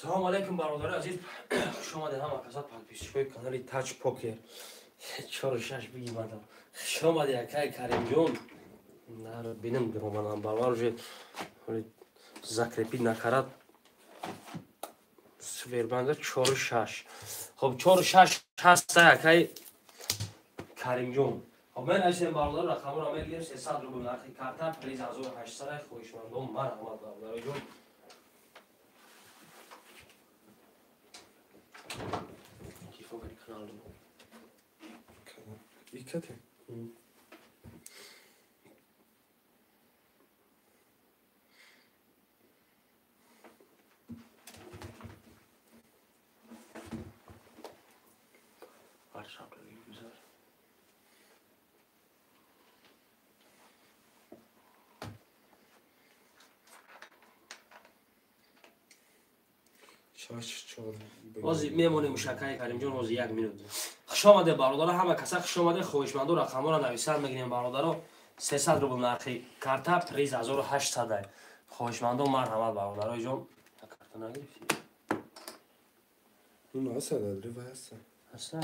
Салом алейкум, бародари азиз, хуш омадед ҳама каса подписчикои канали Таҷ Покер. 4-6 бигимадам. Хуш омадед, акай Каримҷон. Бинем омадам баробар уже закрепить накарад. Сбербанка 4-6. Хоб 4-6 ҳаста, акай Каримҷон. Хоб мен айсем бародар рақамро мегирем 300 рубл нархи карта, приз 1800. Хоҳишмандон марҳамат, бародароҷон. Kanal. Ikate. Güzel. Ҳозир мемонем мушакаи Каримҷон, ҳозир як минут. Хуш омаде бародаро, ҳама каса хуш омаде, хоҳишмандо рақамҳоро нависанд мегирем бародаро. 300 рубл нархи карта, приз 1800. Хоҳишмандо марҳамат бародарои ҷон. Карта нагирифтӣ? Ну, ҳаста, дадри ҳаста. Ҳаста?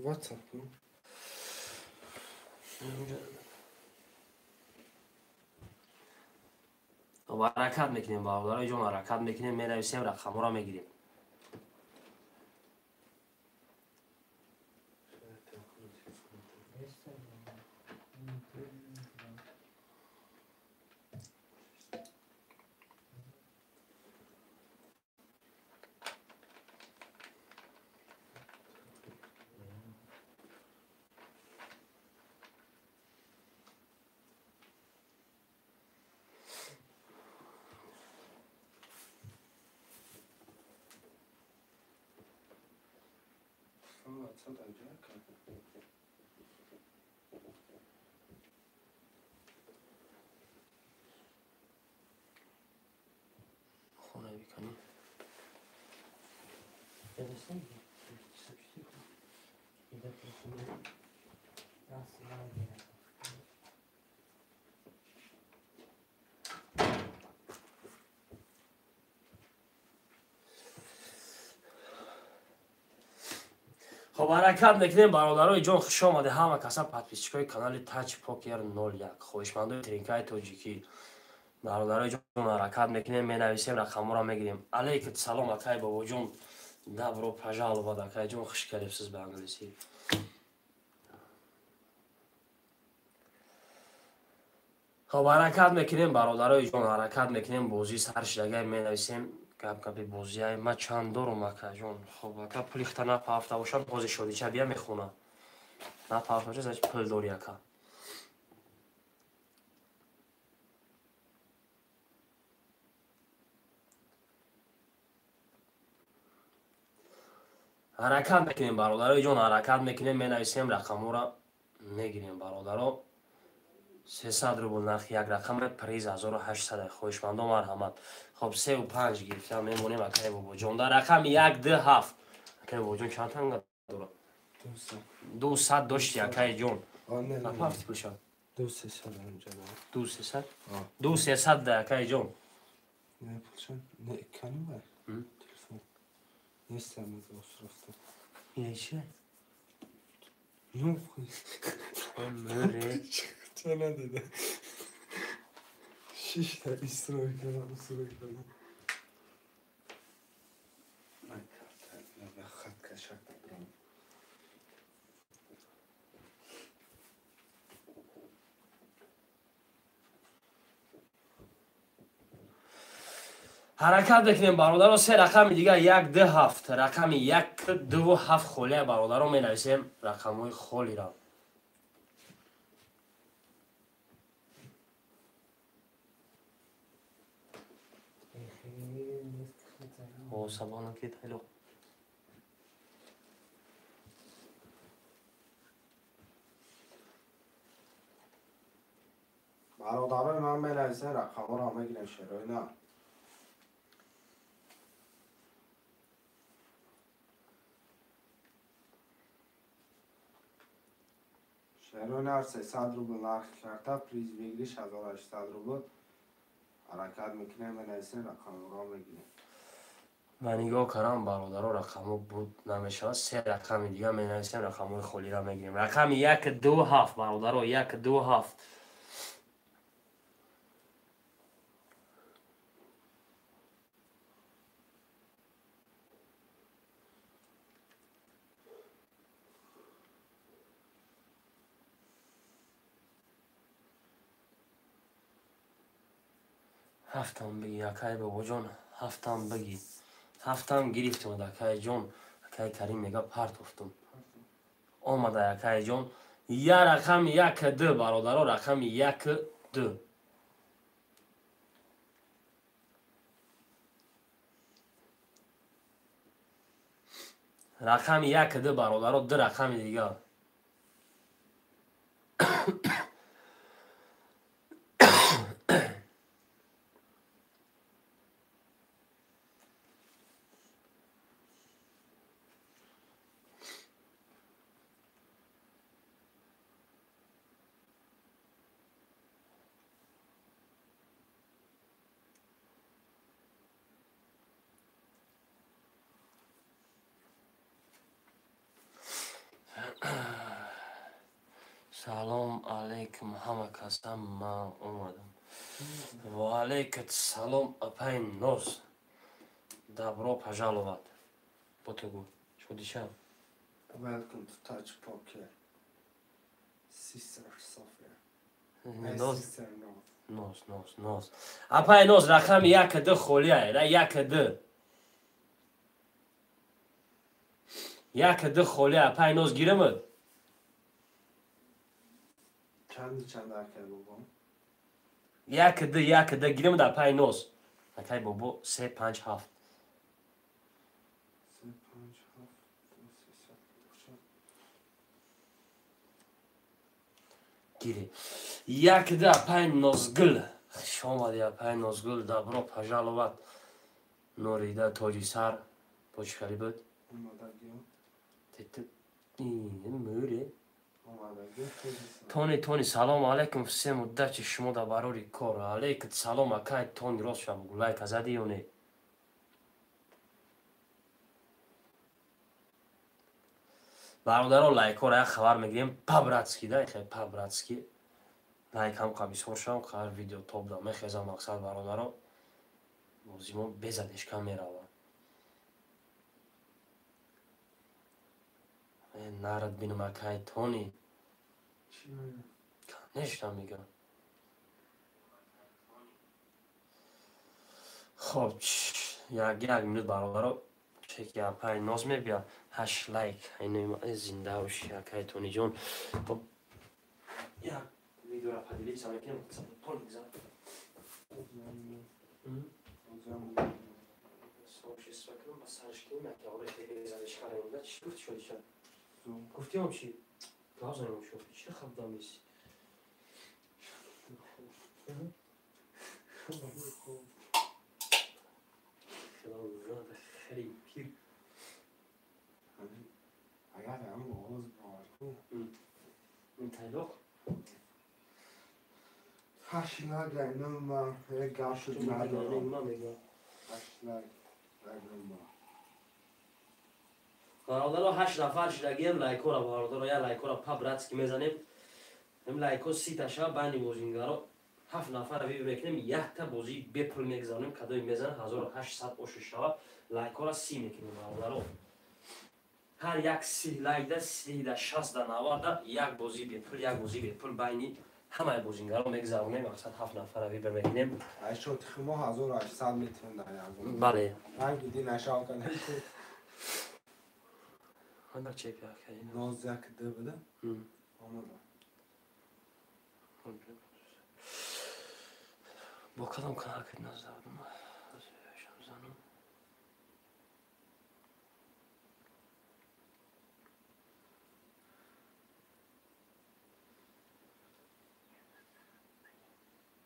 WhatsApp ну. Ҳаракат мекунем бародарои ҷон, ҳаракат мекунем, менависем, рақамҳоро мегирем. Хоб ҳаракат мекунем бародарои ҷон, хуш омаде ҳама каса подписчикои канали Таҷ Покер 01, хоҳишмандои тринкаи тоҷикӣ. Бародарои ҷон, ҳаракат мекунем, менависем, рақамҳоро мегирем. Алейкум салом, акай бобоҷон. Добро пожаловать, акай ҷон, хуш келибсиз ба англисӣ. Хоб ҳаракат мекунем бародарои ҷон, ҳаракат мекунем, бозӣ сар шидагай менависем. Гап-гапи бозиай ма чанд дорум, акаҷон. Хоб ака пулихта напафта бошам, ҳозир шодича бия мехона. Напафта бошам, значит пул дори ака. Ҳаракат мекунем бародарои ҷон, ҳаракат мекунем, менависем, рақамҳоро мегирем бародаро. 300 рубл нархи як рақам, приз 1800. Хоҳишмандо марҳамат. Хоб 3-5 гирифтам, мемонем акай бобоҷон. Дар рақами 1 2 7. Акай бобоҷон чанд танга дорад? 200 дошти акай ҷон. Напафти пулша? 200 анҷа. 200? 200 да акай ҷон. Не пулша, не кани вай. Телефон. Нестам рафта. Не чи? Ну, мөре. Ча надида? Шишта истрой кардам, устрой кардам. Хат кашак брам. Ҳаракат мекунем бародаро, се рақами дигар 1 2 7, рақами 1 2 7 холия бародаро менависем, рақамҳои холиро. О, сабана ки тайло. Бародарои ман менависем, рақамҳоро мегирем, шерои на. Шерои нар 300 рубл нархи карта, приз выигрыш 1800 рубл. Ҳаракат мекунем, менависем, рақамҳоро мегирем. Ва нигоҳ кардам, бародаро, рақамҳо буд намешавад. Се рақами дига менависем, рақамҳои холиро мегирем. Рақами 1 2 7, бародаро, 1 2 7. Ҳафтам биги, акай бобоҷон, ҳафтам биги. Ҳафтам гирифтум, акай ҷон. Акай Карим мега партофтум. Омада, акай ҷон. Я рақами 1 2, бародаро, рақами 1 2. Рақами 1 2, бародаро, ду рақами дига. Салом алейкум ҳама касам, ман омадам. Ва алейкат салом, апай Ноз. Добро пожаловать. Ботугу, шудиша. Welcome to Touch Poker. Sister Sophia. Ноз. Sister Noz. Ноз, Ноз, Ноз. Апай Ноз, рақами 1 2 холия, ра 1 2. 1 2 холия, апай Ноз гирамад. Чанд акай бобо? 1 2 1 2 гирамад, апай Ноз. Акай бобо 3 5 7. 3 5 7 3 Гири. 1 2, апай Нозгул. Хуш омадӣ, апай Нозгул, добро пожаловать. Норида тоҷи сар. Бо чӣ хеле буд? Омадагиё. Тет мӯре. Омадагиё тоҷи сар. Тони, Тони, салом алейкум, всем удачи, шумо дар барори кор. Алейкум салом, акай Тони, рост шав, лайка задӣ ё не? Бародаро, лайкҳоро як хабар мегирем, по-братски, да, хе по-братски. Лайк ҳам қабисор шавам, қар видео топ да мехезам, мақсад бародаро. Бозимо безадешка мерава. Нарад бинам, акай Тони. Чӣ мегӯяд? Конечно мегӯям. Хоб, як минут, бародаро, чеки апай Ноз мебия. 8 лайк. Айно зинда боши, акай Тони ҷон. Хоб, як видеоро поделиться мекунем, Тони зад. Сообщество кунам, ба сарш кунем, як явре безадешка равем. Чӣ гуфти, шодиша? Гуфти он чӣ? Гап занем, шо? Чӣ хабда меси? Хеле пир. Агар ҳам оғоз бовар кун. Ин тайлоқ? 8 лайк айнам ман як гап шуд надорам. Ман мегӯям. 8 лайк айнам ман. Бародаро, 8 нафар шидагием, лайкҳоро, бародаро, як лайкҳоро по-братски мезанем. Ин лайкҳо 30 та шава, байни бозингаро 7 нафарро вибр мекунем, якта бозии бепул мегзаронем, кадоме мезанад 1800 оши шава, лайкҳоро 30 мекунем, бародаро. Ҳар як 30 лайкда, 30 да 60 да 90 да як бозии бепул, як бозии бепул байни ҳамаи бозингаро мегзаронем, мақсад 7 нафарро вибр мекунем. Ай шоти мо 1800 метавонем дар як бозӣ. Бале. Ранги ди нашав кардем. Анда чек акай. Ноз 1 2 буда? Омада. Бо кадом канал ки ноз дадум? Шамзанум.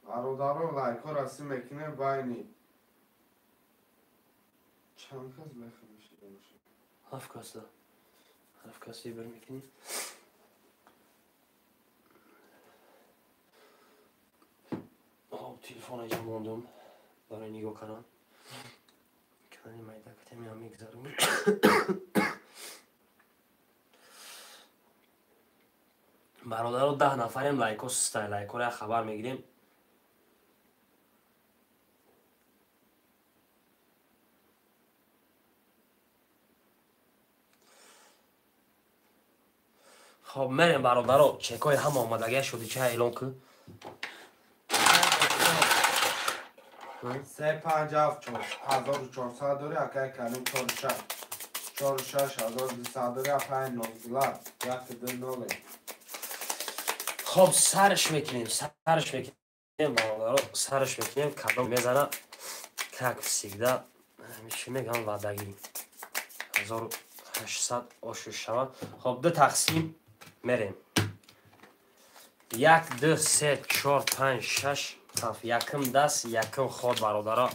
Бародаро, лайкҳоро си мекунем байни чанд кас мехӯрад бошад? 7 кас да. 7 кас вибр мекунем. Телефон аҷа мондум барои нигоҳ кардан. Канали майда катемиам мегзарум. Бародаро 10 нафарем, лайко стай, лайкора хабар мегирем. Хоб мерем бародаро, чекои ҳама омадагия шуди, ча эълон ку? 3 5 7 4 1400 дори, акай Карим 4 6 4 6 1200 дори, апай 9 1 2 0. Хоб сарш мекунем, сарш мекунем бародаро, сарш мекунем, кадом мезана, как всегда, чӣ мегам ваъдагӣ. 1800 ошу шава. Хоб ду тақсим мерем. 1 2 3 4 5 6 7. Якм даст, якм ход бародаро.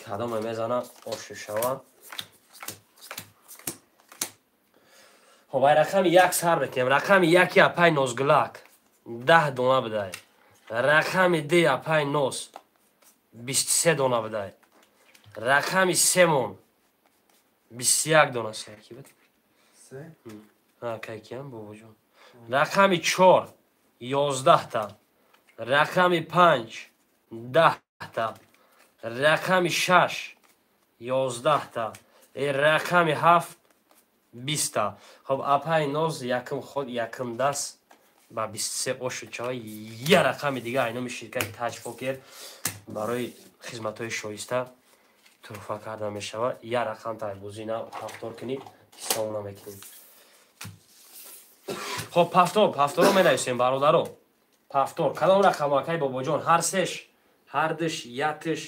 Кадоме мезана ошу шава. Хоб ай рақами 1 сар мекунем. Рақами 1 апай Нозгулак 10 дона бидай. Рақами 2 апай Ноз 23 дона бидай. Рақами 3 мон 21 дона саки буд. 3? Ҳа, кайкиам бобоҷон. Рақами 4 11 та. Рақами 5 10 та. Рақами 6 11 та. Рақами 7 20 та. Хоб апай Ноз якм ход, якм даст ба 23 ошуд чава. Я рақами дига айноми ширкати Таҷ Покер барои хизматҳои шоиста туҳфа карда мешавад. Я рақам тайбозӣ на пафтор кунӣ, ҳисоб намекунем. Хоб пафтор, пафторо менависем бародаро. Пафтор кадом рақам акай бобоҷон? Ҳар сеш, ҳар диш, ятиш.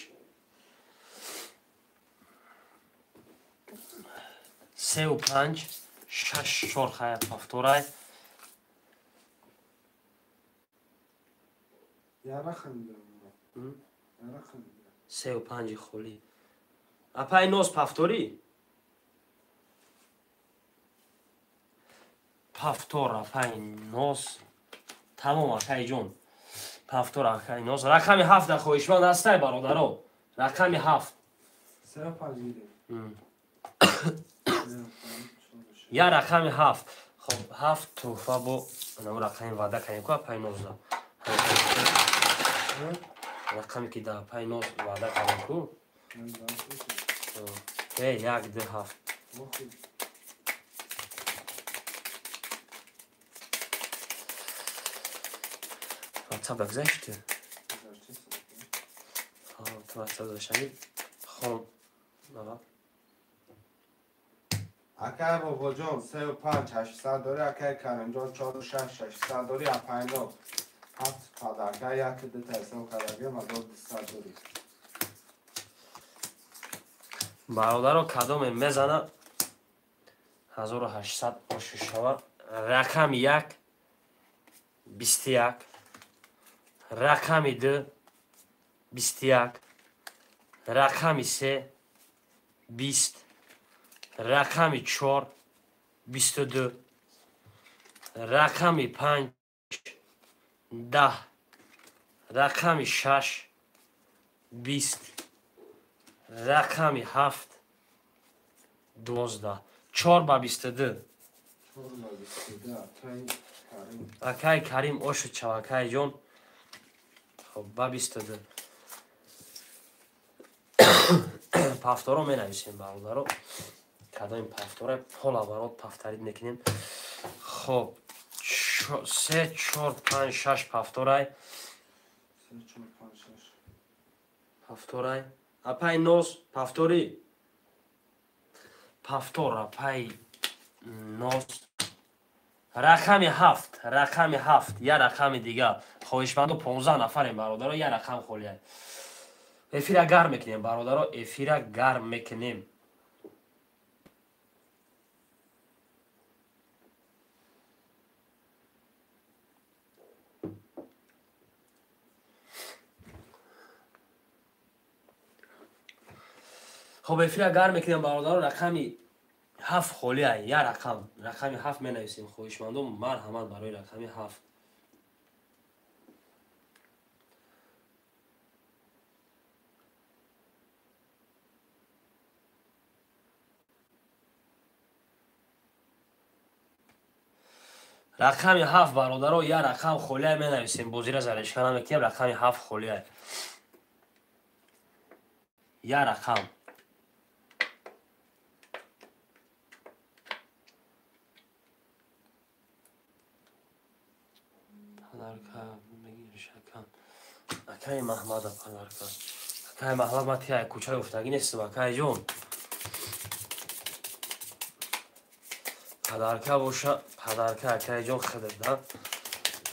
3 ва 5 6 4 хая пафторай. Я рақам дорам. Я рақам. 3 ва 5 холӣ. Апай Ноз пафторӣ? Пафтор апай Ноз. Тамом акай ҷон. Пафтор акай Ноз. Рақами 7 дар хоҳишманд ҳастай бародаро. Рақами 7. 3 ва 5 гирем. Я рақами 7. Хоб 7 туҳфа бо анав рақами ваъда кардем ку апай Нозда. Рақаме ки дар апай Ноз ваъда кардем ку. 1 2 7. WhatsApp гузашти? Ту WhatsApp гузаштани? Хон. Акай бобоҷон 3 ва 5 800 дори, акай Каримҷон 4 6 600 дори, апай Ноз 7 падарка 1 2 ҳисоб кардагем 1200 дори. Бародаро кадоме мезана 1800 ошу шава. Рақами 1 21, рақами 2 21, рақами 3 20, рақами 4 22, рақами 5 10, рақами 6 20, рақами 7 12. 4 ба 22. Акай Карим ошуд шава, акай ҷон. Хоб ба 22. Пафторо менависем бародаро. Кадоми пафтора пола барот пафтарид мекунем. Хоб 3 4 5 6 пафторай. 3 4 5 6 пафторай. Апай Ноз пафтори. Пафтор апай Ноз. Рақами 7, рақами 7, я рақами дига. Хоҳишмандо 15 нафарем бародаро, я рақам холия. Эфира гарм мекунем бародаро, эфира гарм мекунем. Хоб эфира гарм мекунем бародаро, рақами 7 холия, я рақам, рақами 7 менависем хоҳишмандо, марҳамат барои рақами 7. Рақами 7 бародаро, я рақам холия менависем, бозира заречка намекунем, рақами 7 холия. Я рақам. Подарка мегириш акам. Акай Маҳмада подарка. Акай Маҳмад ма ти ай кӯчаи уфтагӣ нестам, акай ҷон. Подарка боша, подарка акай ҷон хидр да.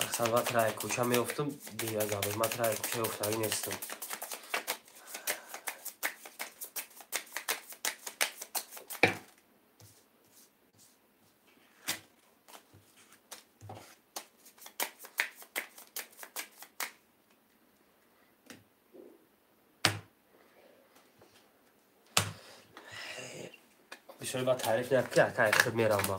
Мақсад ма тира ай кӯча меёфтам, дигар гап ма тира ай кӯчаи уфтагӣ нестам. Бисёри ба таъриф накунӣ, акай хид мерам ба.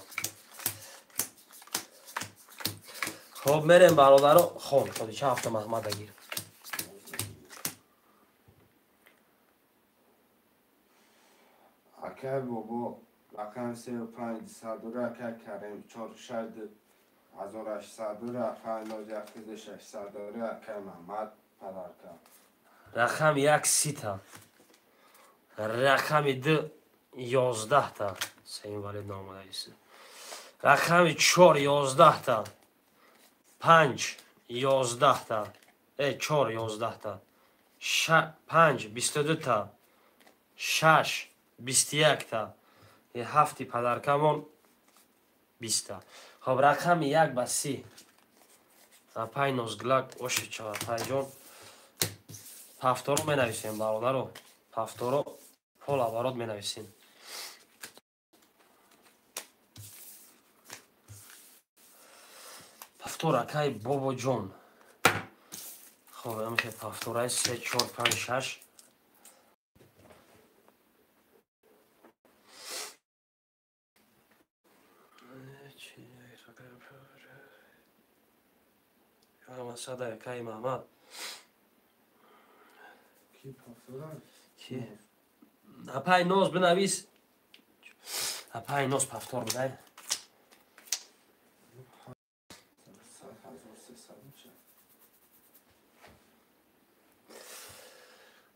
Хоб мерем бародаро, хон, шодича ҳафта Маҳмада гир. Акай бобо, рақам 35 садура, акай Карим 46 1800 дура, акай 01 600 дура, акай Маҳмад подарка. Рақами 1 сита. Рақами 2 11та. Сеюм валид наомадаист. Рақами 4 11та. 5 11та. 4 11та. 5 22та. 6 21та. 7 подаркамон 20та. Хоб рақами 1 ба 30. Апай нозглак ошича апайҷон. Ҳафторо менависем бародаро. Ҳафторо пол оборот менависем. Пафтор акай Бобоҷон. Хоб, амхе пафторай 3 4 5 6. Масада акай Маҳмад. Ки пафтора? Ки? Апай ноз бинавис. Апай ноз пафтор бидай.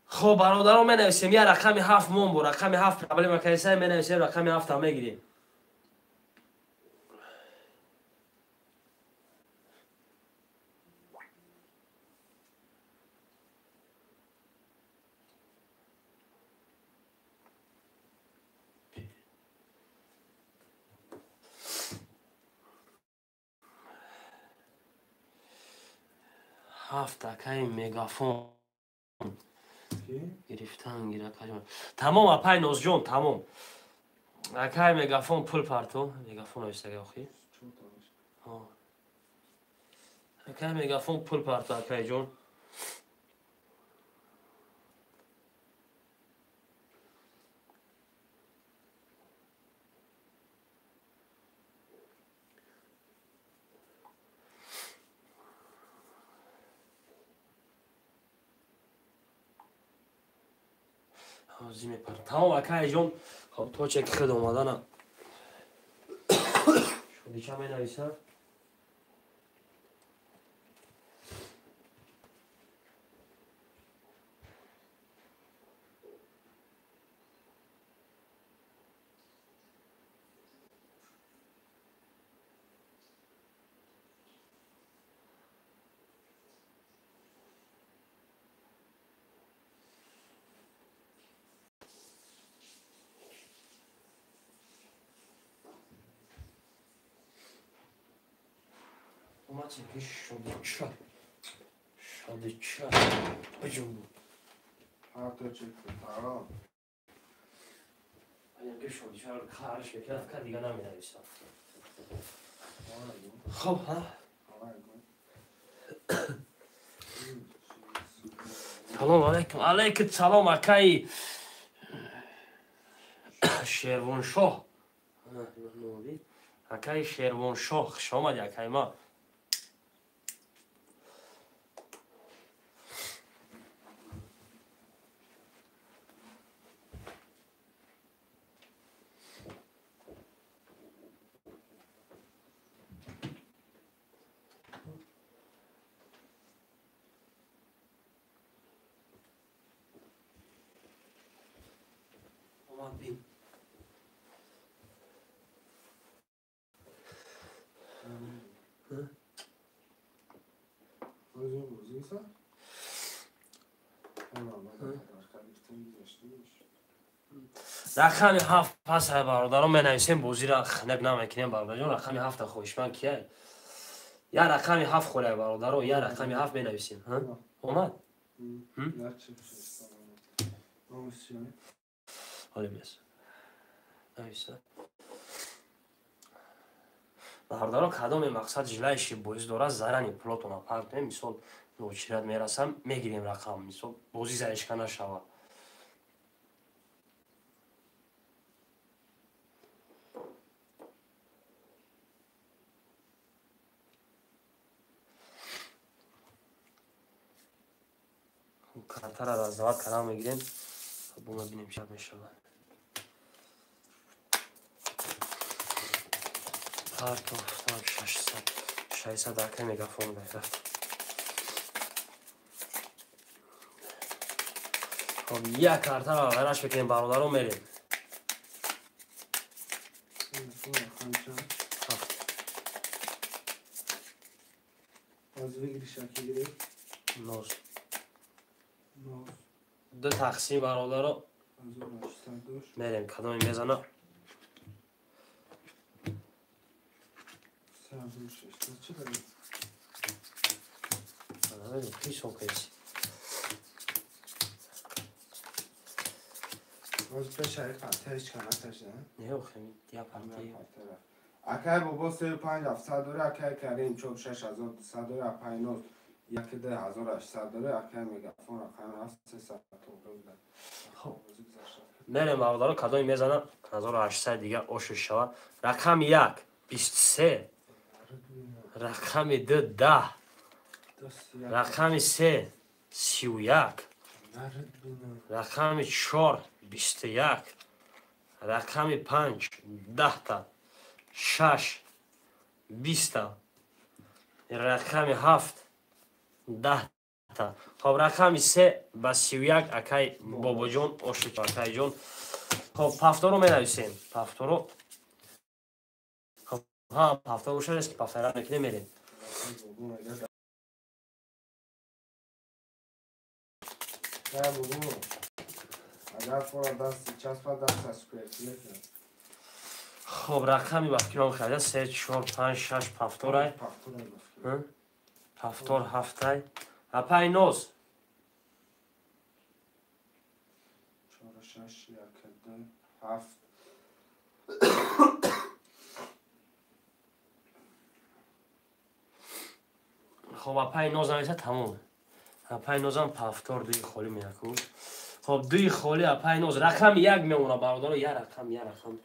Хоб бародарон менависем, я рақами 7 мон бо рақами 7 проблема кайсай менависем, рақами 7 мегирем. Ҳафт акай мегафон гирифтан гира. Тамом апай Нозҷон, тамом. Акай мегафон пул парто, мегафон навистага охи. Акай мегафон пул парто акайҷон. Тамом акайҷон, хоб то чеки хид омадана. Шодича менависам. Ки шодича. Шодича. Биҷунбу. Ҳатто чек тамом. Ки шодича қарш мекунад, ка дига наменависам. Хоб, ҳа? Салом алейкум. Алейкум салом акаи Шервоншоҳ. Акаи Шервоншоҳ, хуш омади акаи ма. Бин. Рақами 7 пас ай бародарон менависем, бозиро хнек намекунем бародарҷон. Рақами 7 хоҳишманд кияй? Я рақами 7 холай бародаро, я рақами 7 менависем. Омад? Ҳоле нависа. Бародаро, кадоме мақсад жилаиши бозӣ дорад, зарани пулотона партем, мисол очират мерасам, мегирем рақам, мисол бозӣ заишка нашава. Картара раздават кардан мегирем, бо мебинем чӣ мешавад. Партофтам 600 600 акай мегафон рафт. Хоб, як картара ғайраш мекунем бародаро, мерем. Ноз. Ду тақсим бародаро мерем, кадоме мезана. Акай бобо 35 700 дора, акай Карим 46200 дора, апай Ноз 12800 дора, акай мегафон рақами 300 тоғри. Мерем бародаро, кадоме мезана 1800 дига ошиш шава. Рақами 1 23, рақами 2 10, рақами 3 31, рақами 4 21, рақами 5 10, 6 20, рақами 7 10. Хоб, рақами 3 ба 31 акай бобоҷон оши акайҷон. Хоб, пафторо менависем. Пафторо. Хоб, ҳа, пафтор бошад, ки пафтара мекунем, мерем. Хоб, рақами ба фикрам харида 3 4 5 6 пафторай. Пафтор 7. Апай Ноз. 4 6 1 2 7. Хоб, апай Ноз нависа тамом. Апай Нозам пафтор дуи холӣ меяку. Хоб, дуи холӣ апай Ноз. Рақами 1 мемона бародаро, я рақам, я рақам.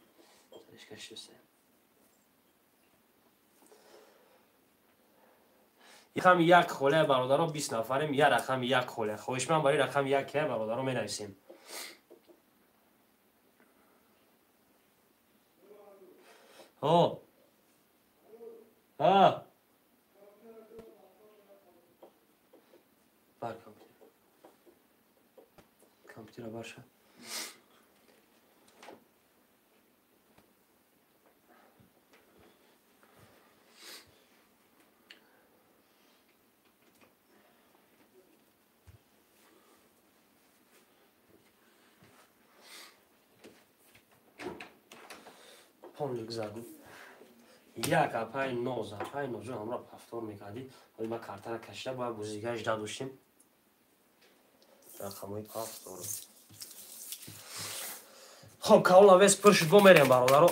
Рақами 1 холия бародаро, 20 нафарем, я рақами 1 холия. Хоҳишманд барои рақами 1 ки бародаро менависем. Хоб. Ҳа. Бар компютер. Компютера барша. Помник заду. Як апай Ноз, апай Нозҷон ҳамро пафтор мекардӣ. Ҳоли ма картара кашида бояд бозигааш дадоштем. Рақамҳои пафтор. Хоб, калона вес пур шуд, бо мерем бародаро.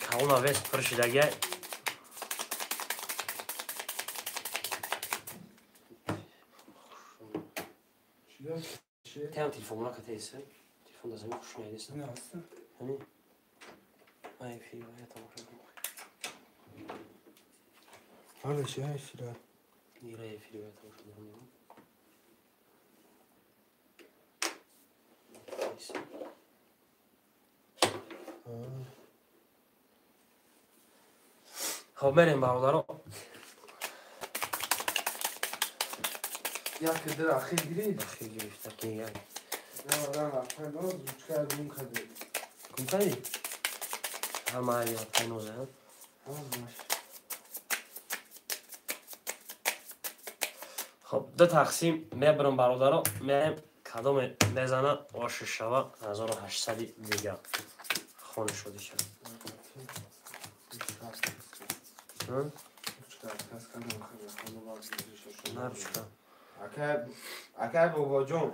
Калона вес пур шудагиай. Тем телефонуна катеиса. Телефон да замин хуш наидеса. Ҳамин. Ай эфир, я тамошо кунам. Ҳоло чи эфира? Ира эфир, я тамошо кунам. Хоб, мерем бародаро. Як дир ахир гирифт. Ахир гирифт, аки як. На, на, апай Ноз ручка гум кард. Гум кардӣ? Ҳама апай Ноза. Хоб, ду тақсим мебарам бародаро, меем кадоме мезана ошу шава 1800 дигар. Хони шуди шава. Акай бобоҷон,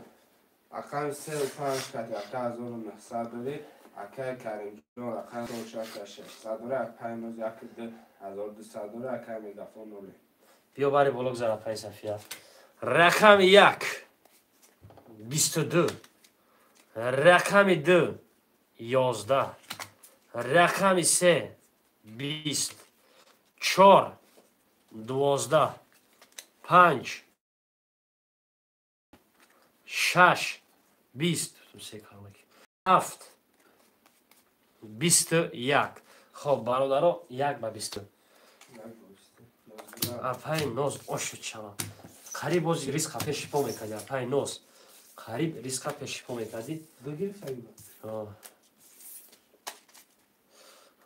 акай 3 5 кати ака 1900 дорӣ, акай Каримҷон акай 6 600 дорӣ, акай Ноз 1 2 1200 дорӣ, акай Мегафон 0. Биё бари боло гузар апай Сафия. Рақами 1 22, рақами 2 11, рақами 3 20, 4 12, 5 6 20, 7 21. Хоб бародаро, 1 ба 20. Апай Ноз ошуд шава. Қариб боз ризқа пеши по мекарди, апай Ноз. Қариб ризқа пеши по мекарди. Хоб,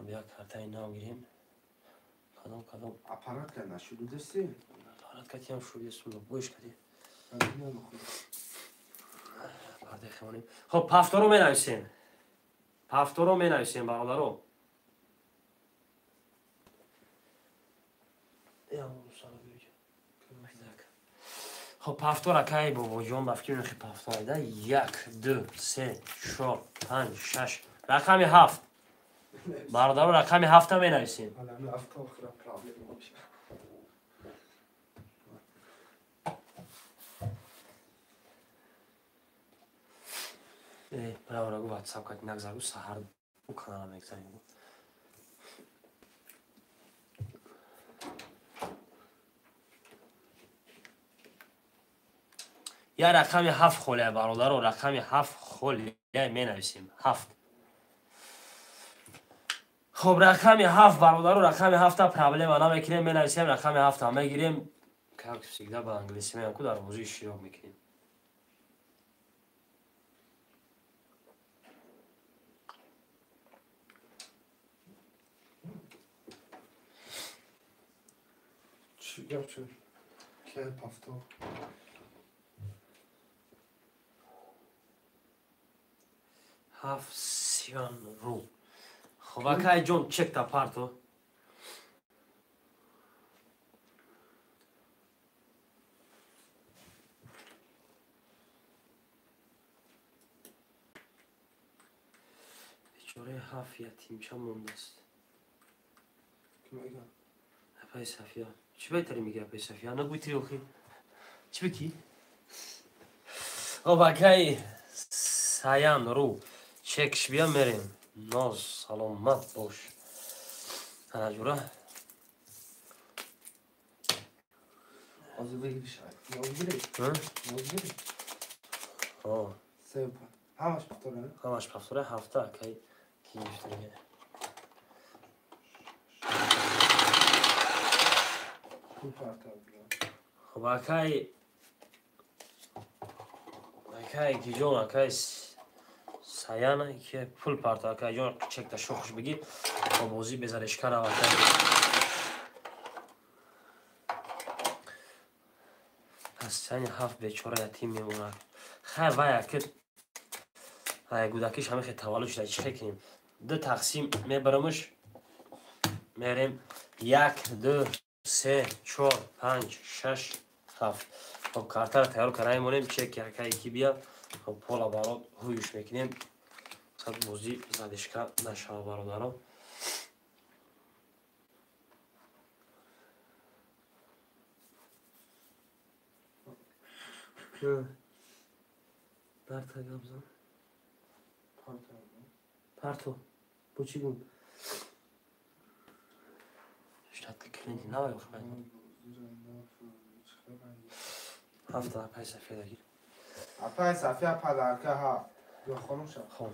як картаи нав гирем. Кадом кадом? Аппарат ка нашудудеси? Аппарат катиам шудесу, боиш кади. Пардаи хемонем. Хоб, пафторо менависем. Пафторо менависем, бародаро. Хоб, пафтор акай бобоҷон, ба фикри нахи пафтор айда. 1 2 3 4 5 6, рақами 7. Бародаро, рақами 7 менависем. Браво, гу ватсап кати нагзар, гу саҳар у канала мегзарем. Я рақами 7 холия, бародаро, рақами 7 холия менависем. 7. Хоб, рақами 7, бародаро, рақами 7 проблема намекунем, менависем, рақами 7 мегирем. Как всегда ба англисӣ меям, ку дар бозӣ иштирок мекунем. Чӣ гап шуд? Ки пафтор? 7 сиён ру. Хоб, акай ҷон, чекта парто. Бечораи 7 ятимча мондааст. Апай Сафия. Чӣ беҳтаре мегӯи апай Сафия? Нагӯй три охи. Чӣ бикӣ? Хоб, акай Саян ру. Чекш бия мерем. Ноз, саломат бош. Ана ҷура. Ҳозир бигириш. Ноз гирӣ? Ноз гирӣ? Ҳо. 3 ҳамаш пафтора? Ҳамаш пафтора, 7 акай ки гирифтаги. Пул партав. Хоб, акай ки ҷон, акай Саяна ки пул парто, акай ҷон, чекта шохш бигир. Хоб, бозӣ безарешка рав, акай. Пас сани 7 бечора ятим мемонад. Хайр, вай аки вай гудакиш ҳама хе таваллуд шуда, чӣ хе кунем? Ду тақсим мебарамш, мерем 1 2 3 4 5 6 7. Хоб, картаро тайёр карда мемонем, чек акай ки бия. Хоб, пола барот ҳуюш мекунем. Сад бозӣ задишка нашава, бародаро. Дарта гап зан. Парто. Бо чӣ гум? Штат клиенти навай охи. 7 апай Сафия дагир. Апай Сафия падарка 7. Ё хонум шав. Хон.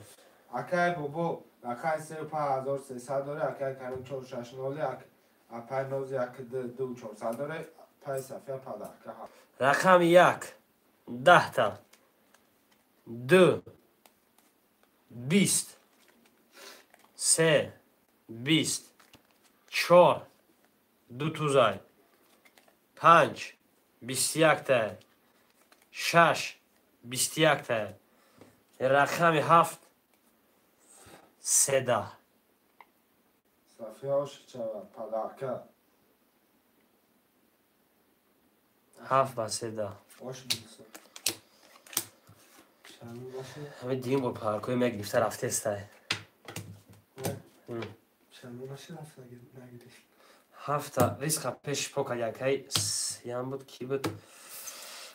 Акай бобо, акай 3 5300 дорӣ, акай Карим 4 6 0, апай Ноз 1 2 2 400 дорӣ, апай Сафия падарка 7. Рақами 1 10 та 2 20 3 20 4 2 тузай 5 21 та 6 21 та рақами 7 3 Сафия ошичава подарка 7 ба 3 ош бикса. Ҳами дигим бо подаркои мегирифта рафтестай. Ҳафта ризқа пеш пока якай ям буд ки буд.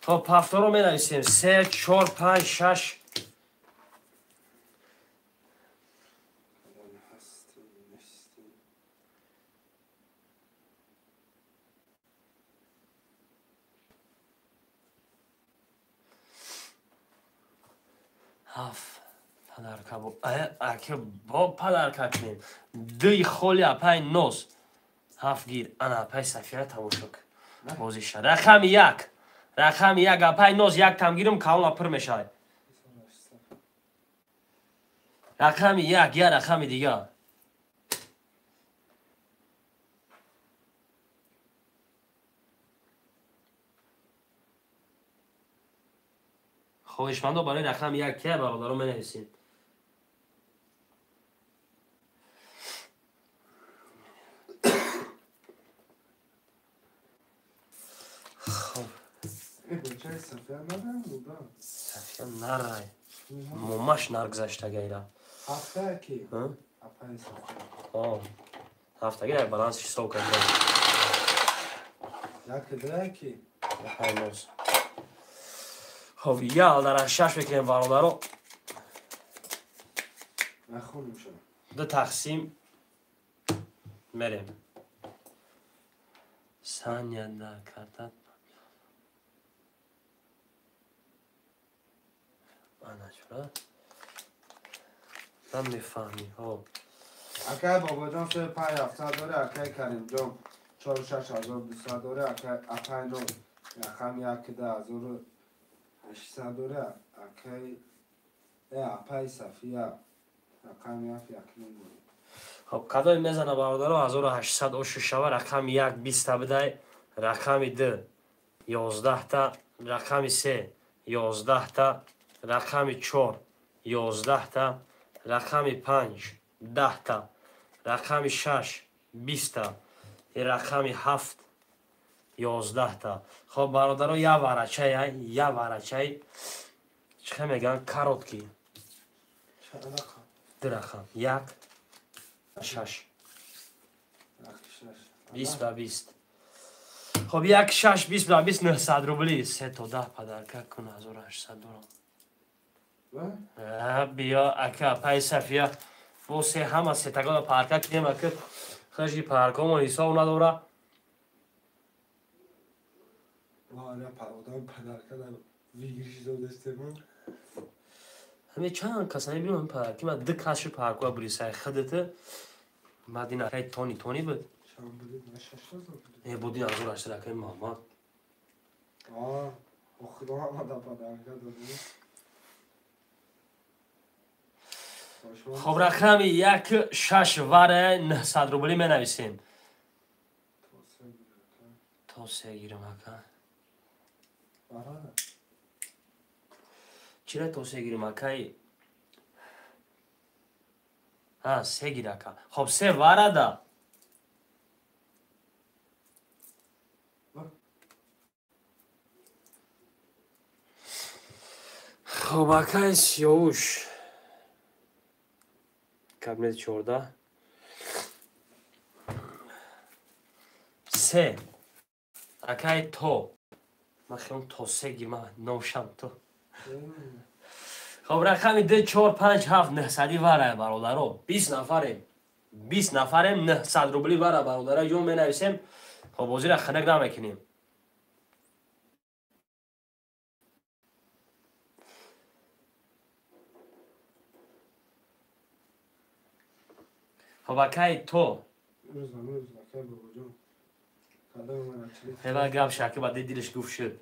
Хоб ҳафторо менависем 3 4 5 6 7 подарка бо аки бо подарка кунем. 2 холи апай нос 7 гир. Ана апай Сафия тамошо кун. Бозиша. Рақами 1. Рақами 1 апай нос 1 там гирим калона пур мешавад. Рақами 1 я рақами дига. Хоҳишмандо барои рақами 1 ке бародаро менависем. Хоб. Сафия нарай. Момаш наргузашта гайра. Ҳафта ки? О. Ҳафтаги дар баланс ҳисоб кардам. Як ду ки? Ҳайноз. Хоб, я дар 6 мекунем бародаро. Нахоним шумо. 2 тақсим мерем. Саня да карта. Ана чура? Ман мефаҳмӣ. Хоб. Акай Бобоҷон 3 5 700 дора, акай Каримҷон 4 6200 дора, акай апай Нур рақами 1 2800 дора, акай апай Сафия рақами 7 1 дора. Хоб, кадои мезана бародаро 1800 ошу шава, рақами 1 20 та бидай, рақами 2 11 та, рақами 3 11 та, рақами 4 11 та, рақами 5 10 та, рақами 6 20 та, рақами 7 11 та. Хоб бародаро, я варачай, я варачай. Чӣ мегӯянд? Каротки. 2 рақам. 1 6 20 ба 20. Хоб 1 6 20 ба 20 900 рубли. 3 то 10 подарка кун 1800 дорам. Биё ака пай Сафия бо се ҳама сетагона парка кунем, ака хаши паркомон ҳисоб надора. Ҳаме чанд кас ҳаме биём парки ма 2 кас шуд паркоа бурисай худата мадина акай тони тони буд. Не буд ин 1800 акай Муҳаммад. Хоб рақами 1 6 вара 900 рубли менависем. То се гирам ака. Чира то се гирам акай? Ҳа, се гир ака. Хоб се вара да. Хоб акай Сиёвуш. Кабинет 14. 3 акай то. Ман хелом то се гир, ман ношам то. Хоб рақами 2 4 5 7 900 вара бародаро. 20 нафарем. 20 нафарем 900 рубли вара бародаро ҷон менависем. Хоб бозиро ханак намекунем. Хоб акай то. Хела гап шаки ба дилиш гуфт шуд.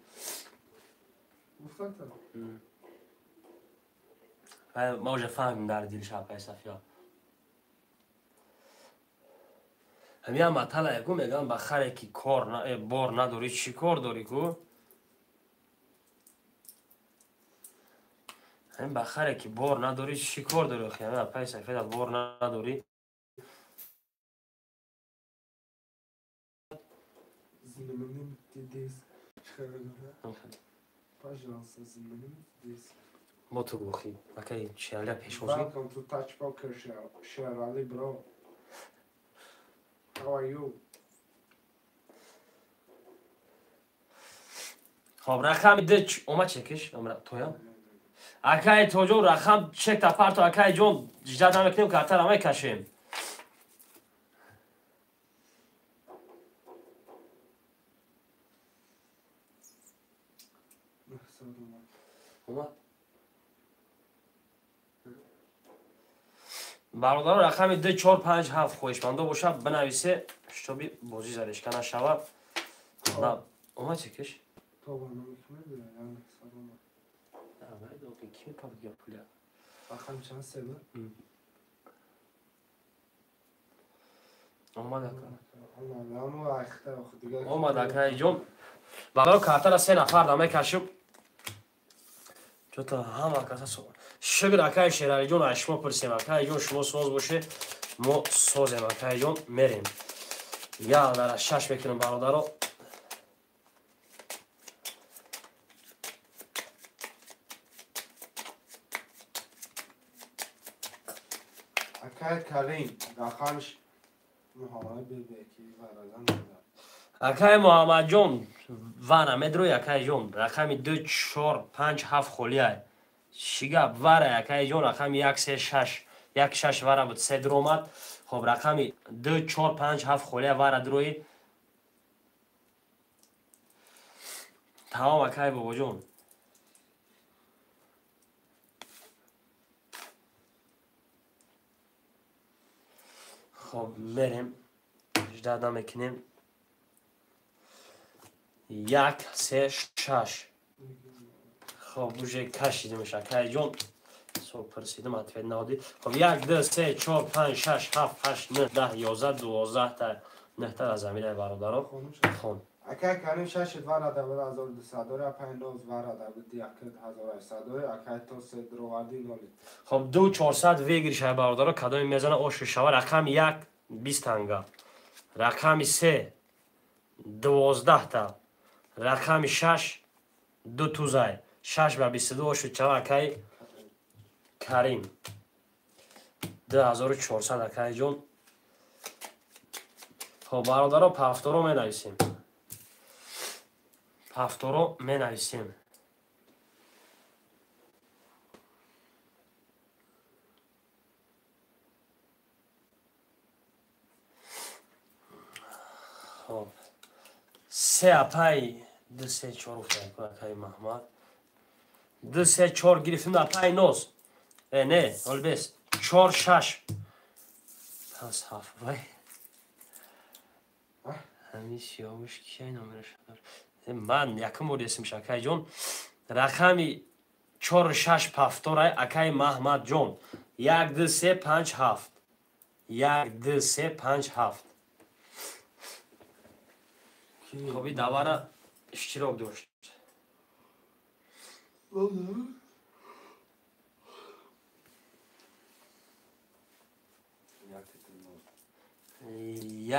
Ма уже фаҳмидем дар дилиш апай Сафия. Ҳамин матала яку меган ба харе ки кор на бор надорӣ, чӣ кор дорӣ ку? Ҳамин ба харе ки бор надорӣ, чӣ кор дорӣ? Охи ҳамин апаи сафеда бор надорӣ. Пожалуйста, знаменитый диск. Бо ту гӯхи. Акай Шерали пешвозӣ. Welcome to Touch Poker, Sherali bro. How are you? Хоб, рақами д омад чекиш? Тоям? Акай Тоҷон рақам чек та парто акай ҷон ждат намекунем, картара мекашем. Бародаро рақами 2 4 5 7 хоҳишмандо бошад бинависе, шитоби бозӣ зарешка нашавад. На, омад чекиш? То намекунед, яъне салом. Ки мепаб пуля? Рақам чанд се буд? Омад ака. Омад акай ҷон. Бародаро картара се нафар намекашим. Чото ҳама каса шукр акай Шералиҷон, аз шумо пурсем акай ҷон, шумо соз боше, мо созем акай ҷон, мерем. Я дара шаш мекунем бародаро. Акай Карим, рақамш Муҳаммад Бебеки варазан. Акай Муҳаммадҷон, вара медрои акай ҷон, рақами 2 4 5 7 холиай. Чӣ гап вара акай ҷон, рақами 1 3 6 1 6 вара буд, се дромад. Хоб рақами 2 4 5 7 холия вара дрои. Тамом акай бобоҷон. Хоб мерем, ждат намекунем. 1 3 6. Хоб уже кашидимш акай ҷон. Со пурсидим, ответ надодӣ. Хоб 1 2 3 4 5 6 7 8 9 10 11 12 та 9 та заминаи бародаро. Хон. Акай Карим 6 вара да буд 1200 дора, 5 9 вара да буд 1800 дора, акай то се дроварди ноли. Хоб 2 400 выигрыш ай бародаро, кадоми мезана ошу шава. Рақами 1 20 танга. Рақами 3 12 та. Рақами 6 2 тузай. 6 ба 22 ошу чава акай Карим. 2400 акай ҷон. Хоб бародаро пафторо менависем. Пафторо менависем. Хоб се апай 2 3 4 гуфта акай Маҳмад. 2 3 4 гирифтем апай ноз. Не, ҳол бес. 4 6 пас 7 вай. Ҳамин сиёвуш кияй номераш дор. Ман якум бор есимш акай ҷон. Рақами 4 6 пафторай акай Маҳмад ҷон. 1 2 3 5 7. 1 2 3 5 7. Хоби давара иштирок дошт.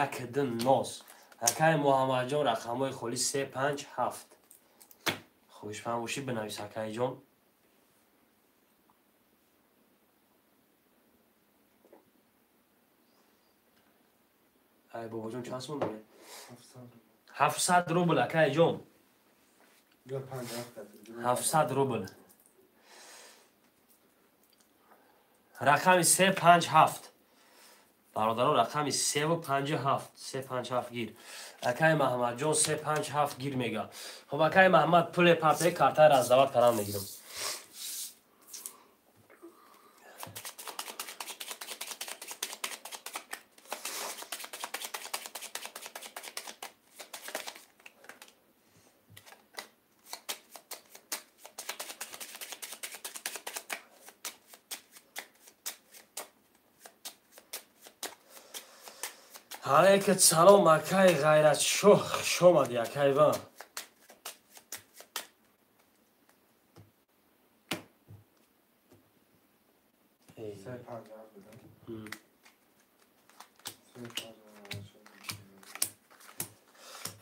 Як ду ноз. Акай Муҳаммадҷон рақамҳои холи 3 5 7. Хоҳишманд бошӣ бинавис акай ҷон. Ай бобоҷон чанд сум доред? 700 рубл акай ҷон. 700 рубл. Рақами 3 5 7. Бародаро рақами 3 5 7, 3 5 7 гир. Акай Маҳмадҷон 3 5 7 гир мега. Хоб акай Маҳмад пуле партаи картаи раздават кардан мегирам. Алейкум салом акай Ғайратшоҳ, хуш омадӣ акай ва.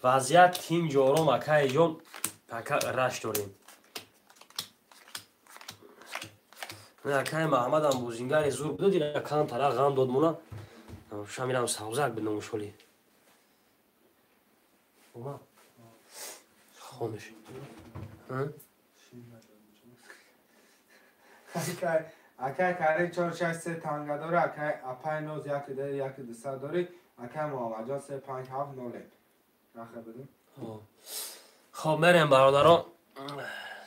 Вазъият тинҷ ором акай ҷон, ака раш дорем. Акай Маҳмадам бозингари зур буд, дила камтара ғам дод мона. Шамирам савзак бидам шоли. Ома. Хониш. Акай Карим 463 танга дора, акай апай ноз 1 2 1 200 дори, акай Муҳаммадҷон 3 5 7 0. Раха бидем. Хоб мерем бародарон.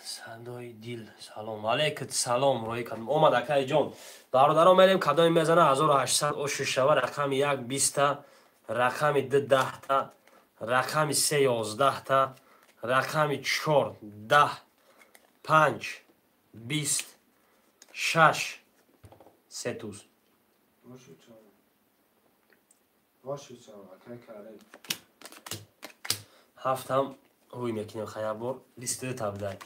Садои дил. Салом алейкум, салом рӯй кардам. Омад акай ҷон. Бародарон мерем кадоми мезана 1800 оши шава, рақами 1 20 та, рақами 2 10 та, рақами 3 11 та, рақами 4 10, 5 20, 6 3 туз. Оши чава, акай Карим. Ҳафтам ҳуй мекунем хаябор, 22 та бидай.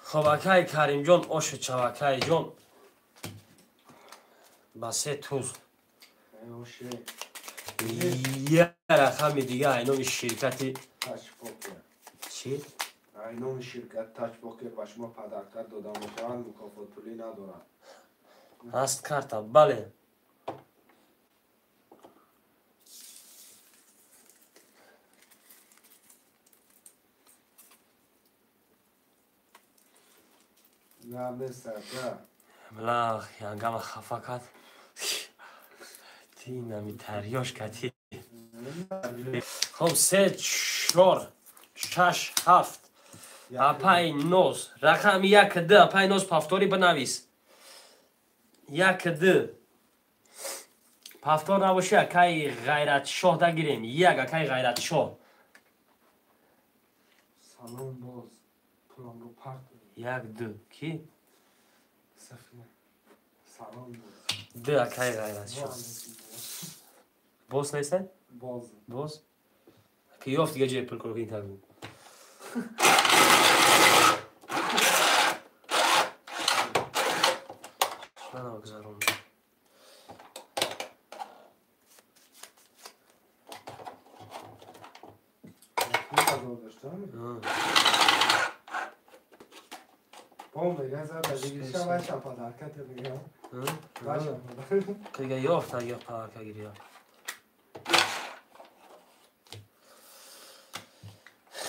Хоб акай Каримҷон, оши чава акай ҷон. Ба се туз. Я рақами дига айноми ширкати чӣ? Айноми ширкат Тачпокер ба шумо падарка дода мешаванд, мукофотпулӣ надорад. Ҳаст карта, бале. Млах, янгама хафа кард. Тинами тарёш кати. Хоб 3 4 6 7 апай ноз рақами 1 2 апай ноз пафтори бинавис. 1 2 пафтор набоши акай Ғайратшоҳ дагирем. 1 акай Ғайратшоҳ. Салом боз. Пуламро парт. 1 2 ки? Салом боз. 2 акай Ғайратшоҳ. Боз нестан? Боз. Боз? Ки ёфт дига ҷои пул кор кунӣ тагу. Нагузарон. Бом меган зар дигиша ваша падарка те мегам. Ваша падарка. Дига ёфт дига падарка гирия.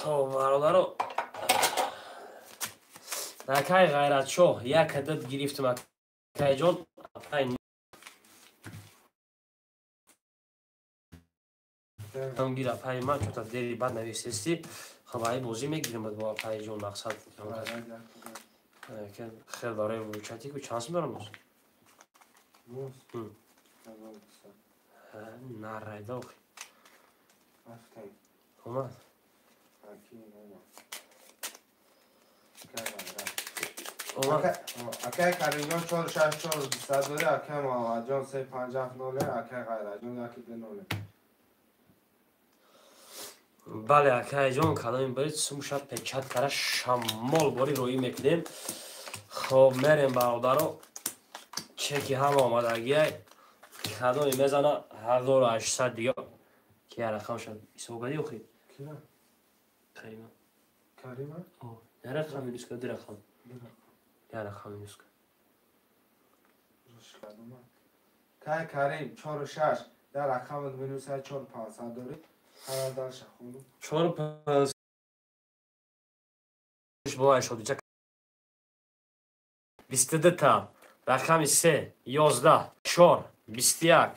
Хоб бародаро, акай Ғайратшоҳ як адад гирифтам акай ҷон. Апай гир апай ман чӯта дери бад нависести. Хоб ай бозӣ мегирем бо апай ҷон мақсад. Хел барои вучати ку чанд сум дорам боз? Нарайда охи. Омад. Акай Каримҷон 4 6 4 200 дори, акай Муҳаммадҷон 3 5 7 0, акай Ғайратҷон 1 2 0. Бале акай ҷон, кадоми барид сумша печат кара шамол бори роӣ мекунем. Хоб мерем бародаро, чеки ҳама омадагиай. Кадоми мезана 1800 дига. Ки рақамша ҳисоб кардӣ охи? Карима. Карима? Я рақам минуска, ду рақам. Я рақам минуска. Кай Карим 4 6, я рақам минуса 4 500 дори. 4 5 бо 86 22 та, рақами 3 11 4 21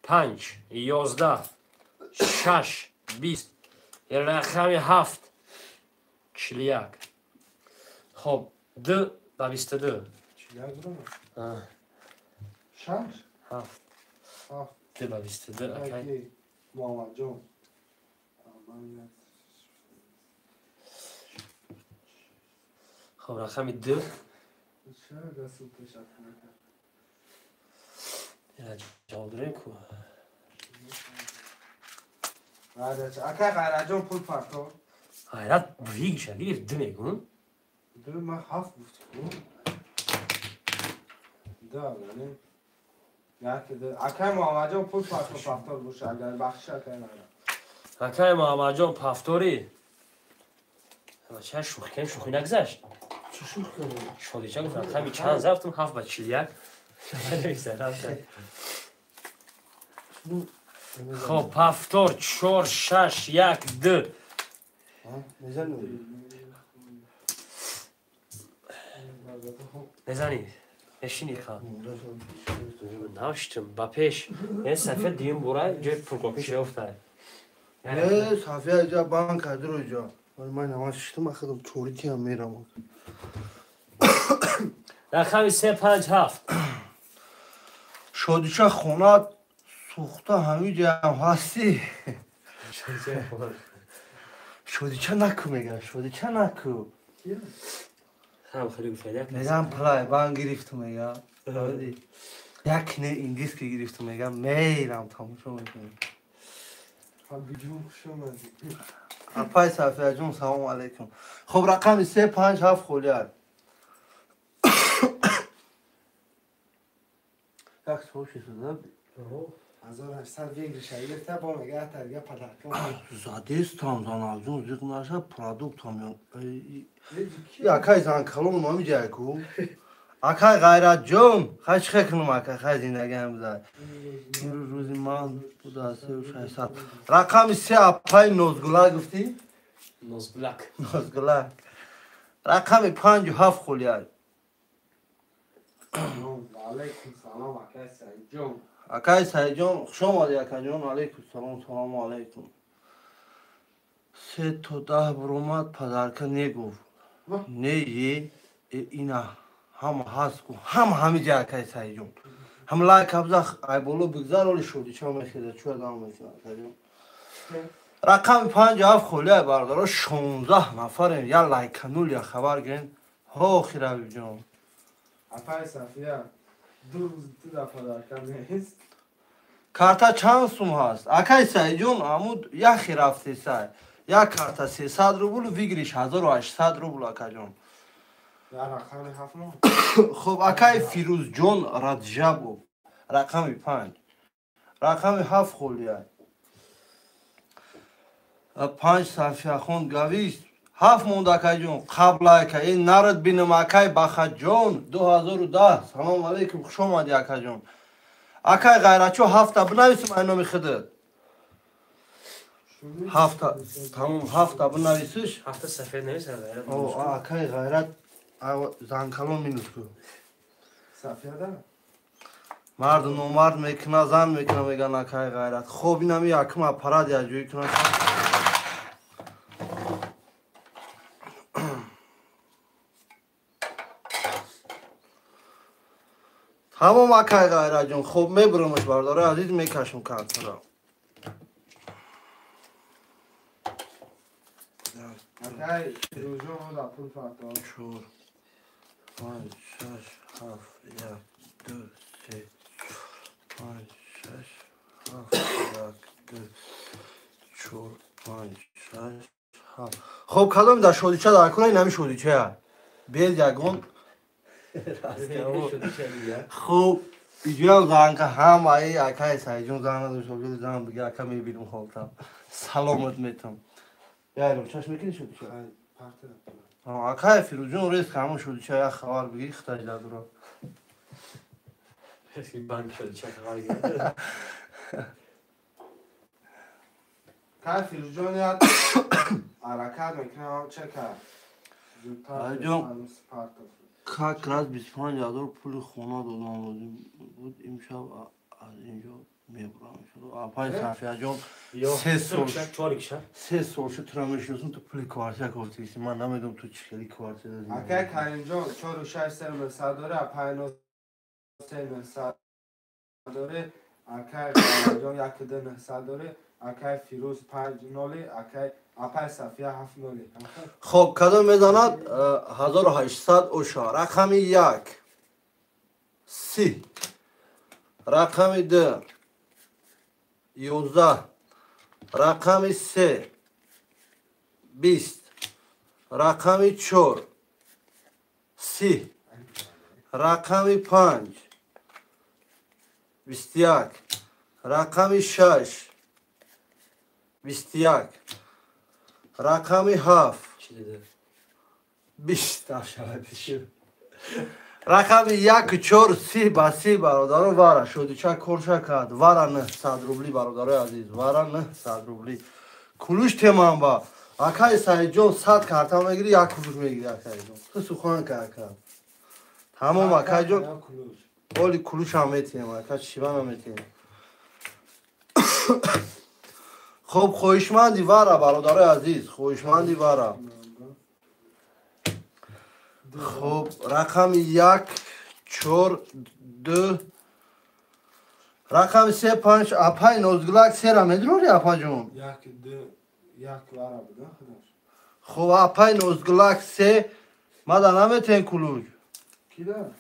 5 11 6 20, рақами 7 41. Хоб 2 ба 22. 41 дурам? 6 7 2 ба 22 акай Муҳаммадҷон. Хоб рақами 2 ҷавоб дорем ку? Акай Ғайратҷон пул парто. Ғайрат вигша гирифт ду мегум. Ду ман ҳафт гуфтам. Ду аввалин. Як ду. Акай Муҳаммадҷон пул парто пафтор боша агар бахшиш акай Ғайрат. Акай Муҳаммадҷон пафтори. Ча шӯхӣ кардем, шӯхӣ нагузашт. Чӣ шӯхӣ кардем? Шодича гуфт рақами чанд зафтам 7-41. Хоб пафтор 4 6 1 2. Мезанӣ? Мешинӣ ха? Навиштам ба пеш. Е сафед дуюм бора ҷои пуркопиш ёфта. Не, сафед ҷа банк адро ҷа. Ман намаз шиштам, ахидам чоритиам мерам. Рақами 3 5 7. Шодича хонат сӯхта ҳамиҷаам ҳастӣ. Шодича наку мегам, шодича наку. Ҳам хеле гуфтад як. Мегам плай бан гирифту мегам. Як не индиски гирифту мегам, мерам тамошо мекунам. Ҳабиҷон хуш омадӣ. Апай Сафияҷон салому алайкум. Хоб рақами 3 5 7 холӣ аст. Як суол шуда. 1800 выигрыша гирифта, бо мега тарга подарка. Задестам занаҷон зиқ наша продуктам. Акай зан калон номи ҷайку. Акай Ғайратҷон, хай чӣ кунам акай, хай зиндагиам буда. Имрӯз рӯзи ман буда 3600. Рақами 3 апай Нозгулак гуфтӣ? Нозгулак. Нозгулак. Рақами 5 7 холӣ аст. Алайкум салом акай Саидҷон. Акай Саидҷон, хуш омадӣ акаҷон. Алайкум салом, салому алайкум. 3 то 10 буромад, подарка негуфт. Не е, ина ҳама ҳаст ку, ҳама ҳамиҷа акай Саидҷон. Ҳам лайк абза айболо бигзар оли шуди чо мехеза, чӯ адам мекунад акаҷон. Рақами 5 7 холӣ ай бародаро, 16 нафарем, я лайканул я хабар гирен. Ҳо Хирабибҷон. Апай Сафия, ду рӯз ду дафъа подарка нест. Карта чанд сум ҳаст? Акай Саидҷон, амуд яхи рафтесай. Як карта 300 рубл, выигрыш 1800 рубл акаҷон. Рақами 7 мо? Хоб акай Фирӯзҷон Раҷабов, рақами 5. Рақами 7 холӣ аст. 5 Сафияхон гавист. 7 монд акаҷон. Қабла ака, э нарад бинам акай Бахатҷон 2010. Салом алейкум, хуш омадӣ акаҷон. Акай Ғайратчо 7 бинависам ай номи худат. 7 тамом 7 бинависиш. 7 сафед навис Ғайрат. О, акай Ғайрат занкалон минус ку. Сафияда? Мард номард мекуна, зан мекуна, меган акай Ғайрат. Хоб инами якум аппарат я ҷӯй куна. Тамом акай Ғайратҷон, хоб мебурамаш бардора азиз, мекашам картаро. Акай Фирӯзҷон ҳода пул парто. 4 5 6 7 1 2 3 5 6 7 1 2 4 5 6 7. Хоб кадом дар шодича дар куна инами шодича. Без ягон хуб иҷоям занка ҳамаи акай Саидҷон зан надошт, зан бига ака мебинам холтам. Саломат метам. Ярим чашм мекунӣ шодича? Акай Фирӯзҷон рез ҳамон шодича як хабар бигӣ хитаҷ дадура. Банк шодича хабар гирифт. Акай Фирӯзҷон як ҳаракат мекунам, ча кард? Саидҷон как раз 25 ҳазор пули хона додам лозим буд, имшаб аз инҷо мебурам. Апай Сафияҷон, 3 сол шуд тура мешиносам, ту пули квартира кофтагиси. Ман намедонам ту чӣ хели квартира додӣ. Акай Каримҷон 4 6 3 900 дора, 5 3 900 дора, акай Каримҷон 1 2 900 дора, акай Фирӯз 5 0, акай апай Сафия 7 0. Хоб кадом мезанад 1800 оша. Рақами 1 30, рақами 2 11, рақами 3 20, рақами 4 30, рақами 5 21, рақами 6 21, рақами 7 20, рақами 1 4 30 ба 30 бародаро вара шодича корша кард. Вара 900 рубли бародарои азиз, вара 900 рубли. Кулуш теманба. Акай Саидҷон 100 карта мегири, як кулуш мегири акайҷон. Ту сухан ка ака. Тамом акайҷон. Оли кулуш ҳам метиҳем ака, шиван ҳам метиҳем. Хоб хоҳишманди вара бародарои азиз, хоҳишманди вара. Хоб рақами 1 4 2, рақами 3 5. Апай Нозгулак сера медрори апаҷон? 1 2 1 вара буда худаш. Хоб апай Нозгулак 3 мада наметен кулуш. Кида?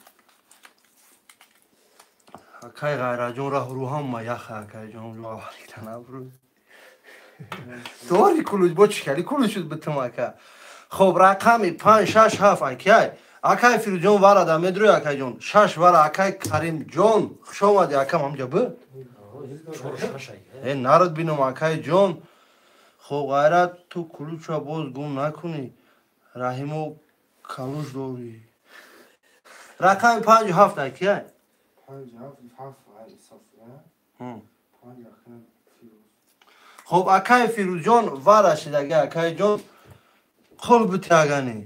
Акай Ғайраҷон раҳ рӯҳам ма яха акайҷон лоҳалитанабру. Дори кулуш бо чӣ кали кулуш шуд битум ака. Хоб рақами 5 6 7 акай. Акай Фирӯзҷон вара да медрӯй акайҷон. 6 вара акай Каримҷон. Хуш омадӣ акам ҳамҷа бу. Э народ бином акайҷон. Хоб Ғайрат ту кулуча боз гум накунӣ. Раҳимо калуш дорӣ. Рақами 5 7 акай. 5 7 7 5 Хоб акай Фирӯзҷон вара шидаги акайҷон. Қул бутягани.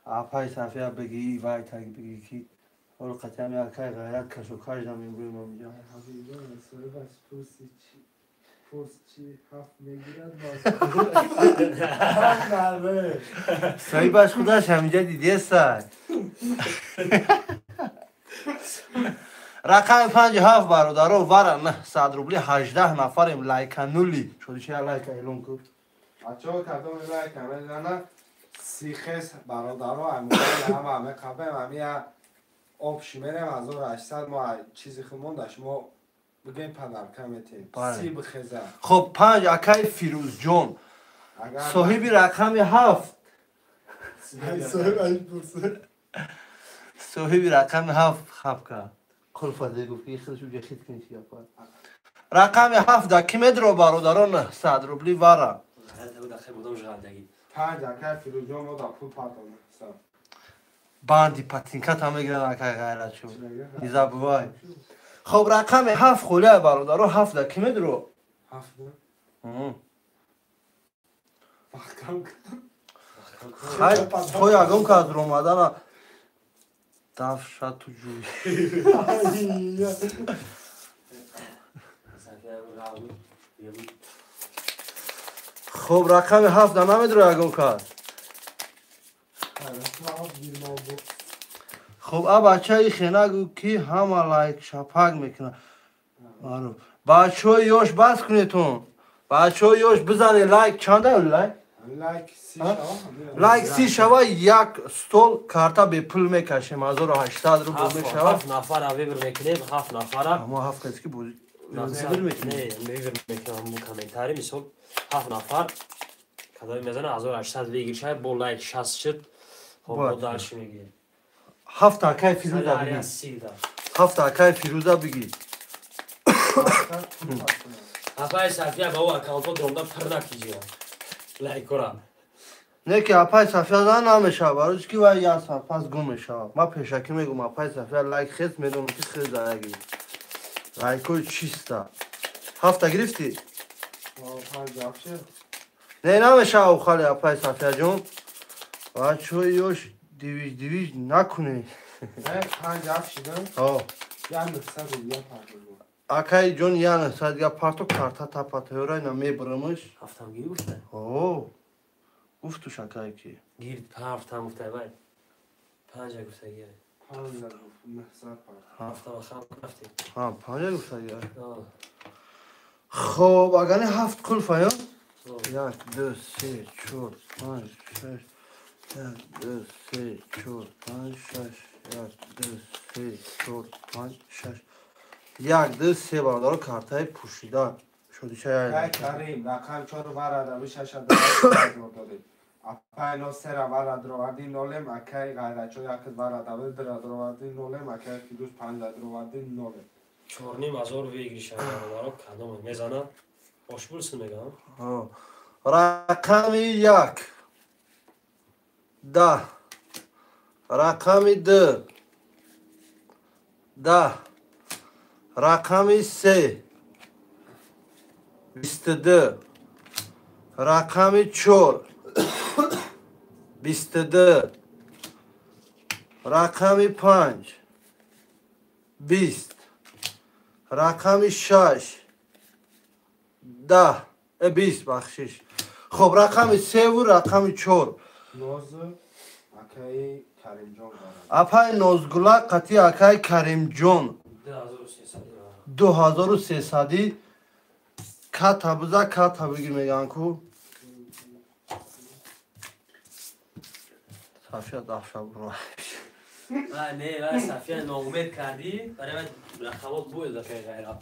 Апай Сафия бигӣ, вай таги бигӣ ки ҳол қатъиян акай Ғайрат кашу каж намебурем амҷа. Соҳибаш худаш ҳаминҷа дидеса. Рақами 5 7 бародаро вара 900 рубли 18 нафарем лайканули. Шодича лайка эълон кун. Бачаҳо кадом лайка мезанад? Сихес бародаро ҳама меқабем ҳамия об шимерем 1800 мо чизи худ монда шумо бигем падарка метем. Си бихеза. Хоб 5 акай Фирӯзҷон. Соҳиби рақами 7. Соҳиби рақами 7 хабка. Қулфа гуфт ки худаш уҷа хит кунӣ чия пар. Рақами 7 да ки медро бародарон 100 рубли вара. 5 акай Фирӯзҷон мо да пул партон. Банди патинка та мегиран акай Ғайратчо. Не забывай. Хоб рақами 7 холия бародарон 7 да ки медро? 7 да? Хай то ягон кас ромадана дафшату ҷӯй. Хоб рақами 7 да намедро ягон кас? Хоб а бачаи хена гӯ ки ҳама лайк шапак мекунад. Бачаҳои ёш бас кунедтон. Бачаҳои ёш бизанед лайк. Чанда лайк? Лайк 30 шава як стол карта бепул мекашем. 1800 рубл мешава. 7 нафара выбор мекунем, 7 нафара. Мо 7 кас ки бозӣ выбор мекунем. Не, выбор мекунем комментарий мисол 7 нафар кадои мезана 1800 выигрыш шава бо лайк 60 шуд. Хоб бо дальше мегирем. 7 акай Фирӯза бигӣ. 7 акай Фирӯза бигӣ. Апай Сафия ба ӯ аккаунтҳо дромда пир накиҷия. Лайкора. Не ки апай Сафия зан намешавад, барои ки вай як соат пас гум мешавад. Ман пешакӣ мегӯм апай Сафия лайк хез медонам ки хез заягӣ. Лайкҳои чиста. 7 гирифтӣ? Не намешавад охали апай Сафияҷон. Бачаҳои ёш дивиж дивиж накунед. 5 7 шидам? Ҳо. 900 рубля партоф. Акай ҷон 900 га парто карта тапа тайёра ина мебарамаш. 7 гир гуфта? Ҳо. Гуфтуш акай ки. Гир 7 гуфта вай. 5 гуфта гир. 5 гуфт 900 парто. 7 хам рафти. Ҳа, 5 гуфта гир. Хоб, агани 7 қулфа ё? 1 2 3 4 5 6 1 2 3 4 5 6 1 2 3 4 5 6 1 2 3 бародаро картаи пӯшида. Шодиша Карим рақам 4 варада 6 додем. Апай но сера вара дроварди нолем, акай ғайрачо як вара давид дроварди нолем, акай Фирӯз 5 дроварди нолем. 4,5 ҳазор выигрыш бародаро кадом мезана? Ошбулсин мегам. Рақами 1 10, рақами 2 10, рақами 3 22, рақами 4 22, рақами 5 20, рақами 6 10, 20 бахшиш. Хоб рақами 3 ва рақами 4. Ноз акаи Каримҷон. Апай Нозгула қати акаи Каримҷон 2300 ката биза ката бигир меган ку. Сафия дафша буро. Не, ва Сафия ноумед кардӣ, барои ман рақамот буд акаи ғайра.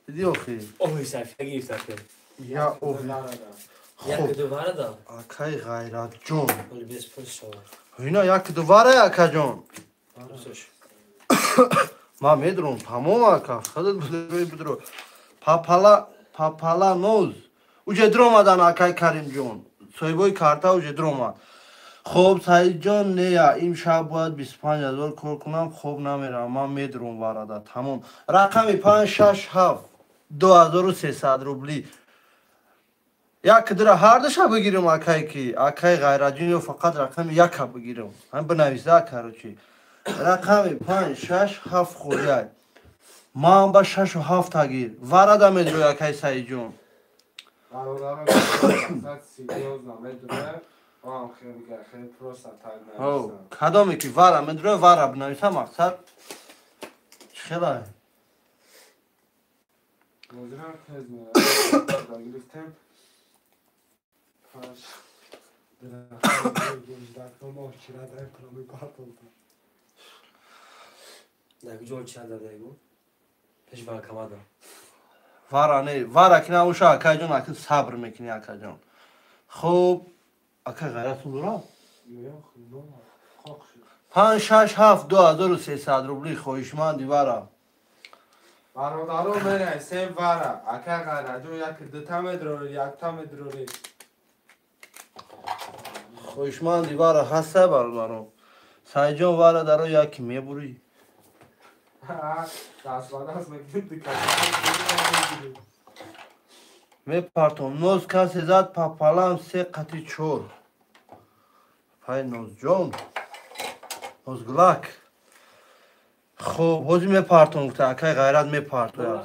Диди охи? Ой, Сафия гирифт акаи. Я охи. Як ду варада. Акаи Ғайратҷон. Оли без пул шава. Ина як ду вара акаҷон. Ман медурам, тамом ака. Худат бидро бидро. Папала папала ноз. Уже дромадан акаи Каримҷон. Соҳибои карта уже дромад. Хоб Саидҷон нея имшаб бояд 25 ҳазор кор кунам, хоб намерам, ман медурам варада. Тамом. Рақами 5 6 7 2300 рубли. Як дира ҳардуша бигирам акай ки акай Ғайраҷон ё фақат рақами яка бигирам. Ҳам бинависа короче. Рақами 5 6 7 холиай. Ман ба 6 ва 7 тагир. Варада медрои акай Саидҷон. Бародаро мақсад серьёзно медрои. Вам хеле хеле просто так нависа. Кадоме ки вара медрои вара бинависа мақсад чӣ хелай? Нозирам тез меравад. Гирифтем. Вара не, вара ки набоша акаҷон, ака сабр мекунӣ акаҷон. Хуб, ака Ғайратун дора? 5 6 7 2300 рубли хоҳишманди вара. Бародаро менависем вара. Ака Ғайратҷон як дута медрорӣ, якта медрорӣ. Хоҳишманди вара ҳаста бародаро. Саидҷон вара даро яки мебурӣ. Даст ба даст мекунӣ. Мепартом. Ноз касе зад папалам 3 қати 4. Пай Нозҷон. Нозгулак. Хуб, ҳозир мепартом гуфта акай Ғайрат мепартояд.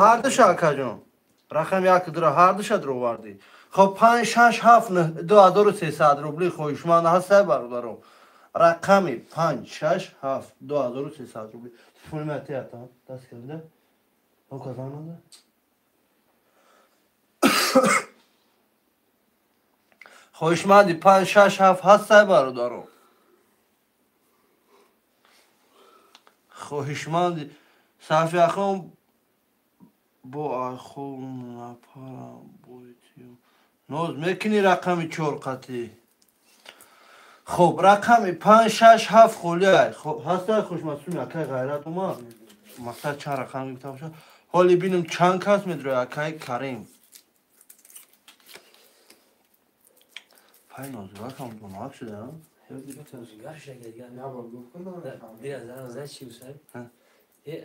Ҳардуша акаҷон. Рақами як дура ҳардуша дуровардӣ. Хоб 5 6 7 2300 рубли хоҳишманд ҳаста бародаро. Рақами 5 6 7 2300 рубли. Телефони ман тията, даст кардида? Он казананда? Хоҳишманди 5 6 7 ҳаста бародаро. Хоҳишманди Сафияхон бо айхол напарам бойтиём. Ноз мекунӣ рақами 4 қатӣ. Хоб рақами 5 6 7 холиай. Хоб ҳаста хушмасуми акай Ғайрат омад. Мақсад чанд рақам гирифта бошад? Ҳоли бинем чанд кас медрои акай Карим. Пай Нозиракам донак шуда.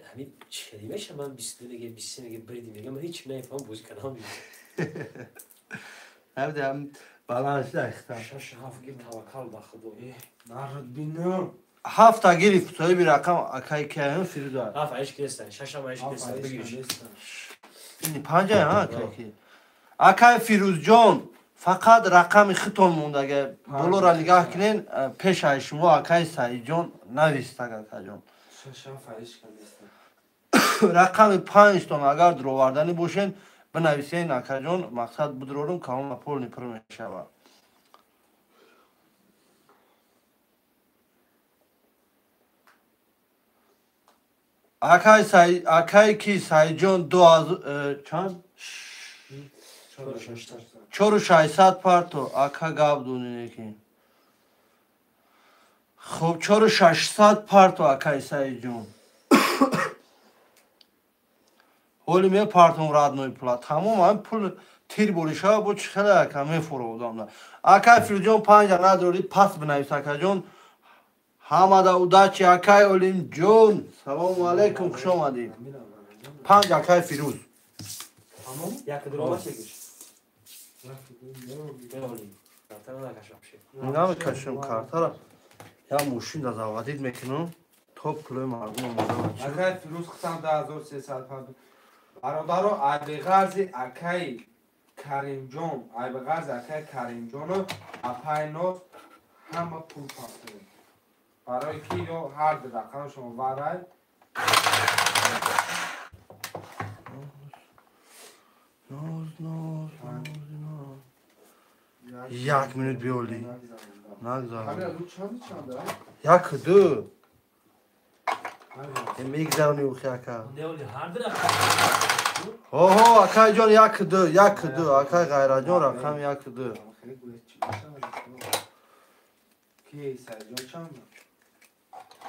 Ҳамин чӣ меша ман 22 мега 23 мега бриди мега ман ҳеч нафаҳмам бозӣ кардам. Ҳамдам баланс дахта. 6 7 гир таваккал ба Худо. Нард бинам. 7 гирифт соҳиби рақам акай киам Фирӯза. 7 аш киста, 6 ам аш киста бигириш. Ин 5 ҳа акай ки. Акай Фирӯзҷон фақат рақами хитон мондага болоро нигаҳ кунен пешаи шумо акай Саидҷон навистаг акаҷон. 6 аш киста. Рақами 5 тон агар дуроварданӣ бошен бинависен акаҷон, мақсад будурорум калона полни пур мешавад. Акай ки Саидҷон чанд? 4600 парто. Ака гап донӣ ки. Хуб 4600 парто акай Саидҷон. Ҳоли мепартом родной пула. Тамом ҳамин пул тир боришава бо чӣ хеле ака мефуроводам. Акай Фирӯзҷон 5 надорӣ пас бинавис акаҷон. Ҳамада удачи акай Олимҷон. Салому алайкум, хуш омадӣ. 5 акай Фирӯз. Намекашам картара. Я мошин да заводид мекунам. То пулои мардум омода. Акай Фирӯз хусам 2300 парто. Бародаро айбиғарзи акай Каримҷон, айбиғарзи акай Каримҷону апайноз ҳама пул партоем. Барои ки ё ҳар ду рақамшон варай. Ноз, ноз, ноз, ноз. Як минут биёли. Нагзар. Як, ду. Мегзарони ухи ака. Ҳо, акайҷон 1 2, 1 2, акай Ғайраҷон рақам 1 2.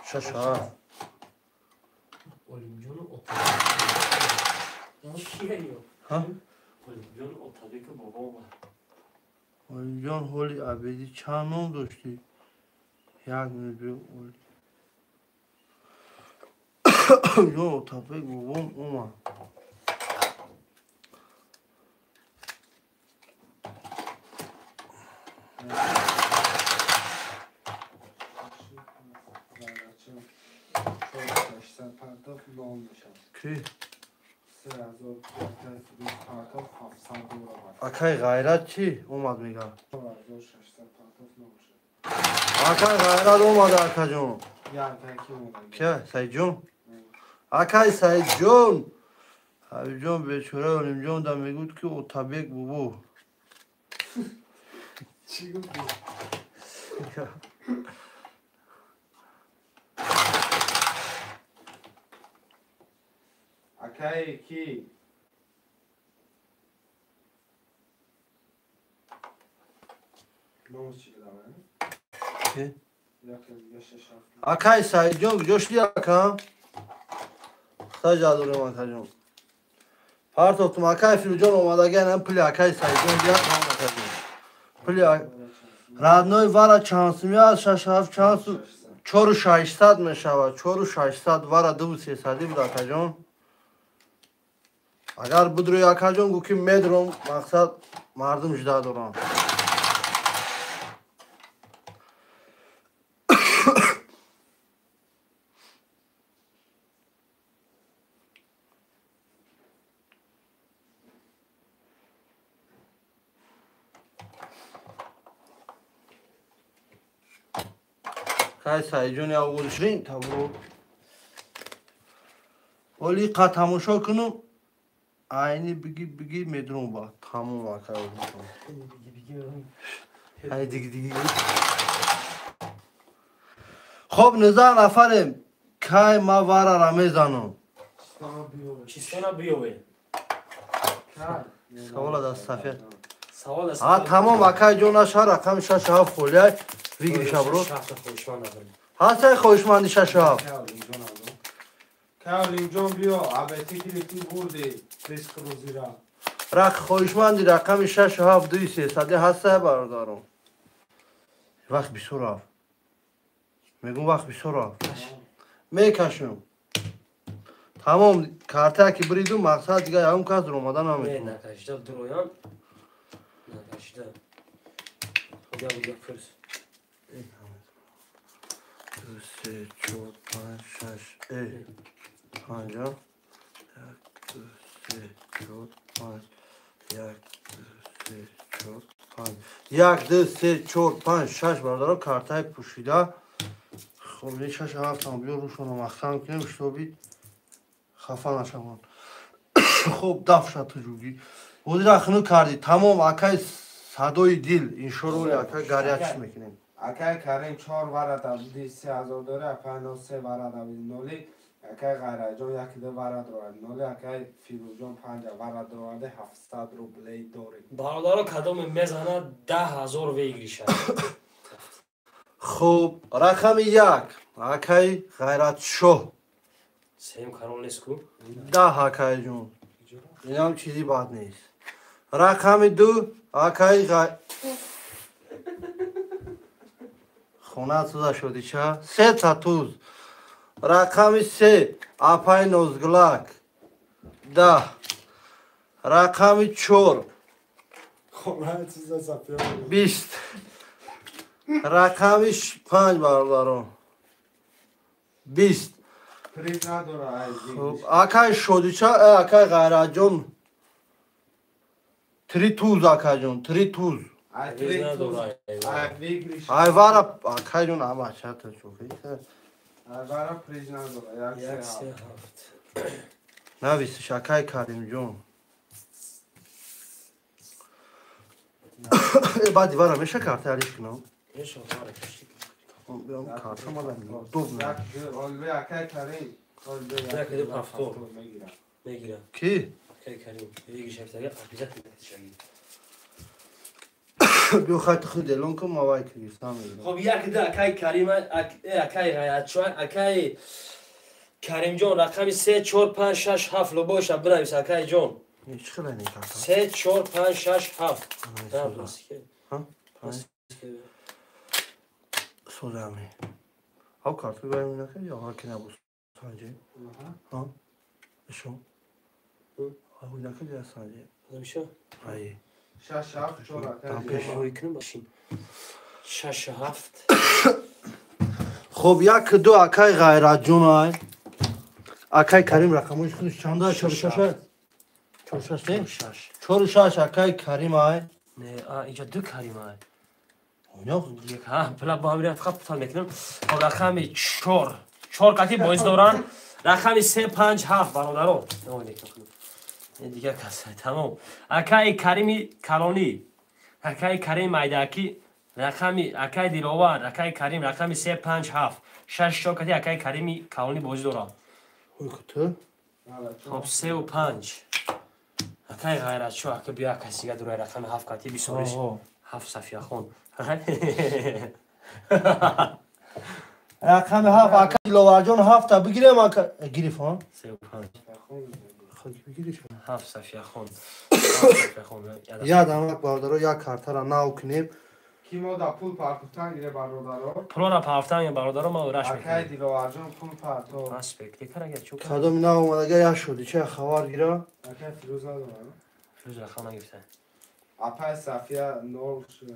6 7. Олимҷон ҳоли абедӣ чанд ном доштӣ? Як минут биё оли. Ҷон Отабек бобом омад. Ки? Акай Ғайрат чӣ омад мега? Акай Ғайрат омада акаҷон. Ки Саидҷон? Акай Саидҷон. Ҳабибҷон бечора Олимҷон да мегӯд ки Отабек бобо. Чӣ гуфтӣ? Акай ки? Акай Саидҷон куҷо шудӣ акам? Худо ҷадорем акаҷон. Партофтум акай Фирӯзҷон омадагиан ам пули акай Саидҷон диҳад ҳам акаҷон. Пули родной вара чанд сумӣ аст? 6 7 чанд сум? 4600 мешавад. 4600 вара 2300 буд акаҷон. Агар будруи акаҷон гӯ ки медром, мақсад мардум жда дорам. Кай Саидҷон я оғоз ширин табро. Оли қа тамошо кунум. Айни биги биги медрум ба. Тамом акай. Ай диги диги. Хоб 19 нафарем. Кай ма варара мезанам. Чистона биёве. Савола даст сафед. Савол аст. А тамом акай ҷон наша рақами 6 7 холиай. Вигриша бро. Ҳастай хоҳишманди 6 7. Кавлинҷон биё, абетӣ гирифтӣ бурдӣ ризқ рӯзира. Рақ хоҳишманди рақами 6 7 2 300 ҳастай бародарон. Вақт бисёр рафт. Мегум вақт бисёр рафт. Мекашам. Тамом картая ки биридум мақсад дигар ягон кас омада наметавонад. Накашида дуроян. Накашида. Худо буд як фурс. 2 3 4 5 6 5 1 2 3 4 5 1 2 3 4 5 1 2 3 4 5 6 бародаро картаи пӯшида. Хоб не 6 7 там биё рӯшонро махсам кунем шутоби хафа нашаванд. Хоб дафша туҷугӣ. Ҳозира хунук кардӣ. Тамом акай садои дил иншоаллоҳ акай гарячиш мекунем. Акай Карим 4 варада буди 3000 дора, 53 варада буди 0. Акай Ғайраҷон як ду вара дорад ноль, акай Фирӯзҷон панҷа вара дорад, 700 рублей дорем. Бародаро, кадоме мезанад 10 000 выигрыша. Хуб, рақами як, акай Ғайратшоҳ. Сеюм король нест ку? 10, акайҷон, инам чизи бад нест. Рақами ду, акай хона туза шудича сета туз. Рақами се, апай Нозгулак, 10. Рақами чор, 20. Рақами панҷ, бародарон, 20. Акай Шодича, акай Ғайратҷон, три туз, акайҷон, три туз. Айвара, акайҷон, амачата шӯхӣ. Айвара приз надора. Як се ҳафт. Нависиш, акай Каримҷон. Баъди вара меша карта алиш кунам? Меша. Карта мада удобно. Акай Карим. Як ду ҳафтор мегирам. Ки? Акай Карим. Выигрыш ҳафтага обязательно шаги. Биё, хайти худ эълон кун, ма вай гирифтам мегирам. Хоб, як ду акай Карим, акай Ғайратшоҳ, акай Каримҷон, рақами се, чор, панҷ, шаш, ҳафт, любойша бинавис, акайҷон. Чӣ хеле не карта? Се, чор, панҷ, шаш, ҳафт. Созами. Ав карта бибарем нака ё ҳар ки набуд санҷи? Ҳа? Ишо? Ав нака ҷа санҷи? Намиша? Ай. Шаш ҳафт чор, акай. Шаш ҳафт. Хоб, як ду, акай Ғайратҷон ай. Акай Карим рақамои худаш чанда? Чору шаш? Чору шаш не? Шаш. Чору шаш, акай Карим ай. Не, а инҷа ду Карим ай. Оня? Ҳа, пила бо ҳамин фақат путал мекунем. Хоб, рақами чор. Чор кати боиз доранд. Рақами се, панҷ, ҳафт, бародаро. Дигар кас тамом. Акаи Карими калонӣ. Акаи Карим майдакӣ, рақами акаи Диловар, акаи Карим, рақами се, панҷ, ҳафт. Шаш, чор кати акаи Карими калонӣ бозӣ дорад. Хоб, сеу панҷ. Акаи Ғайратшоҳ, ака бия касига дурай рақами ҳафт кати бисориш. Ҳафт Сафияхон. Рақами ҳафт, ака Диловарҷон, ҳафта бигирем, ака гириф, ҳа? Сеу панҷ. Бигириш. Ҳафт Сафияхон. Як дамак, бародаро, як картара нав кунем. Ки мо да пул партофтан гире, бародаро? Пулора партофтан, бародаро, ма раш мекунем. Акай Диловарҷон пул парто. Кадоми нав омадага як шуди, ча хабар гира? Акай Фирӯз надорам. Фирӯз рақам нагирифта. Апай Сафия нол шуд.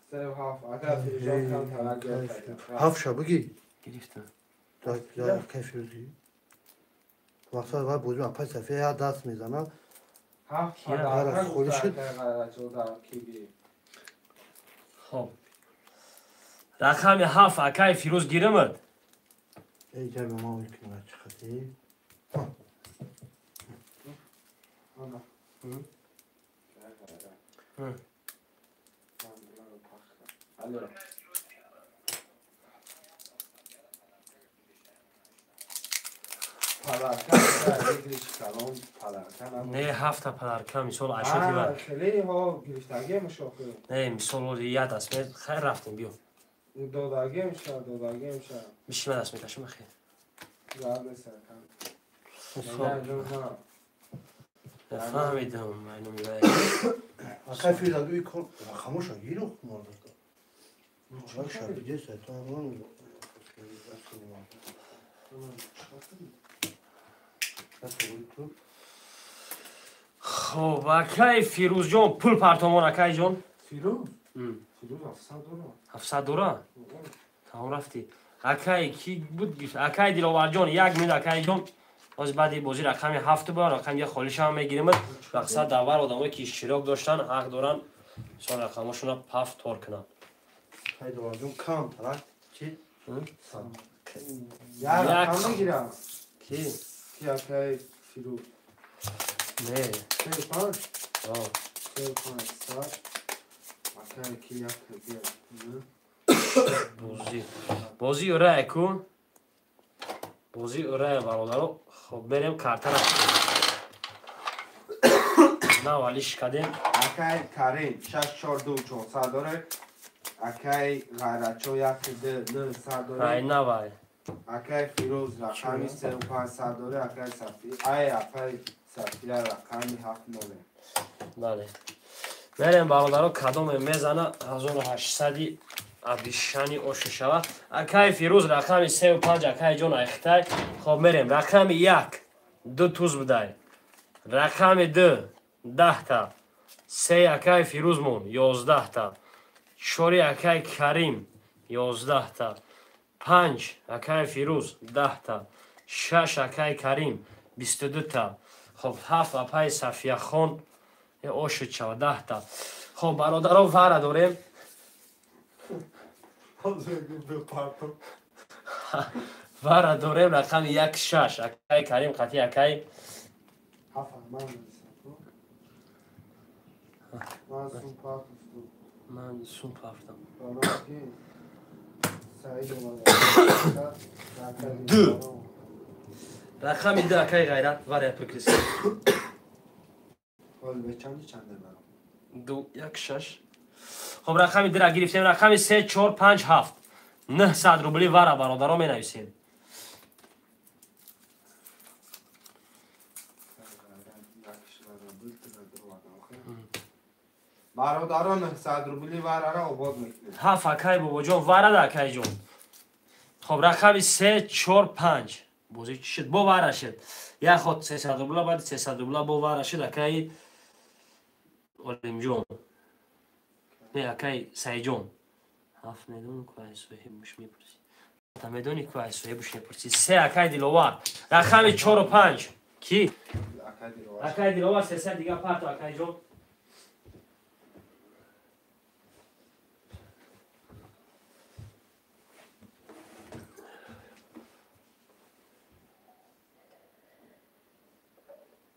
Се ҳафт. Акай Фирӯзҷон кам тарак гирифта. Ҳафт ша биги. Гирифтам. Акай Фирӯз. Мақсад вай бозӣ апай Сафия як даст мезанад. Ҳафт холӣ шуд. Хоб. Рақами ҳафт, акай Фирӯз гиримад. Эй, ҷаби ма мекунад чӣ хати? Алло. Подарка, выигрыш калон, подарка. Не, ҳафта подарка, мисол ашоти ва. Хеле ҳо гирифтагӣ мешохи. Не, мисол оли як даст ме хайр рафтем, биё. Додагӣ меша, додагӣ меша. Бишима даст мекашам хел. Зад несакам. Фаҳмидам, айно мебарем. Акай Фирӯз, агӯи кор хомӯша гиру морда. Чак шабидеса, то ҳамон. Хоб, акай Фирӯзҷон, пул партомон, акайҷон. Фирӯз? Фирӯз 700 дора. 700 дора? Тамом, рафтӣ. Акай ки буд гирифт? Акай Диловарҷон, як минут, акайҷон. Ҳозир баъди бозӣ рақами ҳафту ба рақами як холишам мегирем. Мақсад давар одамое ки иштирок доштан, ҳақ доранд мисол рақамошонро пафт тор кунанд. Акай Диловарҷон кам тарак чи? Як рақам мегирам. Ки? Ки акай Фирӯз? Не. Се панҷ? О. Се панҷ сад. Акай ки як гир. Бозӣ. Бозӣ юра ку? Бозии урая бародаро. Хоб мерем картара. Навалиш кадем. Акай Карим 6 4 2 400 дорад. Акай Ғайратчо 1 2 900 дорад. Ай навай. Акай Фирӯз рақами 3 500 дорад. Акай Сафи, ай апай Сафия рақами 7 0. Бале. Мерем бародаро, кадоме мезана 1800 абишани оши шава. Акай Фирӯз рақами 3 5, акай ҷон айхтай. Хоб мерем рақами 1 2 туз будай. Рақами 2 10та. 3 акай Фирӯзмон 11та. 4 акай Карим 11та. 5 акай Фирӯз 10та. 6 акай Карим 22та. Хоб 7 апай Сафияхон ошид шава 10та. Хоб бародаро вара дорем. Вара дорем рақами 1 6 акай Карим қати акай ман сум пафтам. 2 рақами 2 акай Ғайрат вара прикрис. 2 1 6. Хоб рақами 2 гирифтем. Рақами 3 4 5 7 900 рубли вара бародаро менависем. Бародаро 900 рубли варара обод мекунем. 7 акай бобоҷон варада акай ҷон. Хоб рақами 3 4 5 бозӣ чӣ шуд? Бо вара шуд. Як ход 300 рубла, баъд 300 рубла бо вара шуд акай Олимҷон. Не, акай Саиҷон. 7 медонӣ ку ай соҳибуш мепурсӣ. Та медонӣ ку ай соҳибуш мепурсӣ. 3 акай Диловар. Рақами 4 5 ки? Акай Диловар 300 дига парто акай ҷон.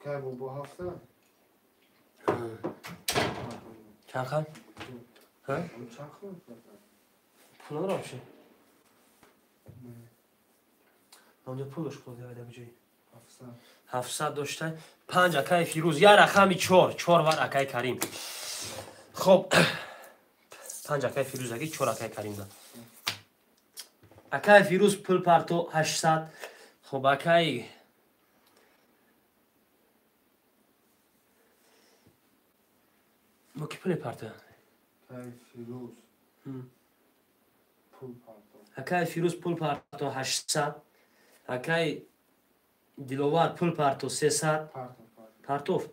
Акай бобо 7. Чанд хан? Пул надорам ши? Онҷо пул дошт, пул дига ҷои. 700 дошта. 5 акай Фирӯз, я рақами 4, 4 вар акай Карим. Хоб 5 акай Фирӯз аги 4 акай Карим да. Акай Фирӯз пул парто 800. Хоб акай мо ки пуле парто? Акай Фирӯз пул парто. Акай Фирӯз пул парто 800. Акай Диловар пул парто 300. Партофт.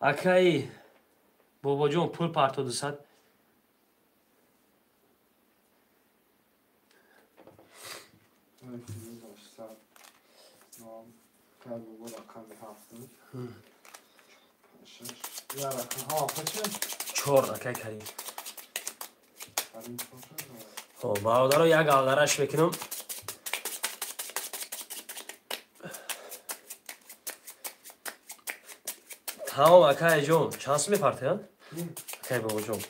Акай Бобоҷон пул парто 200. Акай Фирӯз 800. Акай бобо рақами 7. 6. Я рақам ҳа пача? 4 акай Карим. Хоб бародаро як алдараш мекунам. Тамом акай ҷон, чанд сум мепартоянд? Акай бобоҷон.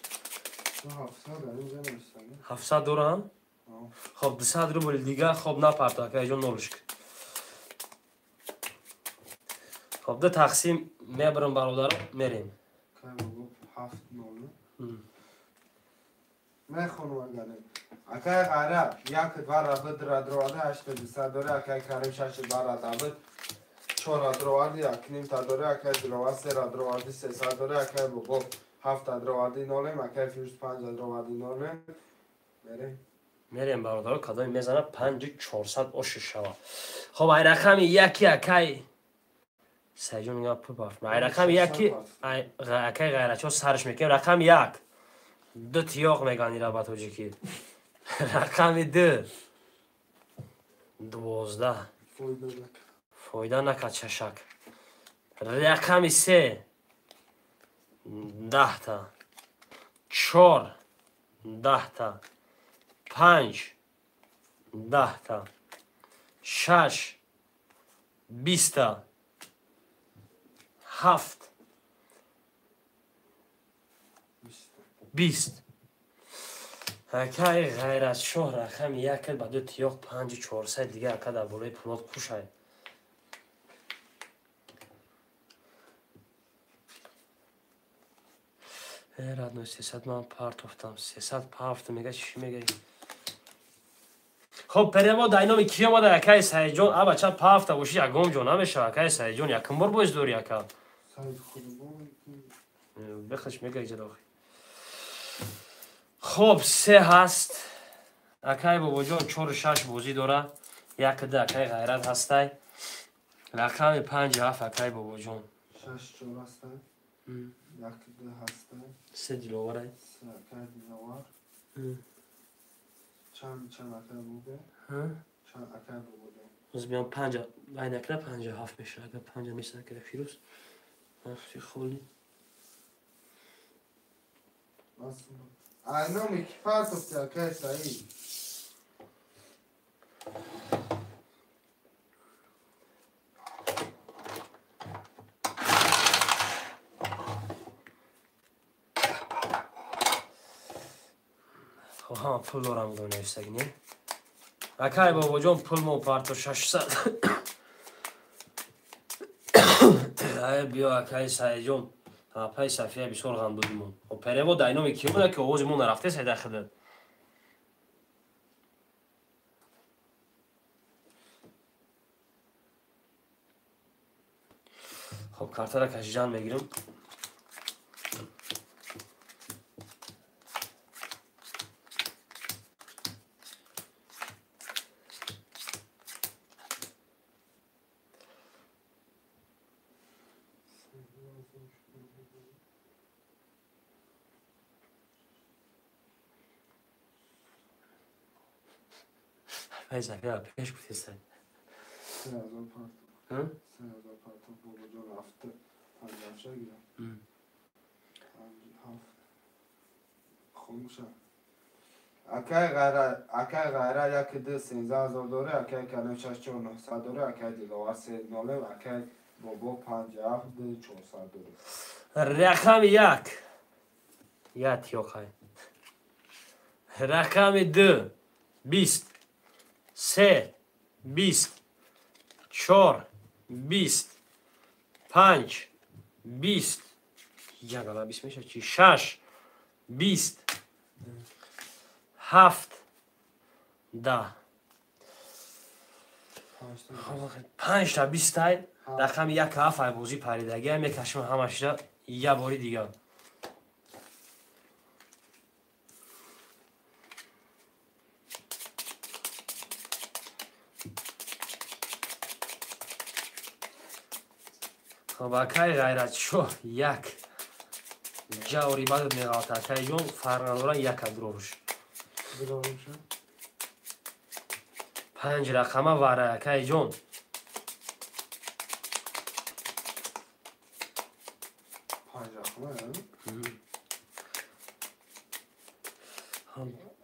700 дорам? Хоб 200 рубл дига хоб напарто акай ҷон нолушк. Хоб ду тақсим мебарам бародаро, мерем. 7 0. Мехонам агаре. Акай Ғайрат 1 2 бидра дроварда 8 200 дора, акай Карим 6 2 дабд 4 дроварди 1.5 та дора, акай Диловар 3 дроварди 300 дора, акай бобо 7 дроварди 0, акай Фирӯз 5 дроварди 0. Мерем. Мерем бародаро, кадоме мезана 5 400 оши шава. Хоб ай рақами 1 акай Саиҷон нига пул бафт. Ай рақами 1 акай Ғайратчо сарш мекунем. Рақами 1 2 тиёқ меган ира ба тоҷикӣ. Рақами 2 12 фойда накард чашак. Рақами 3 10та. 4 10та. 5 10та. 6 20та. 7 20. Акаи Ғайратшоҳ рақами як ба ду тиёқ 5400 дига ака дар болои пулот кушай. Родной 300 ман партофтам, 300 пафтам, мега чӣ мегаи? Хоб, перевод ай номи ки омада, акаи Саидҷон? А бача пафта боши, ягон ҷо намешава, акаи Саидҷон, якум бор боз дори ака. Бехаш мега иҷа. Хоб, се ҳаст. Акаи Бобоҷон 4-6 бозӣ дора. 1-2 акаи Ғайрат ҳастай. Рақами 5-7 акаи Бобоҷон. 6-4 ҳастай. 1-2 ҳастай. Се Диловарай. Се акаи Диловар. Чанд акаи Бобо? Чанд акаи Бобоҷон? Оз биям 5 вай накна 5-7 мешава. Агар 5 нест акаи Фирӯз. Вақти холи. Ай номи ки партофти, акаи Саид? Хоб, ҳама пул дорам доневисаги, не? Акаи Бобоҷон пул мо парто 600. Ай биё акаи Саидҷон. Апаи Сафия бисёр ғам додимон. Перевод ай номи ки буда, ки овози мо нарафте сайда хидад? Хоб, картара кашидан мегирам. Апаи Сафия пеш гуфтесай. 3000 партов. 3000 партов Бобоҷон рафта 5-7 гирам. 5-7. Хомӯша. Акаи Ғайрат, акаи Ғайрат 1-2 13000 дора, акаи Карим 6-4 900 дора, акаи Диловар 3-0, акаи Бобо 5-7 2-400 дора. Рақами 1. Я тиёқай. Рақами 2 20, 3 20, 4 20, 5 20, ягала 20 меша чи? 6 20, 7 10. 5 та 20 тай. Рақами 1 7 ай бозӣ паридагия мекашем ҳамашра я бори дигар. Хоб, акаи Ғайратшоҳ як ҷаври бадат меғалта, акаи ҷон, фарқ надора, як адроруш. 5 рақама вара, акаи ҷон. 5 рақама?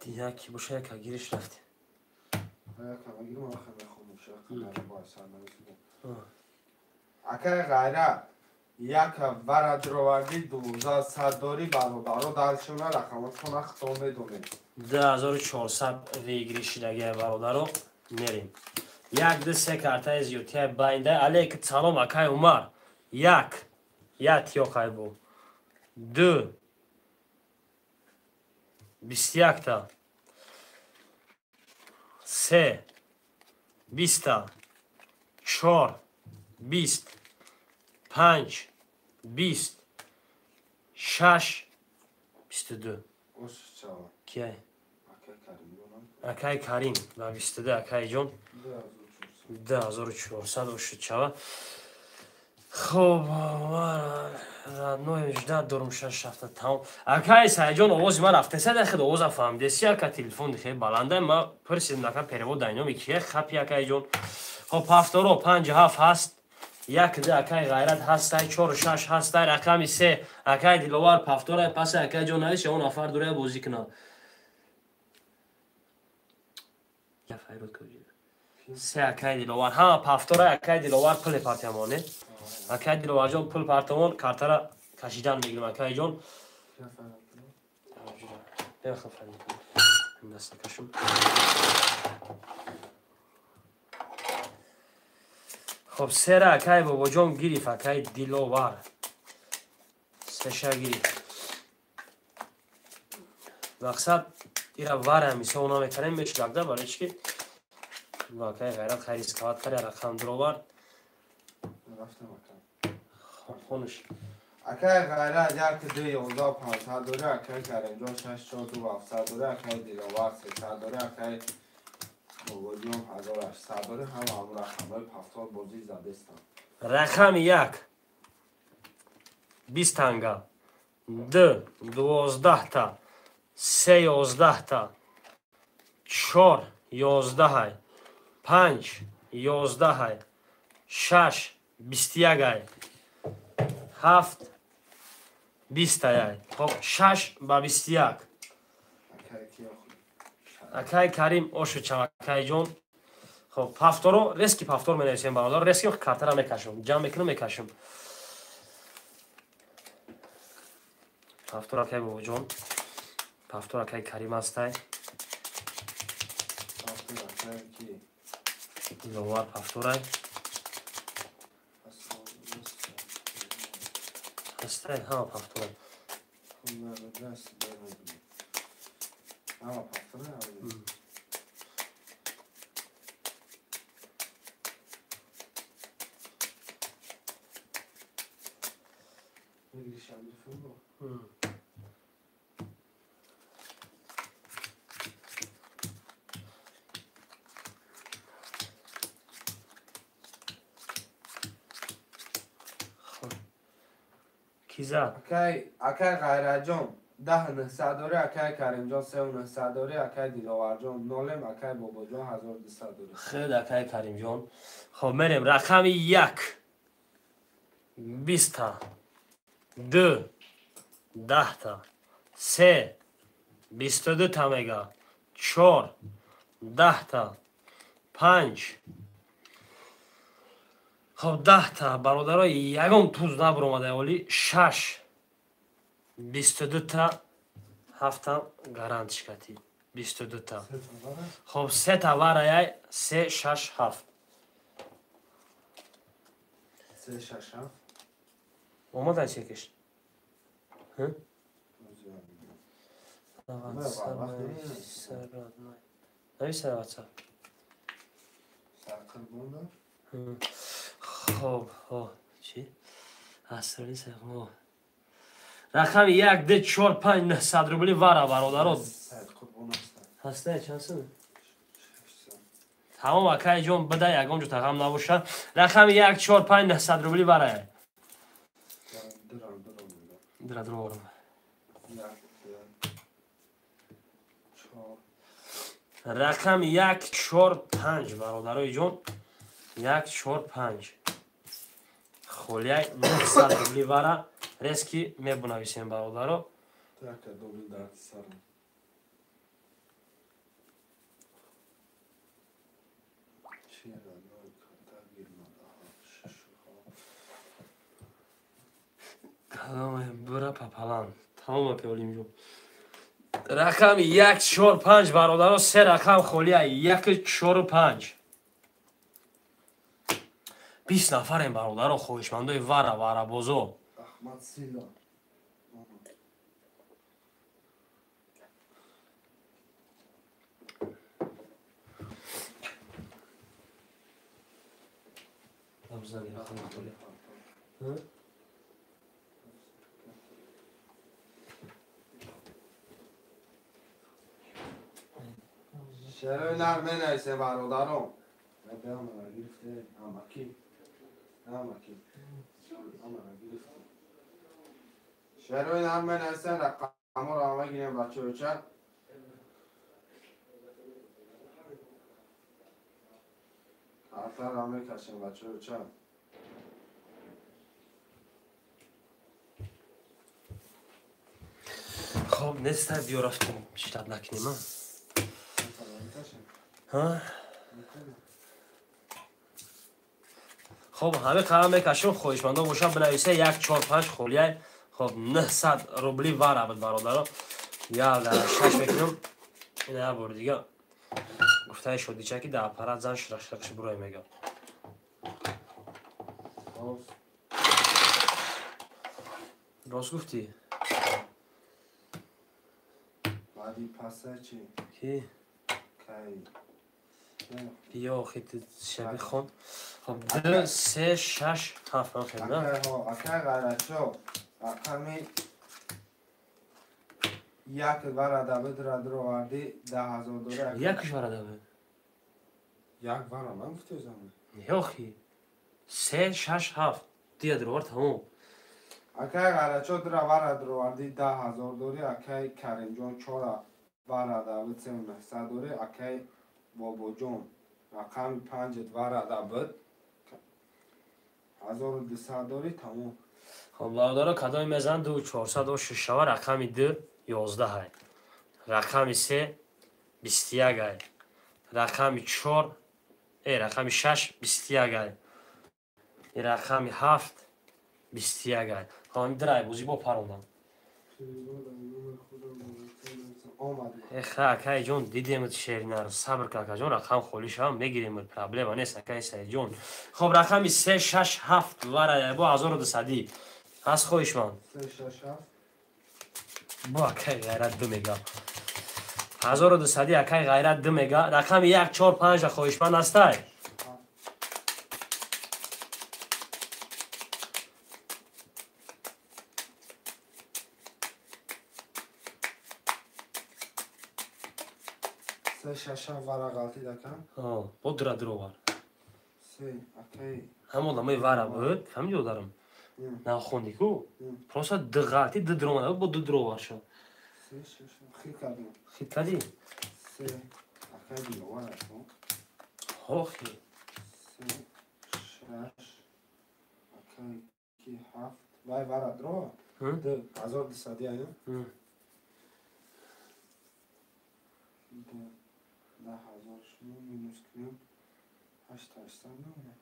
Яки боша, яка гириш рафти. Акаи Ғайрат як вара дровардӣ 1200 дорӣ, бародаро даршона рақамотона хто медонед. 2400 выигрыш шидагия бародаро, мерем. 1 2 3 картаи зиёдтия байнда. Алейк салом акаи Умар. 1 я тиёқай бу. 2 21 та. 3 20 та. 4 20, 5 20, 6 22. Кияй? Акаи Карим ба 22 акаи ҷон. 2400 ошуд шава. Хоб, родной ждать дорум 6 ҳафта тамом. Акаи Саидҷон, овози ман рафтеса дахед, овоза фаҳмидеси, ака телефон хеле баланда, ма пурсидем нака перевод ай номи кия хапи акаи ҷон. Хоб, ҳафторо 5-7 ҳаст. 1-2 акаи Ғайрат ҳастай, 4-6 ҳастай, рақами 3 акаи Диловар пафтора, пас акаи ҷон навис, он нафар дурая бозӣ кунад. Я файрод кунед. 3 акаи Диловар, ҳама пафтора акаи Диловар пул партиямоне. Акаи Диловарҷон пул партамон, картара кашидан мегирем акаи ҷон. Даста кашум. Хоб, сера акай Бобоҷон гирифт, акай Диловар. Сеша гирифт. Мақсад ира вара мисол намекарем, мешлагда, барои чи ки акай Ғайрат хайр рисковать кард, рақам дуровард. Хоб, хонуш. Акай Ғайрат 1 2 11 500 дора, акай Каримҷон 6 4 2 700 дора, акай Диловар 300 дора, акай Бобоҷон 1800 дора, ҳама ҳамон рақамҳои пафтор бозӣ задестанд. Рақами 1 20 танга, 2 12 та, 3 11 та, 4 11, 5 11, 6 21, 7 20. Хоб, 6 ба 21. Акай Карим ошучам, акайҷон. Хоб, пафторо рески пафтор менависем, бародар, рески картара мекашам, ҷамъ мекунам, мекашам. Пафтор акай Бобоҷон, пафтор акай Карим ҳастай. Диловар пафторай. Ҳастай, ҳама пафторай. Акай Ғайратҷон 10 900 дора, акай Каримҷон 3 900 дора, акай Диловарҷон нолем, акай Бобоҷон 1200 дора. Хел, акай Каримҷон. Хоб, мерем. Рақами 1 20 та, 2 10 та, 3 22 та мега, 4 10 та, 5. Хоб, 10 та, бародаро, ягон туз набуромада оли, 6 22 та, 7 гарантиш кати 22 та. Хоб, се та вараяй, 3 6 7. 3 6 7. Омадай секиш. Нависай WhatsApp. Хоб, чӣ? Асрни сехмо. Рақами 1 2 4 5 900 рубли вара, бародаро. Ҳастай, чанд сум? Тамом, акай ҷон, бада, ягон ҷо тағам набоша. Рақами 1 4 5 900 рубли вара. Дра дроорам. Рақами 1 4 5, бародарои ҷон. 1 4 5. Холияй 900 рубли вара. Рески мебунависем, бародаро. Бура папалан. Тамом, ака Олимҷон. Рақами 1 4 5, бародаро, се рақам холия, 1 4 5. 20 нафарем, бародаро, хоҳишмандои вара, варабозо. Ахмад Сила. Шерои нар менависе, бародарон. Шерои нар менависен, рақамҳоро ҳама гирем, бачаоча. Картаро мекашем, бачаоча. Хоб, неста, биё рафтем, шитат накунем, а? Хоб, ҳаме қалам мекашем, хоҳишмандо боша, бинависе, 1 4 5 холияй. Хоб, 900 рубли вара буд, бародаро. Я шаш мекунам. Ина як бори дига гуфтаи шодича ки дар аппарат зан ширақширақши бурой мега. Рост гуфтӣ? Баъди паса чи? Ки? Кай. Биё охи шаби хон. Хоб 2 3 6 7 охир, на? Акай ғайратчо рақами як варада бидра дуровардӣ 10 000 дора. Якш варада буд? Як вара ман гуфтезам. Не охи. 3 6 7 дия дуровар тамом. Акай ғайратчо дура вара дуровардӣ 10 000 дори, акай Каримҷон чора варада буд 3900 дори, акай Бобоҷон рақами панҷат варада буд 1200 дори тамом. Хоб бародаро, кадоме мезанад ду чорсад о шишава рақами ду ёздаҳай, рақами се 21-ай, рақами чор рақами шаш 21-ай, рақами ҳафт 21-ай. Хоб драй бозӣ бо парондам. Эха, акайҷон, дидемат шеринаро, сабр кар, акаҷон, рақам холӣ шавам мегиремат, проблема нест, акай Саидҷон. Хоб рақами се шаш ҳафт вара бо 1200 ҳаст хоҳишманд. Бо акай Ғайрат ду мега. 1200 акай Ғайрат ду мега. Рақами як чор панҷа хоҳишманд ҳастай? Бо дура дуровар. Ҳамон ламои вара буд, фаҳмиди одарам? Нахонди ку? Просто ду ғалти ду дуромада бо ду дуровар шуд. Хит кардӣ? Охи. Вай вара дрова? 1200 аю? 10 000 шумо минус кунем 8800 намонад.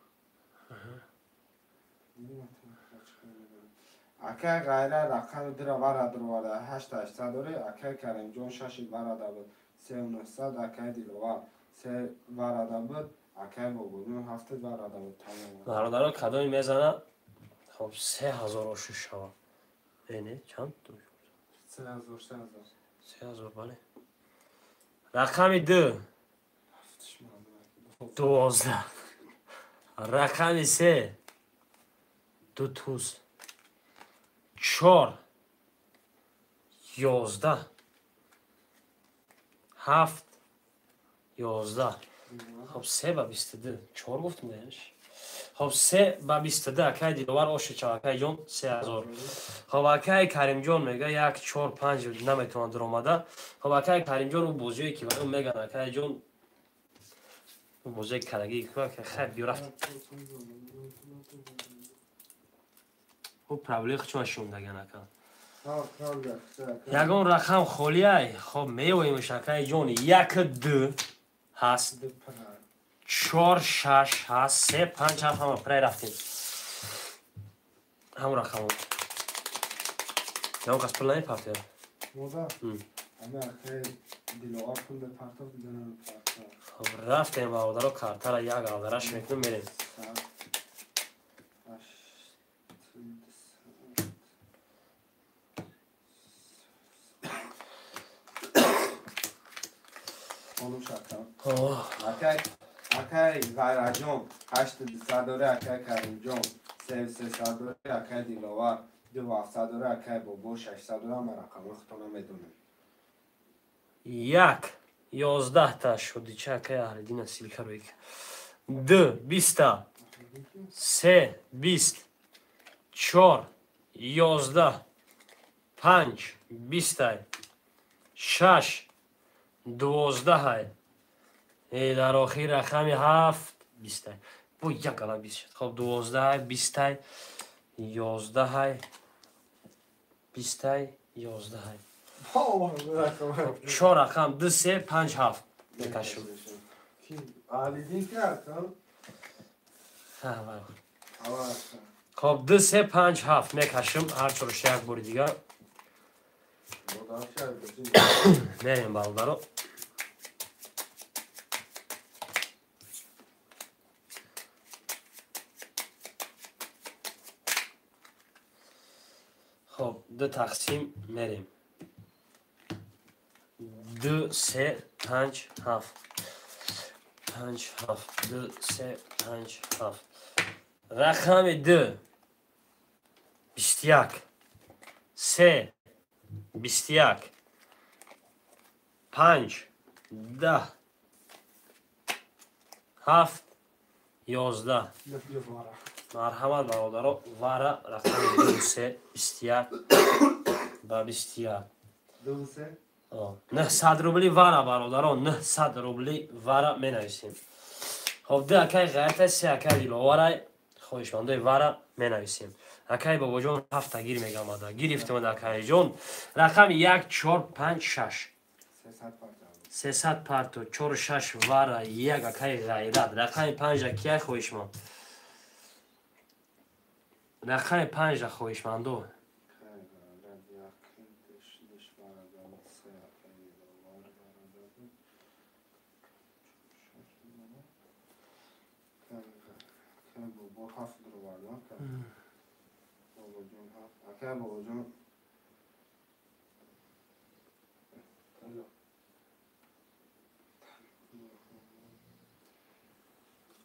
Акай Ғайра рақами дура вара дуроварда 8800 дори, акай Каримҷон шаши варада буд 3900, акай Диловар се варада буд, акай Бобоҷон ҳафтад варада буд тамом. Бародаро, кадоме мезана? Хоб 3000 ошиш шава. Не, чанд? 3000, 3000. 3000, бале. Рақами ду 12, рақами се ду туз, чор 11, ҳафт 11. Хоб се ба 22, чор гуфтем деш. Хоб се ба 22 акай Диловар ошичав, акайҷон 3000. Хоб акай Каримҷон мега як чор панҷ наметавонад дуромада. Хоб акай Каримҷон ӯ бозиое ки ба ӯ меган акайҷон ӯ бозие калагӣ хайр биё рафт. Ӯ проблема чун шундаган ака. Ягон рақам холиай. Хоб меоемш акайҷон як ду ҳаст. Чор шаш ҳаст, се панҷ ҳафт ҳама прай рафтем. Ҳамон рақамо. Ягон кас пул намепартояд? Хоб рафтем бародаро, картара як алдараш мекунем мерем. Акай Ғайраҷон 8200 дори, акай Каримҷон 3300 дори, акай Диловар 2700 дори, акай Бобо 600 дори. Ҳама рақамҳои худтона медонем. Як ёздаҳта шудича акай Аҳлиддина силкароик. Ду биста, се бист, чор 11, панҷ бистай, шаш дувоздаҳай, дар охир рақами ҳафт бистай. Бо як ала бист шуд. Хоб дувоздаҳай, бистай, ёздаҳай, бистай, ёздаҳай. Чор рақам ду се панҷ ҳафт мекашем. Хоб ду се панҷ ҳафт мекашем ҳар чорша як бори дигар. Мерем бародаро. Хоб, ду тақсим мерем. 2, 3, 5, 7. 5, 7, 2, 3, 5, 7. Рақами 2 21, 3 21, 5 10, 7 11. Марҳамат бародаро, вара рақами 2 3 21 ба 21. 2 3 900 рубли вара бародаро, 900 рубли вара менависем. Хоб, ду акай ғайрата, се акай диловарай, хоҳишмандои вара менависем. Акай бобоҷон ҳафта гир мегамада. Гирифтемад акайҷон. Рақами 1 4 5 6. 300 парто, 4 6 вара, 1 акай ғайрат. Рақами 5 кия хоҳишманд? Рақами 5 хоҳишмандо.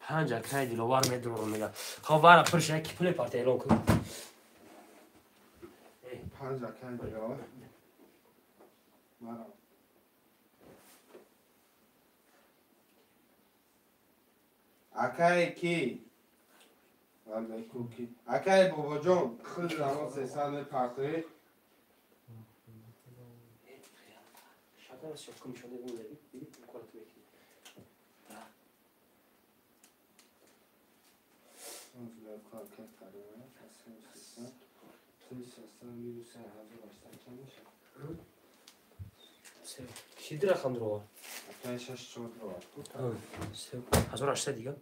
Панҷ акай диловар медурам мега. Хоб, вара пурша ки пуле парта эълон кун. Панҷ акай диловар. Мара. Акай ки? Акай бобоҷон, худ замон 300 мепартоӣ. Ки рақам дурова? Акай 6 4 дурова. 1800 дига?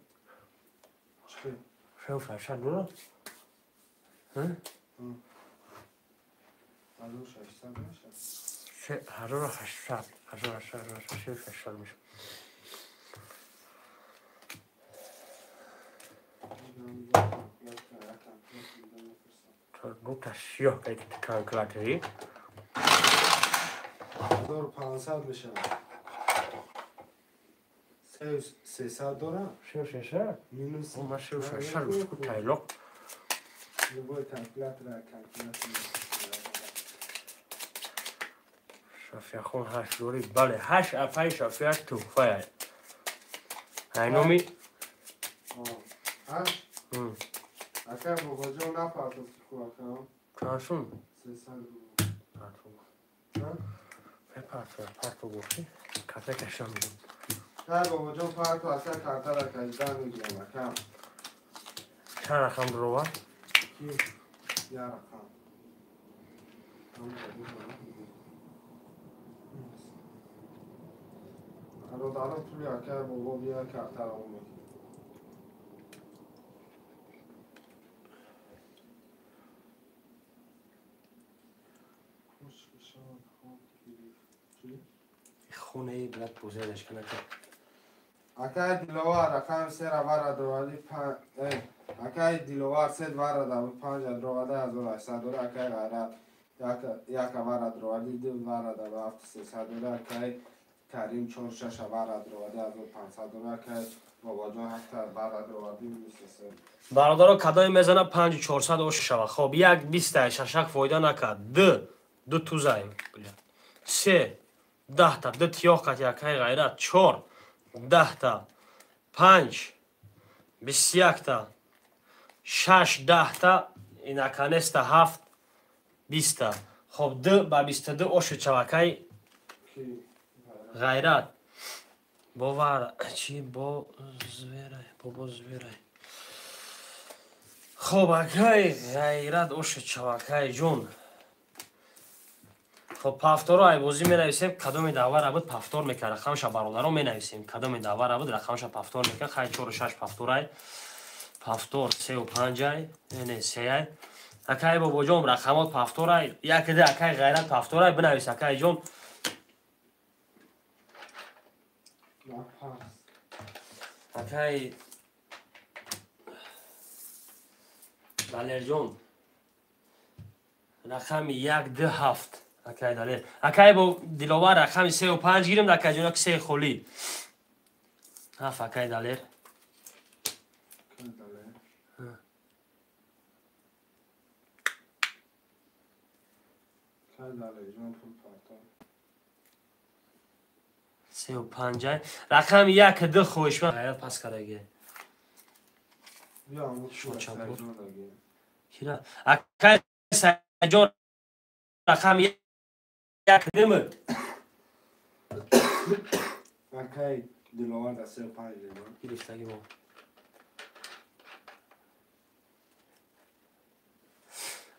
6 дурова? 1600 мешавад. 1800, 1800 мешавад. Дута сиёҳ калкулятори. 1500 мешавад. 300 дорам. 300? Минус. Ма 300 гуфт тайлоқ. Любой калкулятор калкулятор. Шафиахон 8 дори. Бале, 8 апай Шафиа туҳфа. Ҳайноми 8? Акай бобоҷон напартофти ку акам? Чанд сум? 300 рубл. Парту. Мепартоя, парту гуфти. Карта кашам мегӯм. Акай бобоҷон парту ака картара кашидан мегирам акам. Чанд рақам дурова? Ки? Я рақам. Бародаро пули акай бобо бия картара омед. Хонаи брат бозедаш канака. Акай Диловар рақами 3 вара дровади акай Диловар 3 вара да 5 дровада 1800 дора, акай Ғайрат 1 вара дровади 2 вара да 7300 дора, акай Карим 4 6 вара дровади 1500 дора, акай Бобоҷон 7 вара дровади 2300. Бародаро кадои мезана 5400 ош шава. Хоб 1 20 шашак фоида накард. 2 2 тузай. 3 10 2 тиёқ қати акай Ғайрат 4 10 5 21 6 10 инаканеста 7 20. Хоб 2 ба 22 оши чавакай Ғайрат. Бовар чи бо зверай, бобо зверай. Хоб акай Ғайрат оши чавакай ҷон. Хоб пафторо айбозӣ менависем, кадоми давара буд пафтор мекард, рақамша бародаро менависем, кадоми давара буд рақамша пафтор мекард. Хай 4 6 пафторай, пафтор 3 5 ай, не 3 ай. Акай бобоҷон рақамот пафторай, 1 2 акай Ғайрат пафторай, бинавис акай ҷон. Акай Далерҷон Рақами 1 2 7. Акай Далер. Акай бо Диловар рақами 3 ва 5 гирим, акай ҷон 3 холӣ. 7 акай Далер. 3 ва 5. Рақами 1 2 хоҳишманд. Ғайрат пас кардаги. Кира. Акай Сайҷон рақами 1 2. Акай Диловар да 3 ва 5 гирифтаги мо.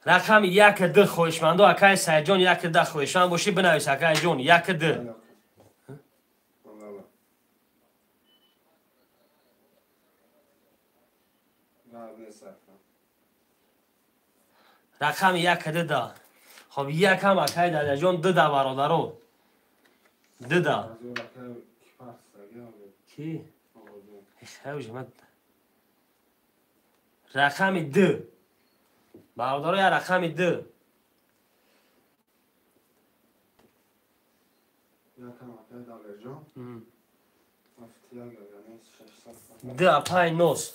Рақами 1 2 хоҳишмандо, акай Сайҷон 1 2 хоҳишманд бошӣ бинавис акай ҷон 1 2. Рақами 1 2 да. Хоб 1 ҳам акай Далерҷон 2 да бародаро. 2 да. Ки? Рақами 2. Бародаро я рақами 2. 2 апай нос.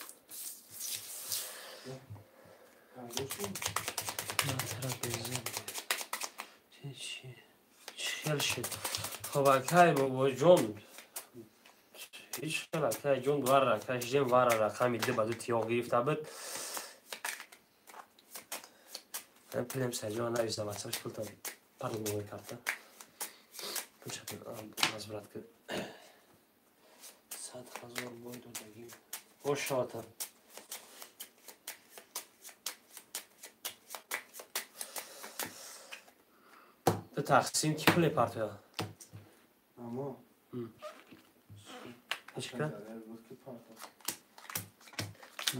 Хел шид. Хоб акай бобоҷон ҳеҷ хел акай ҷон вара акай жем вара рақами 2 ба 2 тиёқ гирифта буд. Пулем Сайҷон нависта ватсапш пулта пару новой карта. Пулша возврат ки 100 000 бой додагим. Ошавата. Тақсим ки пуле партоя? Амо. Ҳечка?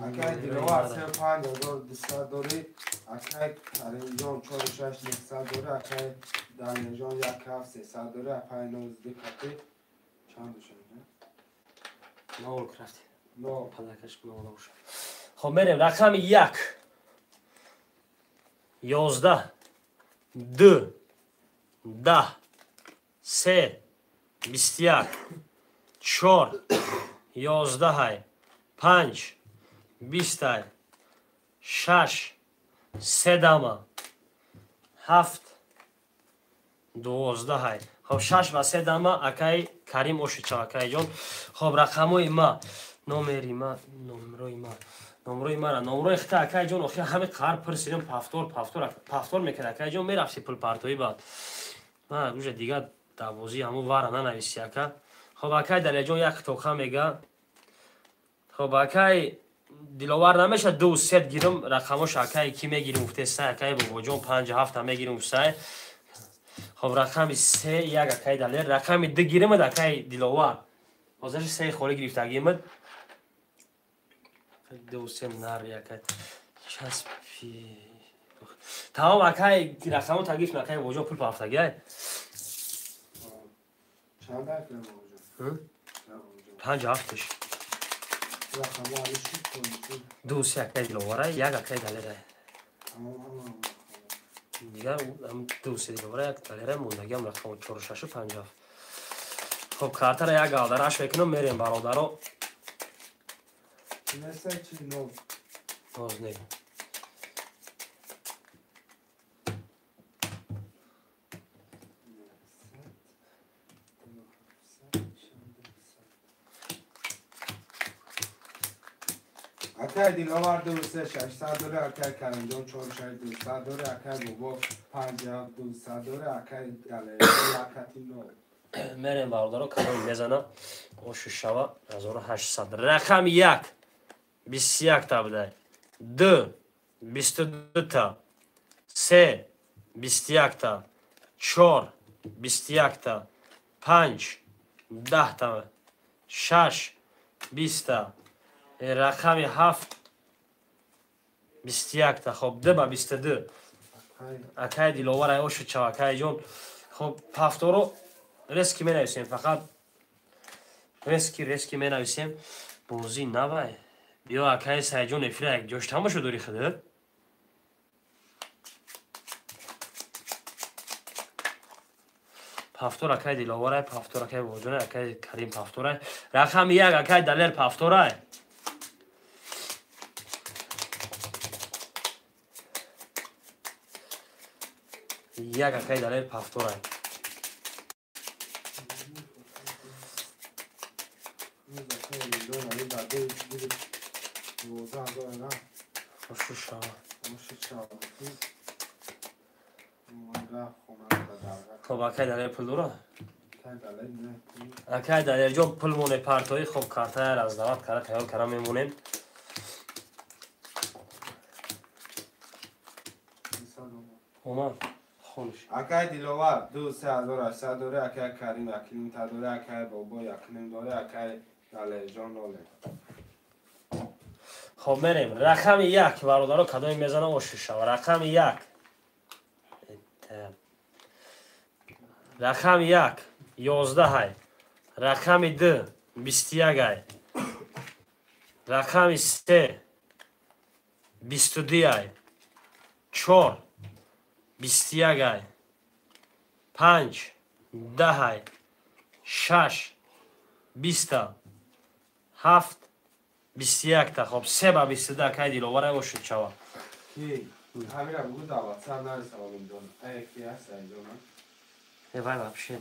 Акай Диловар 3 5200 дорӣ, акай Каримҷон 4 6 900 дорӣ, акай Далерҷон 1 7 300 дорӣ, апай 92 капи чанд дошад? Нол крафти. Нол. Падакаш нол бошад. Хоб мерем рақами 1 11 2 10 3 21 4 11 5 20 6 7 7 12. Хоб 6 ва 3 дама акай Карим Ошича акай ҷон. Хоб рақамои ма, номери ма, номрои ма, номрои мара, номрои хита акай ҷон охир ҳами қар пурсидем пафтор, пафтор, пафтор мекард акай ҷон мерафти пул партоӣ баъд. Ма уже дигар дарвозаи ҳамун вара нанависти ака. Хоб акай Далерҷон як тоқа мега. Хоб акай Диловар намеша 2 3 гирим рақамош акай ки мегирим гуфтеса акай бобоҷон 5 7 мегирим гуфтсай. Хоб рақами 3 1 акай Далер, рақами 2 гиримад акай Диловар. Ҳозираш 3 холӣ гирифтагимад. 2 3 нар акай. Часпи. Тамом акай рақамо тагиф акай бобоҷон пул пафтаги ай. Чанд акай бобоҷон? 5 7-ш. 2 3 акай Диловара, 1 акай Далера. Дигар 2 3 Диловара, 1 Далера мондагиам рақамо 4 6 5 7. Хоб картара як галдараш мекунам мерем бародаро. Ноз не. Акай Диловар 2 3 600 дорӣ, акай Каримҷон 4 6 200 дорӣ, акай Бобо 5 7 200 дорӣ, акай Далерҷон 1 0. Мерем бародаро калон мезана. Ошу шава 1800. Рақами 1 21 та будай. 2 22 та. 3 21 та. 4 21 та. 5 10 та. 6 20 та. Рақами 7 21 та. Хоб 2 ба 22. Акай Диловар ай ошу чава акай ҷон. Хоб пафторо резки менависем, фақат резки менависем. Бозӣ навай. Биё акай Сайҷон эфира як ҷош тамошо дорӣ худат? Пафтор акай Диловарай, пафтор акай Бобоҷонай, акай Карим пафторай. Рақами 1 акай Далер пафторай. Як акай Далер пафторай. Хоб, акай Далер пул дора? Акай Далерҷон пул моне партоӣ. Хоб, картая раздават кара тайёр кара мемонем. Омад. Акай Диловар 2-3800 дора, акай Карим 1,5 дора, акай Бобо 1,5 дора, акай Далерҷон 0. Хоб, мерем. Рақами 1 бародаро, кадоме мезанам оши шава. Рақами 1. Рақами 1 11 ай. Рақами 2 21 ай. Рақами 3 22 ай. 4 21 ай. 5 10 ай. 6 20 7 21 та. Хоб, 3 ба 22 акай Диловар ошуд шава. Ки ҳамира бугу дар WhatsApp нарисам Олимҷон. Ай ки ҳаст Айҷон? Вай вообще.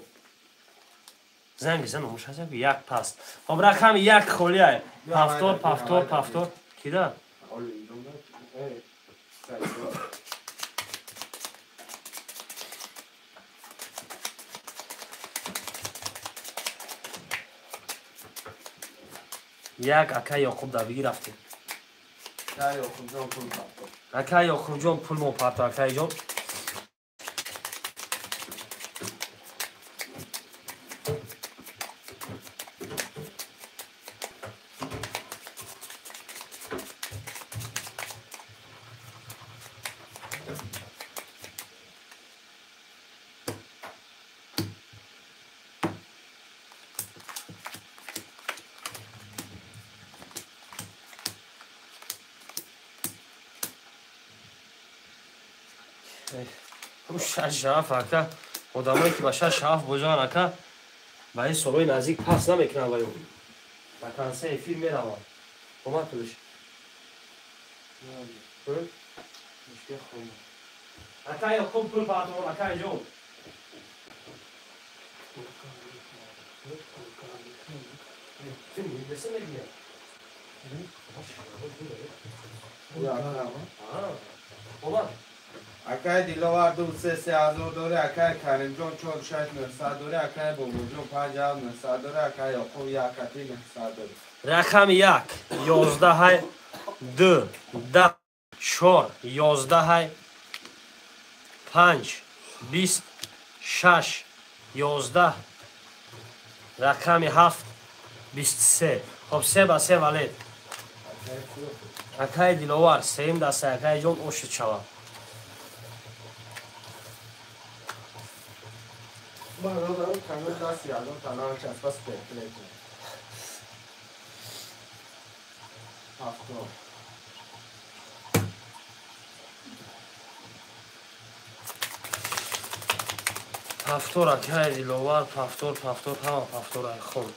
Занг бизан, омуш ҳаст як паст. Хоб, рақами 1 холӣ ай. Пафтор, пафтор, пафтор. Кида? Олимҷон. Эй, Саидҷон. Як акай Ёқуб дар бигӣ рафтем. Акай Ёқубҷон пул парто. Акай Ёқубҷон пул мо парто, акайҷон. Шаш ҳафт ака, одамое ки ба шаш ҳафт божан ака, ба ин солҳои наздик пас намекунанд ва ё ба консе эфир мераванд. Омад пулиш. Ака Ёқуб пул партовон, акайҷон. Омад. Акай Диловар 2-3-3000 дора, акай Каримҷон 4-6-900 дора, акай Бобоҷон 5-900 дора, акай Ёқуб 1-900 дора. Рақами 1 11 2 10 4 11 5 20 6 11 рақами 7 23. Хоб, 3 ба 3 валет. Акай Диловар сеюм даста, акайҷон ошид шава. Бародарам камер даст ягон танава часпа суперплей кун. Ҳафтор. Пафтор акай Диловар, пафтор, пафтор, ҳама пафтор ай хон.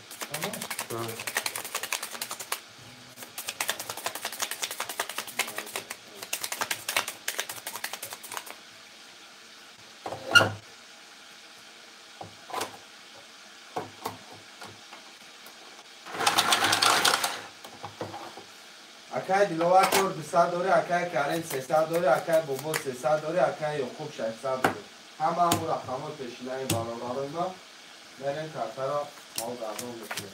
Акай Диловар 4-200 дора, акай Карим 300 дора, акай Бобо 300 дора, акай Ёқуб 600 дора. Ҳама ҳамун рақамҳо пешинаи бародарои мо. Мерем картаро мол гардон мекунем.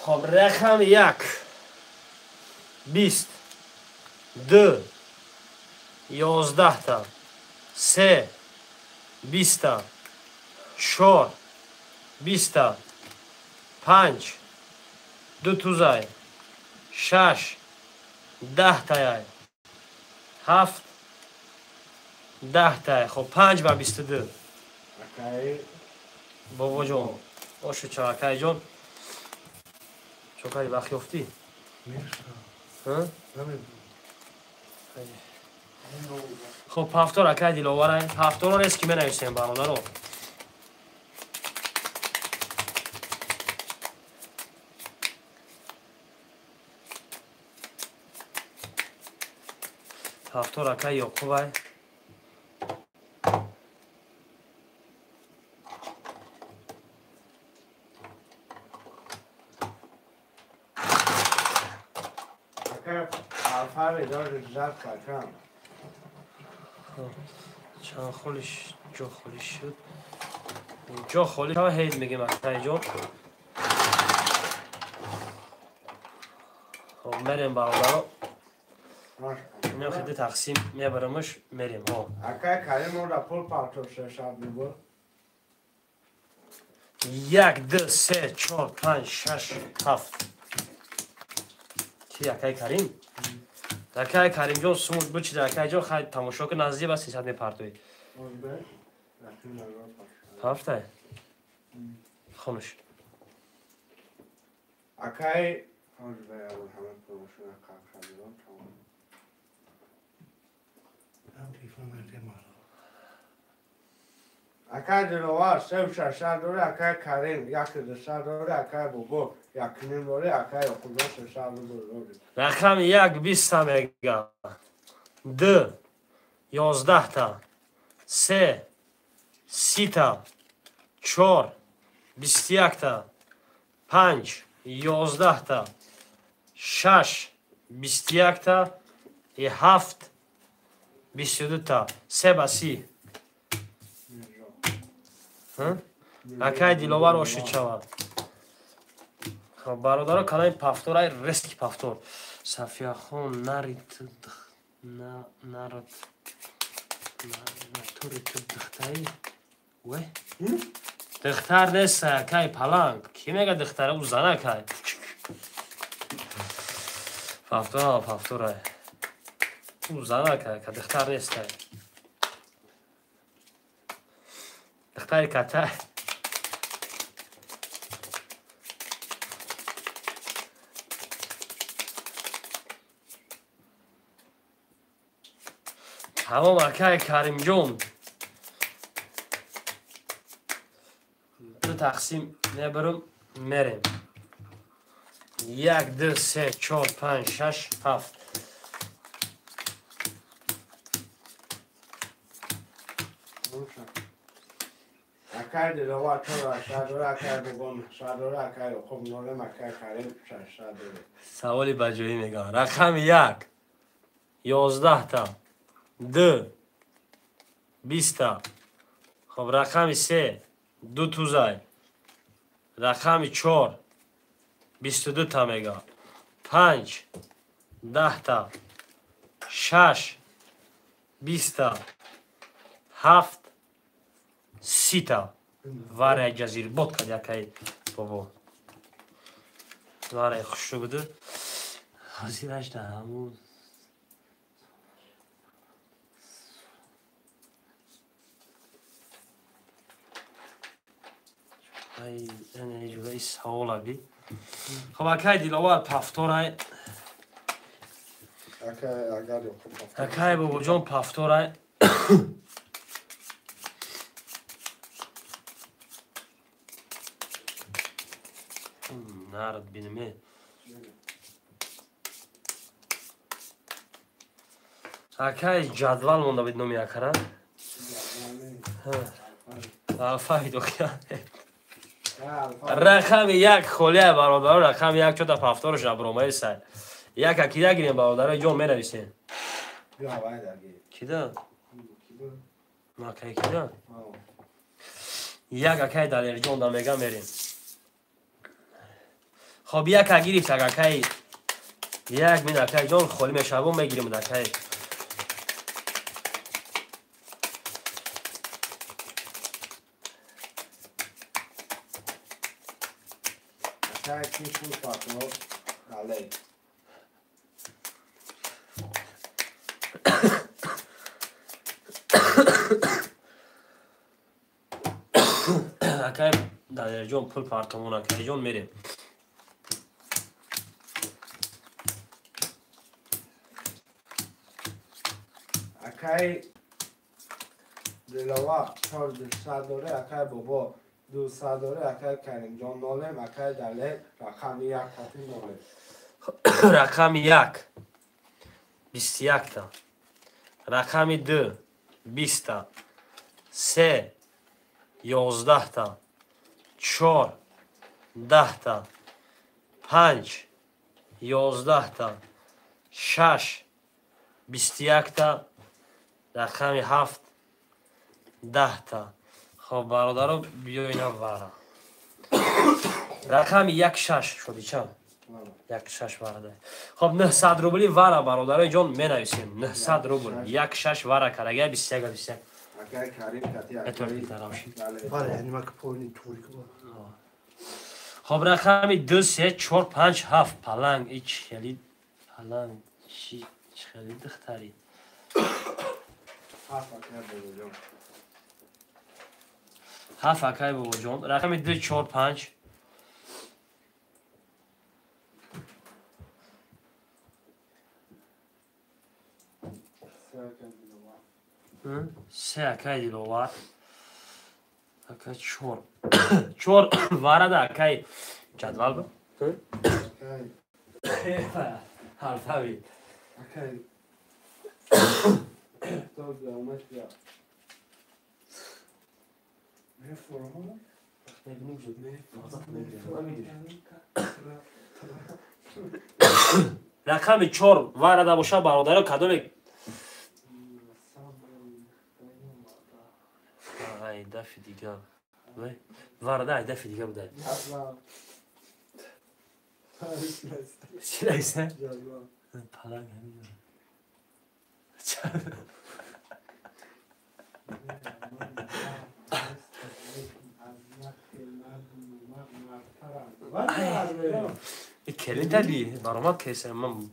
Хоб, рақами 1 20 2 11 та 3 20 4 20 5 2 тузай 6 10 таяй 7 10 тай. Хоб, 5 ба 22. Акай Бобоҷон оши ча акайҷон. Чо кади вақт ёфтӣ? Хоб, пафтор акай Диловарай. Пафторо нест ки менависем, бародаро. Пафтор акай Ёқубай. Чанд холиш ҷо холӣ шуд? Ҷо холӣ шава, ҳейд мегем, акайҷон. Хоб, мерем, бародаро. Ино хиди тақсим мебарамаш, мерем. Акай Карим ора пул партов шашад рубл. Як, ду, се, чор, панҷ, шаш, ҳафт. Чи, акай Карим? Акай Каримҷон сумуд бучида, акайҷон, хай тамошо ки наздик ба 300 мепартоӣ. Ҳафтай? Хонуш. Акай акай Диловар сев шашсад дорӣ, акай Карим яки дусад дорӣ, акай Бобо якним дорӣ, акай Ёқубҷон 300 рубл дорӣ. Рақами як биста мега, ду ёздаҳта, се сита, чор бисту якта, панҷ ёздаҳта, шаш бисту якта и ҳафт бисту дута. Се ба си. Акай Диловар ошид шавад. Бародаро, канали пафторай, рески пафтор. Сафияхон нарит нарат натури ту духтари ве? Духтар нест, акай Паланг. Ки мега духтара? Ӯ занакай. Пафтора, пафторай. Ӯ занакай, ка духтар нестай. Духтари катай. Тамом, акай Каримҷон. Ду тақсим мебарам, мерем. Як, ду, се, чор, панҷ, шаш, ҳафт. Акай Диловар чор ҳаштсад дорӣ, акай Бобо нӯҳсад дорӣ, акай Ёқуб нолем, акай Карим шашсад дорӣ. Саволи баҷоӣ мегӯям. Рақами як ёздаҳта, ду биста. Хоб, рақами се ду тузай. Рақами чор бисту дута мега. Панҷ даҳта, шаш биста, ҳафт сита. Варай ҷазирбод кад якай бобо. Варай хушрӯ буду. Ҳозираш да ҳамун савола би. Хоб, акай Диловар пафторай. Акай Бобоҷон пафторай. Нарад биниме. Акай ҷадвал монда бид номи акара. Алфавит охия. Рақами як холия, бародаро, рақами як чота пафторш абромаи сай. Як акида гирем, бародаро, ҷон, менависем. Кида? Акай кида? Як акай Далерҷон да мега, мерем. Хоб, яка гирифт акай. Як мин акай ҷон холӣ мешаву мегирем акай. Акай ки пул партов далей. Акай Далерҷон пул партовон, акайҷон, мерем. Акай Дилова 4 дора, акай Бобо 200 дора, акай Каримҷон нолем, акай Дале рақами 1 кати нолем. Рақами 1 21та. Рақами 2 20та. 3 11та. 4 10та. 5 11та. 6 21та. Рақами 7 10та. Хоб бародаро, биёина вара. Рақами 1 6 шуди чанд? 1 6 вара. Хоб 900 рубли вара бародарои ҷон менависем. 900 рубл 1 6 вара карага 21 21. Акай Карим кати акай Вара, яъне ма поини турик. Хоб рақами 2 3 4 5 7 паланг ич хели паланг чи хели духтари. 7 акай Бобоҷон. 7 акай Бобоҷон. Рақами 2 4 5 3 акай Диловар. Акай 4 4 варада акай ҷадвал ба? Алфавит. Акай Рақами 4 варада боша бародаро кадоме ай дафи дига варада ай дафи дига будай. Чӣ раиса? Паланг ҳамин. Келин баромад кесем ман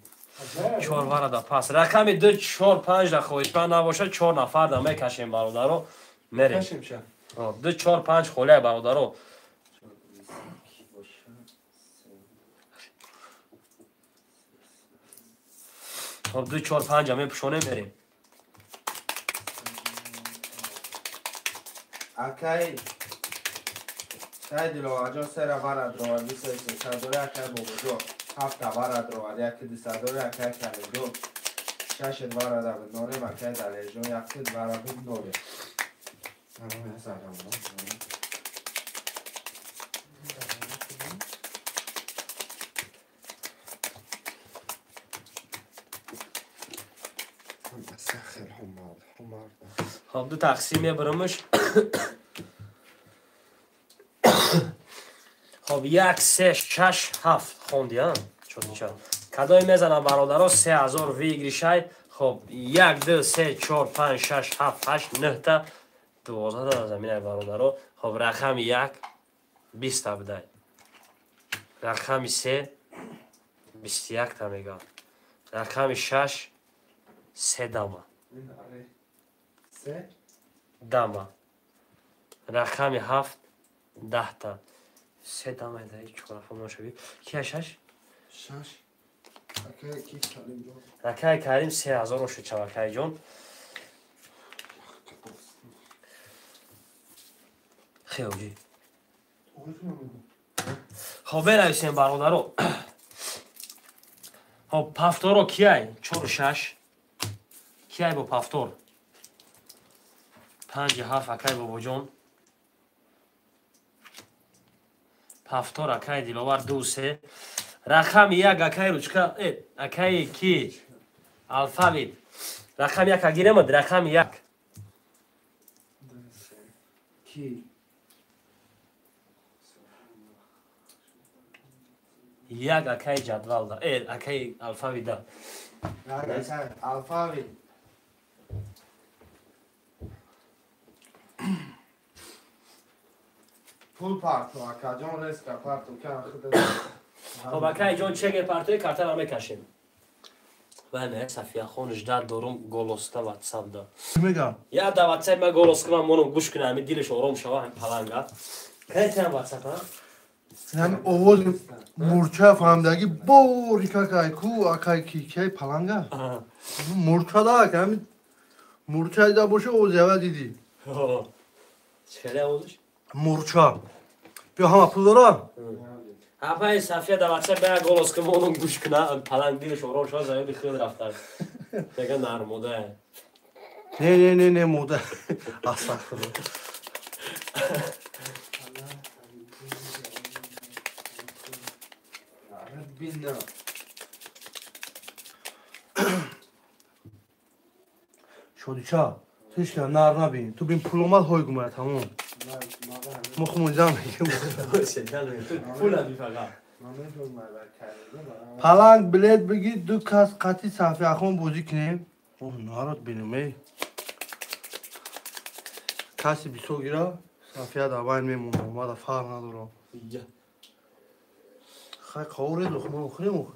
4 варада пас. Рақами 2 4 5 да хоҳишманд набошад 4 нафар да мекашем бародаро. Мерем. 2 4 5 холия бародаро. Хоб 2 4 5 мепӯшонем мерем. Акай Сай Диловарҷон 3 вара дровад 23 дора, акай Бобоҷон 7 вара дровад 1 дора, акай Каримҷон 6 вара да норем, акай Далерҷон 1 вара буд норем. Хоб ду тақсим мебарамш. Хоб 1 3 6 7 хонди, а? Чотича. Кадои мезанам бародаро 3000 выигрышай. Хоб 1 2 3 4 5 6 7 8 9 та 12 та заминай бародаро. Хоб рақами 1 20 та будай. Рақами 3 21 та мега. Рақами 6 3 дама. 3 дама. Рақами 7 10 та. 3 дама дай 4 нафар шави. Ки 6? 6. Акай ки Карим ҷон. Акай Карим 3000 шуд чавакай ҷон. Хеле. Хоб бинависем бародаро. Хоб пафторо кияй? 4 6. Кияй бо пафтор? 5 7 акай Бобоҷон. Пафтор акай Диловар 2 3. Рақами 1 акай ручка, акай ки? Алфавит. Рақами 1 агиремад, рақами 1. Ки? 1 акай ҷадвалда. Акай алфавитда. Акай алфавит. Пул парту, акаҷон реска парту кан худа. Хоб акай ҷон чеке партуи картара мекашем. Вай ме Сафия хон ждат дорум голоста WhatsApp да. Мегам. Я да WhatsApp ма голос кунам монум гӯш кунам, ами дилаш ором шава ҳам паланга. Кай тиам WhatsApp а? Ҳам овози мурча фаҳмидаги бори какай ку акай ки кай паланга. Мурча да ҳами Мурча дида боша, овози ава дидӣ. Чӣ овозаш? Мурча. Биё, ҳама пул дора? Апаи Сафия да ватсап бая голос ки монум гӯш куна, паланг дилаш ором шава, заёди худ рафта. Мега нар мода. Не, не, не, не, мода. Астағфируллоҳ. Бина. Шодича, тишка нар набин. Ту бин пул омад ҳой гумая тамом. Мо хумонҷам мегем. Паланг билет бигӣ, ду кас қатъи Сафияхон бозӣ кунем. Оҳ, народ бинем, эй. Каси бисёр гира, Сафия дар байн мемонам, мада фарқ надорам. Хай қавред, мо охирем охир.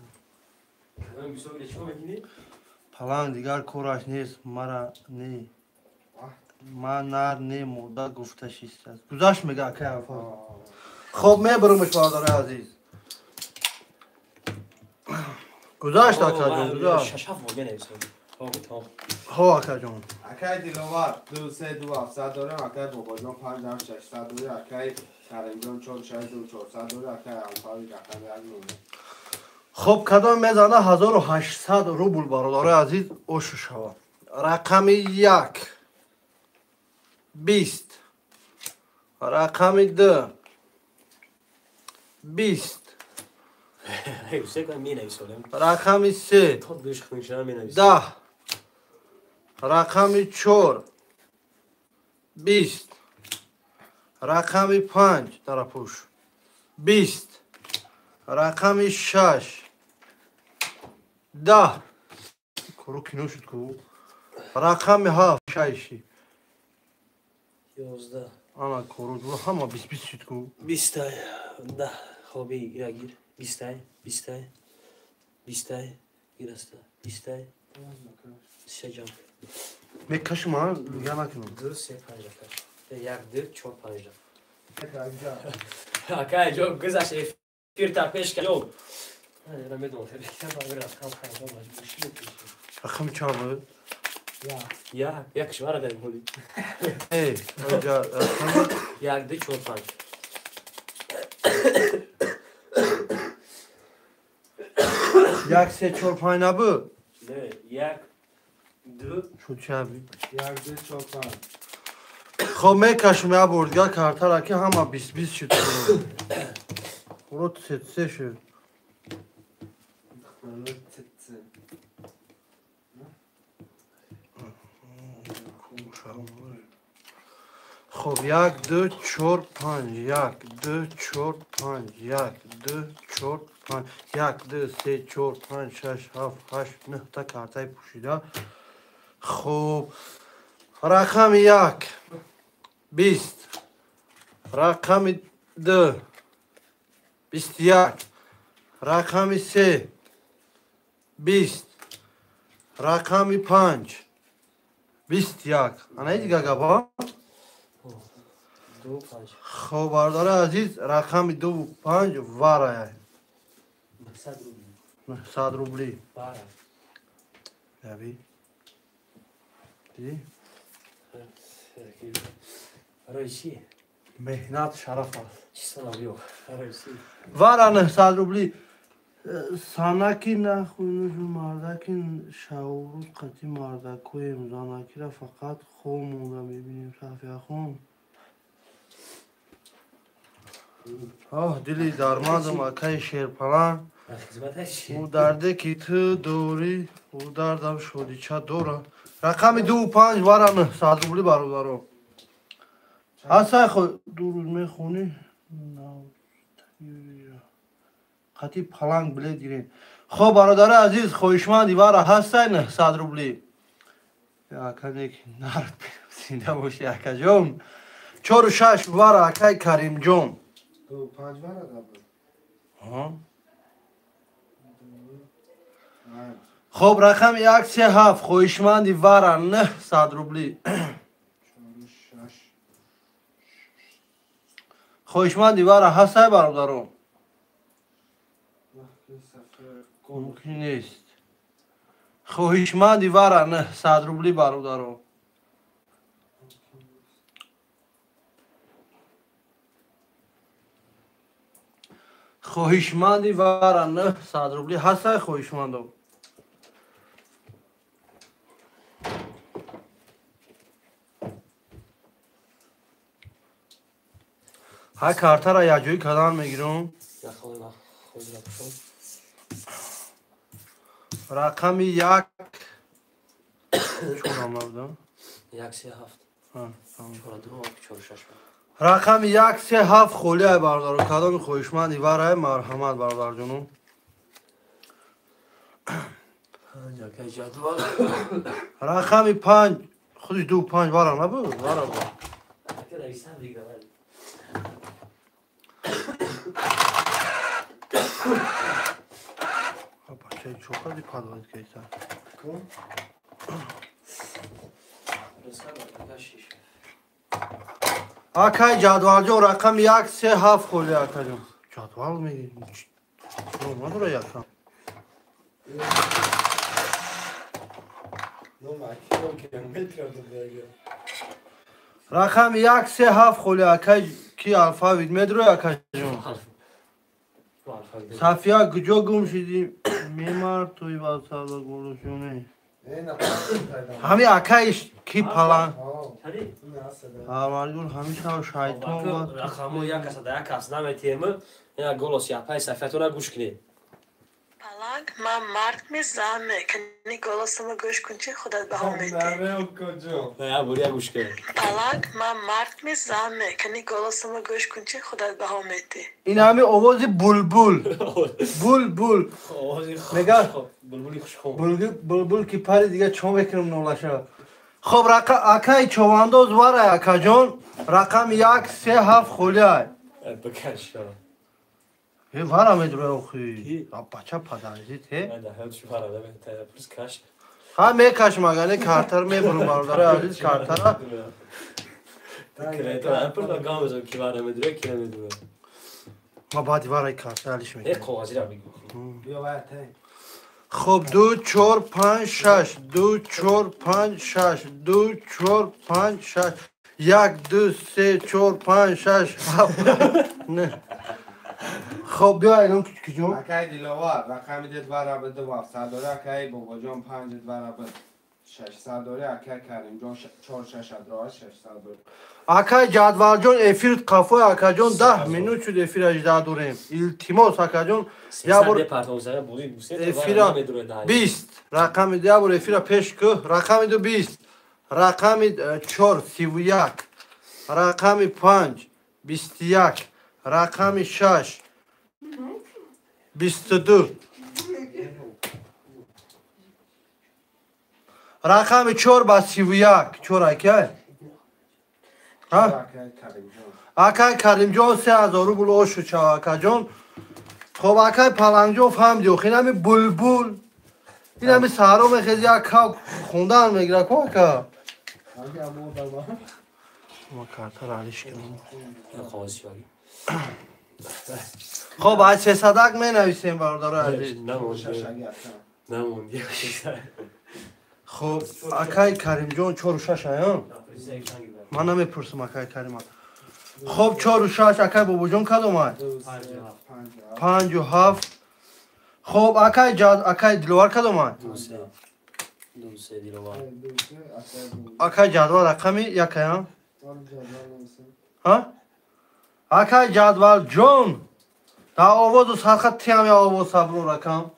Паланг дигар кораш нест, мара не. Ман нар не мода гуфта шистааст. Гузашт мега акай Арафа. Хоб мебурумш бародари азиз. Гузашт акаҷон, гузашт. Ҳо акаҷон. Акай Диловар 2 3 2 700 дорем, акай Бобоҷон 5 8 600 дорем, акай Каримҷон 4 6 2 400 дорем, акай Алфави рақами 1 9. Хоб кадом мезана 1800 рубл бародари азиз ошу шава. Рақами 1 20, рақами 2 20, рақами 3 10, рақами 4 20, рақами 5 дарапӯш 20, рақами 6 10. Кору кино шуд ку. Рақами 7 6 11. Ана кору ҳама 20 20 шуд ку. 20 10 хоби ягир 20 20 20 гираста 20 шаҷам. Мекашим а, я накунам. 2 3 5 1 2 4 5. Акай ҷо гузашт эфир та пеш ка. Ё. Рақами чанд буд? Я, як кишвара дадим ҳоли. Эй, ҳоҷа, рақами 1 2 4 5. 1 3 4 5 набуд? Не, 1 2 шуд чаби? 1 2 4 5. Хоб мекашум як бор дигар картара ки ҳама 20 20 шуд. Уро 3 3 шуд. Хоб 1 2 4 5 1 2 4 5 1 2 4 5 1 2 3 4 5 6 7 8 9 та картаи пӯшида. Хоб рақами 1 20, рақами 2 21, рақами 3 20, рақами 5 21. Ана дигар гапа? 2 5. Хоб бародари азиз, рақами 2 5 варая. 900 рубли. 900 рубли. Вара. Яби. Дидӣ? Барои чӣ? Меҳнат шараф аст. Чӣ салом ё? Барои чӣ? Вара 900 рубли. Санаки нахуйнушу мардаки шаврӯз қатъи мардакоем, занакира фақат хоб монда мебинем. Сафияхон. Оҳ, дили дармандам акаи Шерпаланг. Ӯ дарде ки ту дорӣ, ӯ дардам шодича дора. Рақами 2 5 вара 900 рубли бародаро. Ҳасай хо ду рӯз мехонӣ. Қатъи паланг билет гирем. Хоб бародари азиз, хоҳишманди вара ҳастай 900 рубли. Ака нек нард зинда бошӣ акаҷон. 4 6 вара акай Каримҷон. 2 5 вара дабуд. Ҳа. Хоб рақами 1 3 7 хоҳишманди вара 900 рубли. 4 6. Хоҳишманди вара ҳастай бародаро? Мумкин нест. Хоҳишманди вара 900 рубли бародаро. Хоҳишманди вара 900 рубли ҳастай хоҳишмандо. Ҳай картара якҷоӣ кардан мегирам. Рақами 1 чорам набудам. 1 3 7. 4 2 4 6. Рақами 1 3 7 холӣ ай бародаро. Кадоми хоҳишманди варай марҳамат бародарҷону. Рақами 5 худиш 2 5 вара набуд? Вара буд. Бачаи чоқади падвад кайса. Акай ҷадвалҷон рақами 1 3 7 холӣ акаҷон. Ҷадвал меги? Надора якам. Рақами 1 3 7 холӣ акай ки алфавит медрои акаҷон. Сафия куҷо гум шидӣ? Мемар туи васала голошоне. Ҳами акаиш ки палан? Аввалгул ҳамиша шайтон ва рақамо як каса да як кас наметием. Ина голос япай Сафиятона гӯш кунед. Паланг ман мард мезаме, кани голосама гӯш кун чи худат баҳо метӣ. Я буря гӯш кун. Паланг ман мард мезаме, кани голосама гӯш кун чи худат баҳо метӣ. Ин ҳами овози булбул. Булбул. Мега булбули хушхон. Булбул ки пари дига чо мекунам нолаша. Хоб акай човандоз варай акаҷон рақами 1 3 7 холӣ ай. Бикаш. Вара медрои охи. Бача падарзит ҳе. Ҳа мекашм агар не картар мебурам бародари азиз картара. Ма баъди вараи карта алиш мекунам. Хоб 2 4 5 6 2 4 5 6 2 4 5 6 1 2 3 4 5 6 7 9. Хоб биё айнон куҷо? Акай Диловар рақами 2 ва 2 700 дора, акай Бобоҷон 5 2 600 дора, акай Каримҷон 4 6 дора 600 дора. Акай Ҷадвалҷон эфир қафои акаҷон 10 минут шуд эфир 18 дорем. Илтимос акаҷон я бор эфира 20 рақами я бор эфира пеш ку рақами 2 20 рақами 4 31 рақами 5 21 рақами 6 22 рақами 4 ба 31 4 акай акай Каримҷон 3000 рубл ошу чав акаҷон. Хоб акай Палангҷон фаҳмиди охи инами булбул инами саҳро мехези як кав хундан мегира ку ака. Ма картара алиш кунам. Хоб аз сесадак менависем бародарои азиз. Хоб акай Каримҷон 4 6 ая? Ман намепурсам акай Карима. Хоб 4 6 акай Бобоҷон кадом ай? 5 7. Хоб акай акай Диловар кадом ай? Акай Ҷадвал рақами 1 ая? Ҳа? Акай Ҷадвалҷон дар овозу сархат тиам я овоз сабру ракам.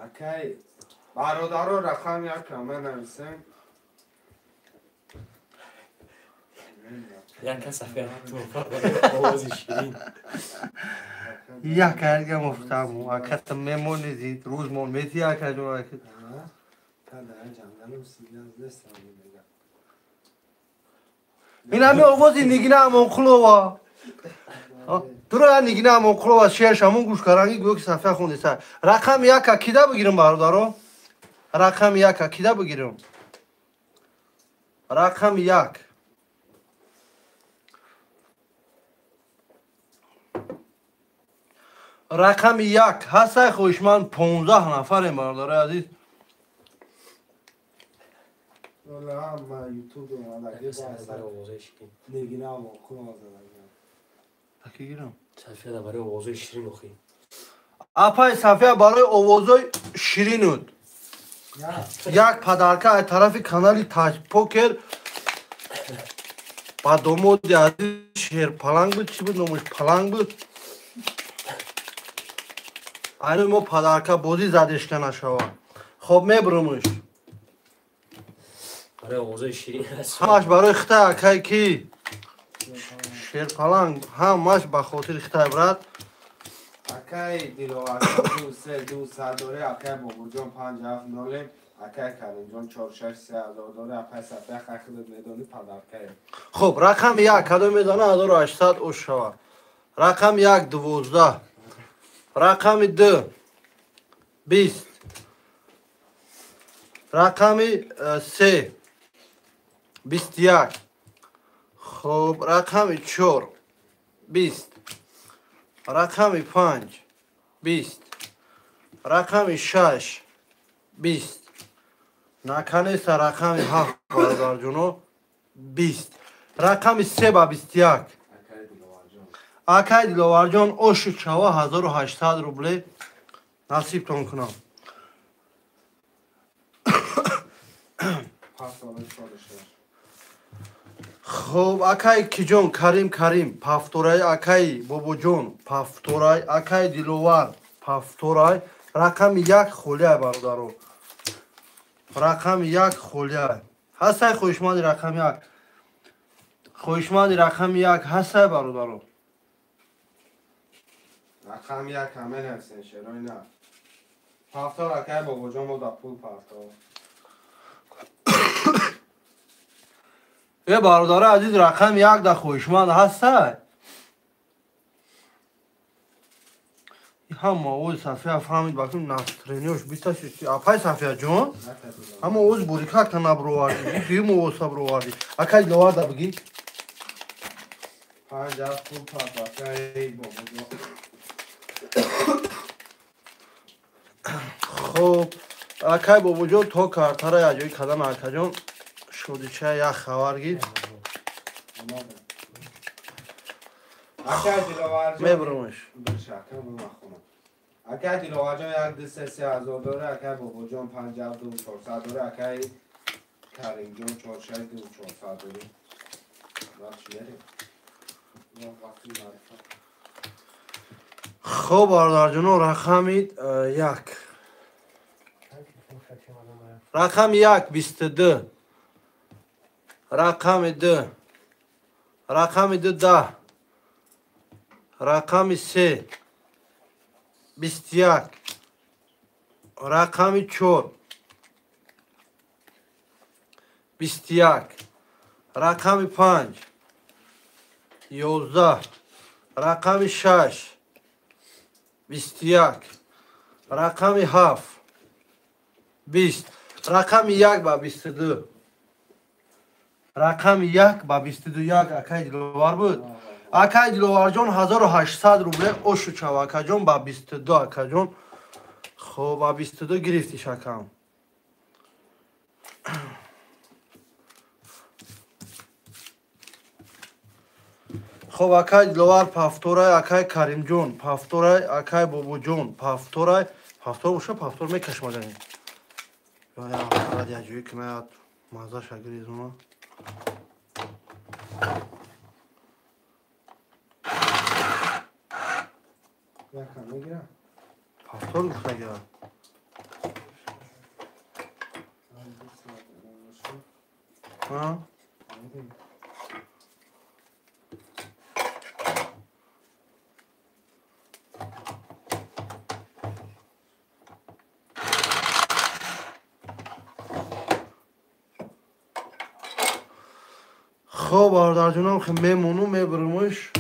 Акай бародаро рақами 1 менависем. Як аярга муфтаму аката мемонизид рӯзмон мети акаҷон ака. Ин ҳами овози Нигина Амонқулова. Дура Нигина Амонқулова шеърш ҳамон гӯш каранги гӯё ки Сафия хондеса. Рақами 1 кида бигирам бародаро? Рақами 1 кида бигирам? Рақами 1. Рақами 1 ҳастай хоҳишманд 15 нафарем бародарои азиз. Ҳама ютуб омадаги негинам худам задагиам. Аки гирам. Сафия барои овозои ширин охи. Апай Сафия барои овозои ширинуд. Як подарка аз тарафи канали Таҷпокер ба домоди азиз Шерпаланг буд, чӣ буд номаш, Паланг буд. Айно мо подарка бозӣ задешка нашава. Хоб мебурумш. Барои овозои ширин. Ҳамаш барои хитай акай ки Шерпаланг, ҳамаш ба хотири хитай брат. Акай Диловар 2 3 200 дора, акай Бобурҷон 5 7 0, акай Каримҷон 4 6 3 ҳазор дора, апай Сафия хай худат медонӣ подаркае. Хуб, рақами як кадом медона 1800 ош шава. Рақами як 12, рақами ду 20, рақами се 21, хуб, рақами чор 20, рақами панҷ 20, рақами шаш 20, наконец-то рақами ҳафт бародарҷоно 20, рақами се ба 21. Акай Диловарҷон. Акай Диловарҷон ошу чава 1800 рубле насибтон кунам. 7 сола 4 6. Хуб, акай киҷон Карим, Карим пафторай, акай Бобоҷон пафторай, акай Диловар пафторай, рақами як холиай бародаро. Рақами як холиай. Ҳастай хоҳишманди рақами як? Хоҳишманди рақами як ҳастай бародаро? Рақами як ҳама нависен шерои на. Пафтор акай Бобоҷон мо да пул пафтор. Э бародари азиз, рақами як да хоҳишманд ҳастай? Ҳама овози Сафия фаҳмид, бакун настроениёш биташи. Апай Сафияҷон, ҳама овози бурикакта набровардӣ, дуюм овоза бировардӣ. Акай Диловарда бигӣ. 5 7 пул пафтор акай Бобоҷон. Хуб, акай Бобоҷон то картара яҷои кадан акаҷон шодича як хабар гир. Акай Диловарҷон. Мебурумш. Бирша, акай бимахонам. Акай Диловарҷон 1 2 3 3 ҳазор дора, акай Бобоҷон 5 7 2 400 дора, акай Каримҷон 4 6 2 400 дора. Вақт мерем. Вақти маърифат. Хуб, бародарҷоно, рақами як. Рақами як 22. Рақами ду. Рақами ду 10. Рақами се 21. Рақами чор 21. Рақами панҷ 11. Рақами шаш 21. Рақами ҳафт 20. Рақами як ба 22. Рақами як ба 22 як акай Диловар буд. Акай Диловарҷон 1800 рубле ошу чав акаҷон ба 22 акаҷон. Хуб, ба 22 гирифтиш акам. Хуб, акай Диловар пафторай, акай Каримҷон пафторай, акай Бобоҷон пафторай. Пафтор боша, пафтор мекашмагани. Я яҷои кинаят мазаша гиризуна. Якам мегирам. Пафтор гуфтагира. Ҳа? Хуб, бародарҷонам, хе мемону мебурумш.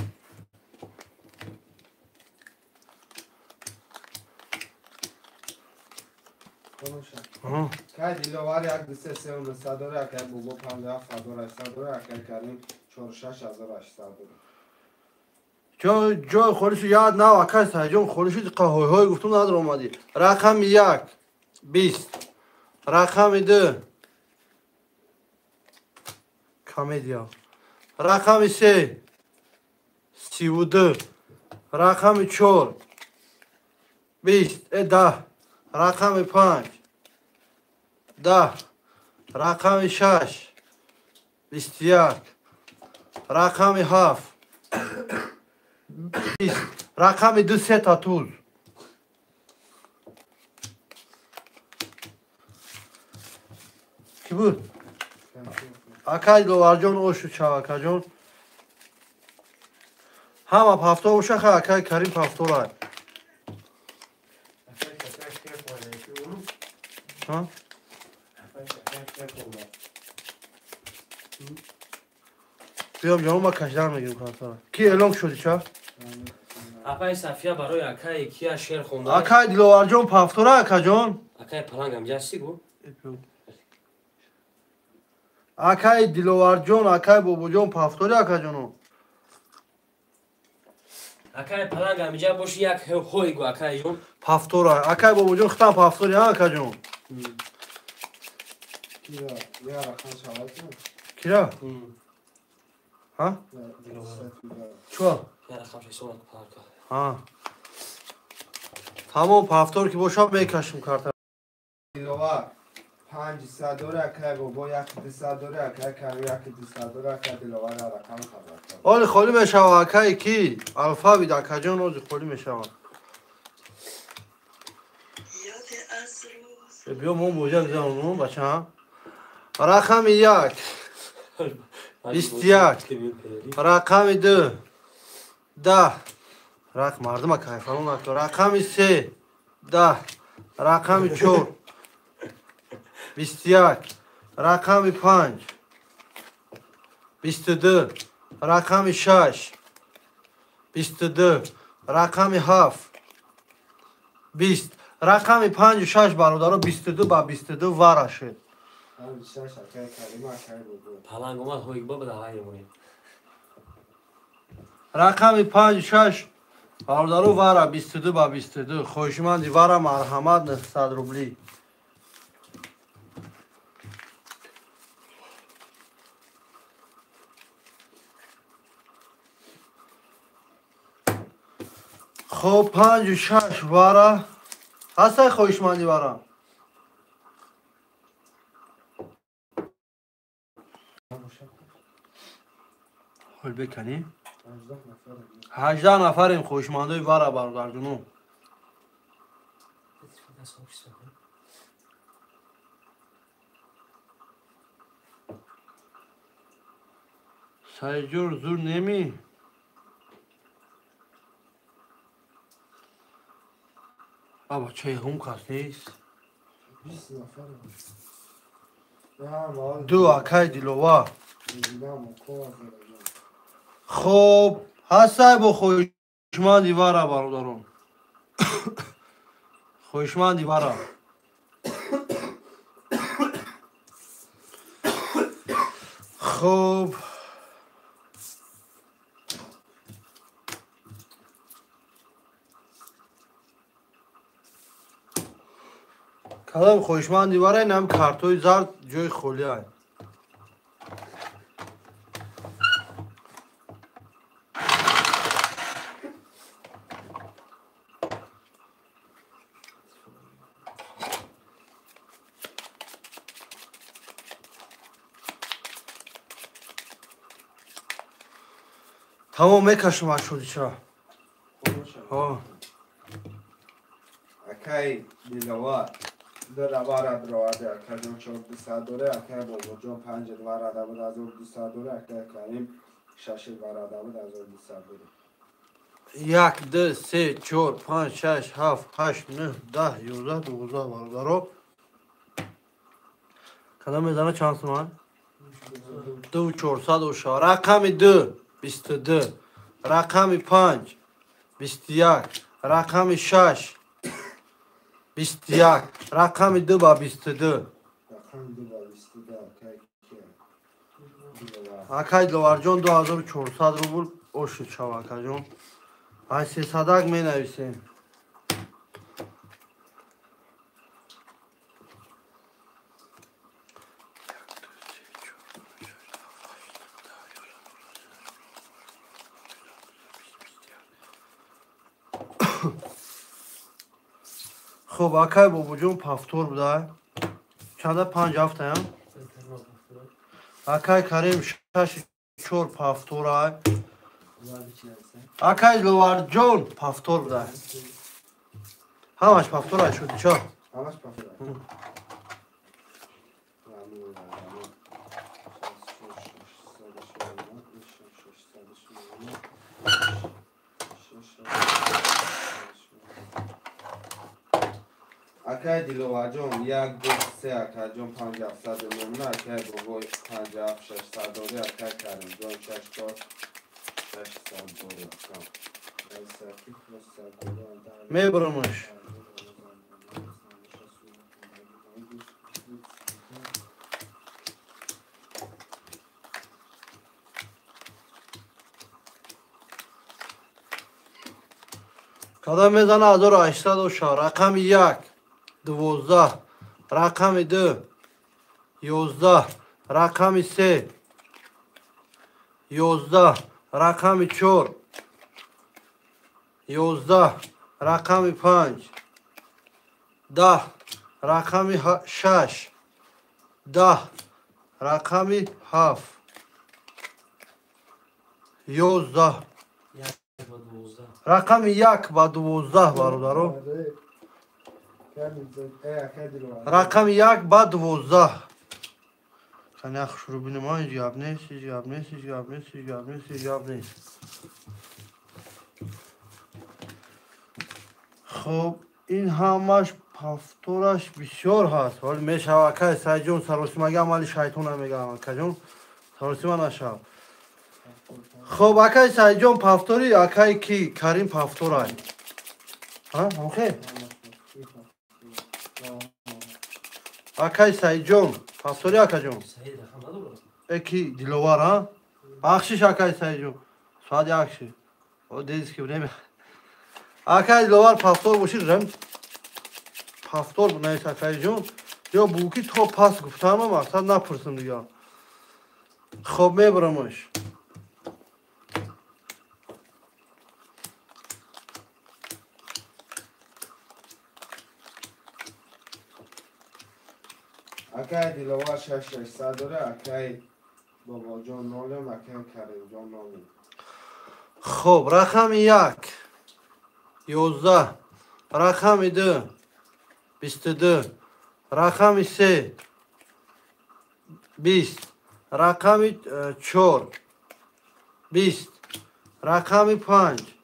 Акай Диловар 1 2 3 3 900 дора, акай Бобо 5 7 1800 дора, акай Карим 4 6 1800 дора. Ҷой ҷой холишу яд нав акай Саидҷон холишу ҳой-ҳой гуфтум надор омадӣ. Рақами як 20. Рақами ду Комедия. Рақами 3 32. Рақами 4 20 10. Рақами 5 10. Рақами 6 21. Рақами 7 20. Рақами 2 се та туз. Ки буд? Акай Диловарҷон ошу чав акаҷон. Ҳама пафтор боша, ха акай Карим пафторай. Ҳа? Биём ҷонум, ма кашдан мегирем картара. Ки эълон шуди ча? Апай Сафия барои акай кия шер хонда. Акай Диловарҷон пафтора акаҷон. Акай Паланг ҳам ҷасти гу. Акай Диловарҷон, акай Бобоҷон пафтори акаҷоно. Акай Паланг ҳамиҷа боши як ҳой гу акайҷон. Пафтора. Акай Бобоҷон хитам пафтори ҳа акаҷон. Кира, я рақам шавад? Кира? Ҳа? Чуа? Я рақам шавад Паланг. Ҳа. Тамом пафтор ки бошам мекашим карта. Диловар 500 дора, акай Бобо 1200 дора, акай Карим 1200 дора, акай Диловар рақам хабар. Оли холӣ мешава акай ки? Алфавит акаҷон ози холӣ мешава. Биё мо бозия гузаронум бача. Рақами 1 21. Рақами 2 10. Рақ мардума кайфалон накун. Рақами 3 10. Рақами 4 21. Рақами 5 22. Рақами 6 22. Рақами 7 20. Рақами 5 6 бародаро 22 ба 22 вара шуд. Паланг омад ҳой ба давай мемонем. Рақами 5 6 бародаро вара 22 ба 22. Хоҳишманди вара марҳамат 900 рубли. Хоб 5 6 вара ҳастай хоҳишманди вара? Ҳол беканӣ? 18 нафарем хоҳишмандои вара бародарҷоно. Саидҷон зур неми? Аба чай ҳум кас нест? Ду акай Диловар. Хоб ҳастай бо хоҳишманди вара бародарон. Хоҳишманди вара. Хоб кадом хоҳишманди вара инам картои зард ҷои холиай. Тамом мекашам ашудича. Акай Диловар 2 вара бироварда, акаҷон 4200 дора, акай Бобоҷон 5 вара буд 1200 дора, акай Карим 6 вара буд 1200 дора. 1 2 3 4 5 6 7 8 9 10 11 12 бародаро. Кадом мезана чанд суман? 2400 оша. Рақами 2 22. Рақами 5 21. Рақами 6 21. Рақами 2 ба 22. Рақами 2 ба 22 акай кия? Акай Диловарҷон 2400 рубл ошуд шава акаҷон. Ай 300 менависем. Хуб, акай бобоҷон повтор буда. Чанда 5 ҳафтаям? Акай Карим 6 4 повторай. Акай Ловарҷон повтор буда. Ҳамаш повторай шуд, чо? Ҳамаш повторай. Акай Диловарҷон 1 2 3 акайҷон 5 799 акай бобой 5 7 600 дори акай Каримҷон 6 4 600 дори акам. Мебарамаш. Кадам мезана 1800 рақами 1 12 рақами 2 11 рақами 3 11 рақами 4 11 рақами 5 10 рақами 6 10 рақами 7 11 рақами 1 ба 12 бародаро. Рақами 1 ба 12. Қани шурӯъ бинем, ҳеҷ гап нест, ҳеҷ гап нест, ҳеҷ гап нест, ҳеҷ гап нест, ҳеҷ гап нест. Хуб, ин ҳамаш повтораш бисёр ҳаст. Ҳоли мешава акай Сайҷон саросимаги амали шайтона мегӯям акаҷон. Саросима нашав. Хуб, акай Сайҷон повтори, акай ки Карим повторай. Ҳа, ҳамхе? Акай Сайҷон повтори акаҷон. Эки Диловар, ҳа? Бахшиш акай Сайҷон. Соат як шид. О, дедиски время. Акай Диловар повтор боши, рам повтор бунайс акайҷон. Ё буки то пас гуфтама мақсад напурсам дига. Хоб мебарамаш. Акай Диловар 6 600 дора, акай Бобоҷон 0, акай Каримҷон 0. Хоб, рақами 1 11 рақами 2 22 рақами 3 20 рақами 4 20 рақами 5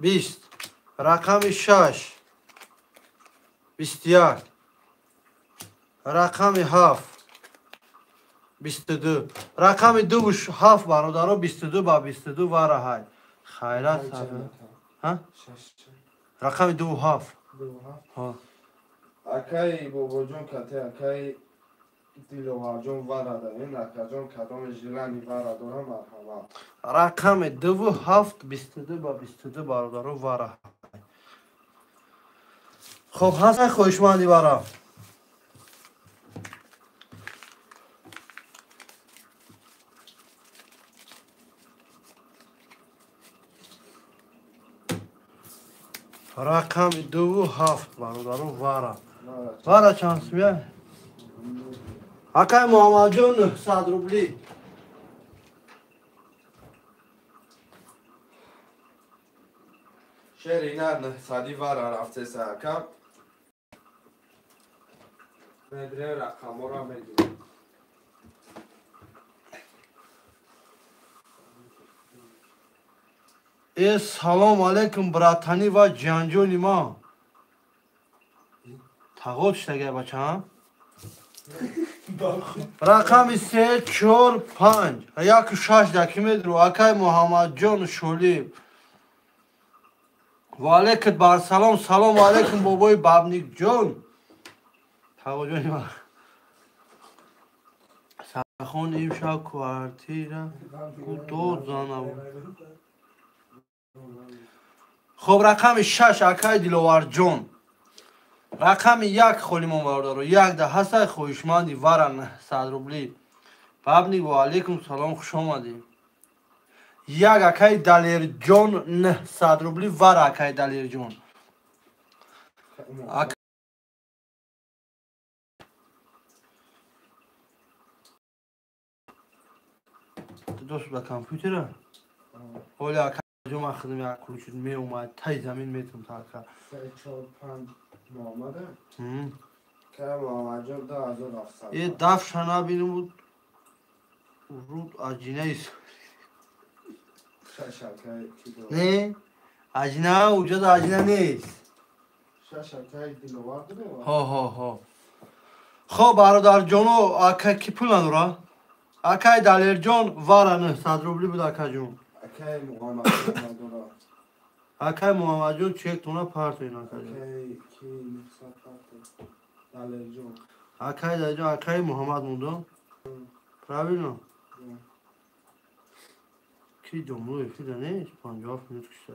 20 рақами 6 21 рақами 7 22 рақами 2 7 бародаро 22 ба 22 вараҳай. Хайрат ҳа? Рақами 2 7. Ҳа. Акай Бобоҷон кате акай Диловарҷон вара дарин, акаҷон кадоми желани вара дора марҳамат. Рақами 2 7 22 ба 22 бародаро вараҳай. Хоб, ҳаст хоҳишманди вара. Рақами 2 7 бародаро вара. Вара чанд сумя? Акай Муҳаммадҷон 900 рубли. Шерина 900 вара рафтеса ака. Медре рақамора мегирем. Э, салом алейкум, братани ва ҷанҷони ма. Тағот шудагай бача, Рақами 3 4 5 1 6 даки медру акай Муҳаммадҷон Шолиев. Ва алейкум бар салом, салом алейкум бобои Бабникҷон. Тағоҷони ма. Сахон имшаб квартира кудо зана. Хоб, рақами 6 акай Диловарҷон. Рақами 1 холимон бародаро. 1 да ҳастай хоҳишманди вара 900 рубли. Бабник ва алейкум салом, хуш омадӣ. Як акай Далерҷон 900 рубли вара акай Далерҷон. Доступ до компьютера? Оля акай ҷон ман худам як ключ меомад, тай замин метам та ака. 3 4 5 Муҳаммада? Ка Муҳаммадҷон 2700. Э дафша набинем буд. Руд аҷинаи шаш акай ки дорад. Не? Аҷина уҷода аҷина нест. Шаш акай Диловар дорем? Ҳо ҳо ҳо. Хоб бародарҷоно, ака ки пул надора? Акай Далерҷон вара 900 рубли буд акаҷон. Акай Муҳаммадҷон надора. Акай Муҳаммадҷон чектона партоин акаҷон. Акай ки 900 парто. Далерҷон. Акай Далерҷон, акай Муҳаммад мондо? Правильно? Ки домло эфир нест? 57 минут кишта.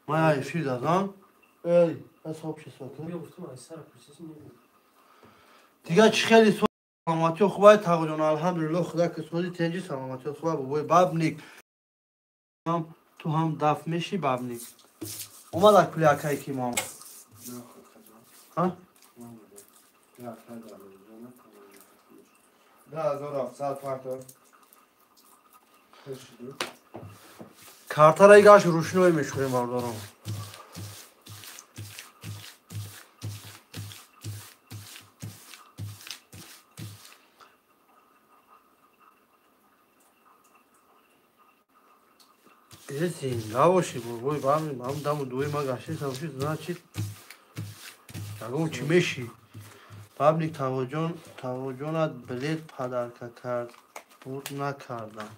Ман эфир дадам. Эй, сообщество. Дигар чӣ хеле саломатиё хубай тағоҷон, алҳамдулиллоҳ, худо ки сози тенҷи саломатиё хубай бобои бабник. Ту ҳам даф мешӣ бабник. Омад ак пули акай ки мом. Ҳа? 2700 парто. Картара игаш рушной мешӯрем бародарон. Зинда бошӣ бобои бами, ман даму дуи ма гаштесам шуд, значит ягон чӣ мешӣ. Бабник Тағоҷон, Тағоҷонат билет падарка кард, бурд накардам.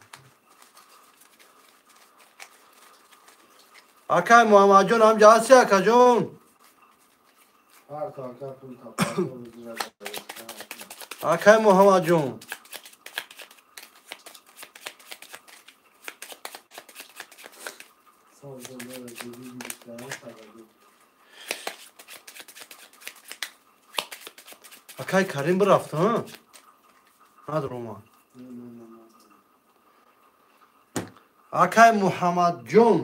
Акай Муҳаммадҷон ҳамҷа ҳасти акаҷон? Акай Муҳаммадҷон. Акай Карим бирафт, ҳа? Надрома. Акай Муҳаммадҷон.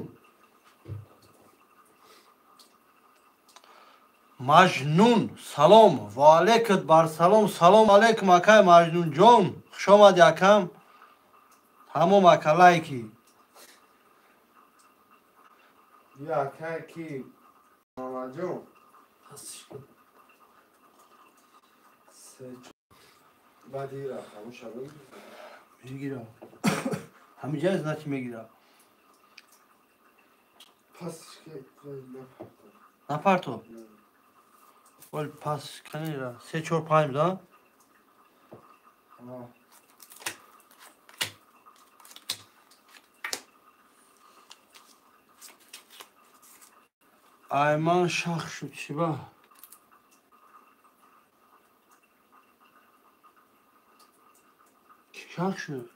Маҷнун, салом. Ва алейкум бар салом. Салом алейкум акай Маҷнунҷон. Хуш омадӣ акам. Тамом ака лайки. Я акай ки Муҳаммадҷон. Баъди рафтамоша мегирам. Ҳамиҷа значи мегирам. Пас напарто. Ол пас канира 3 4 5 да? Айман шах шуд чиба? Шах шуд.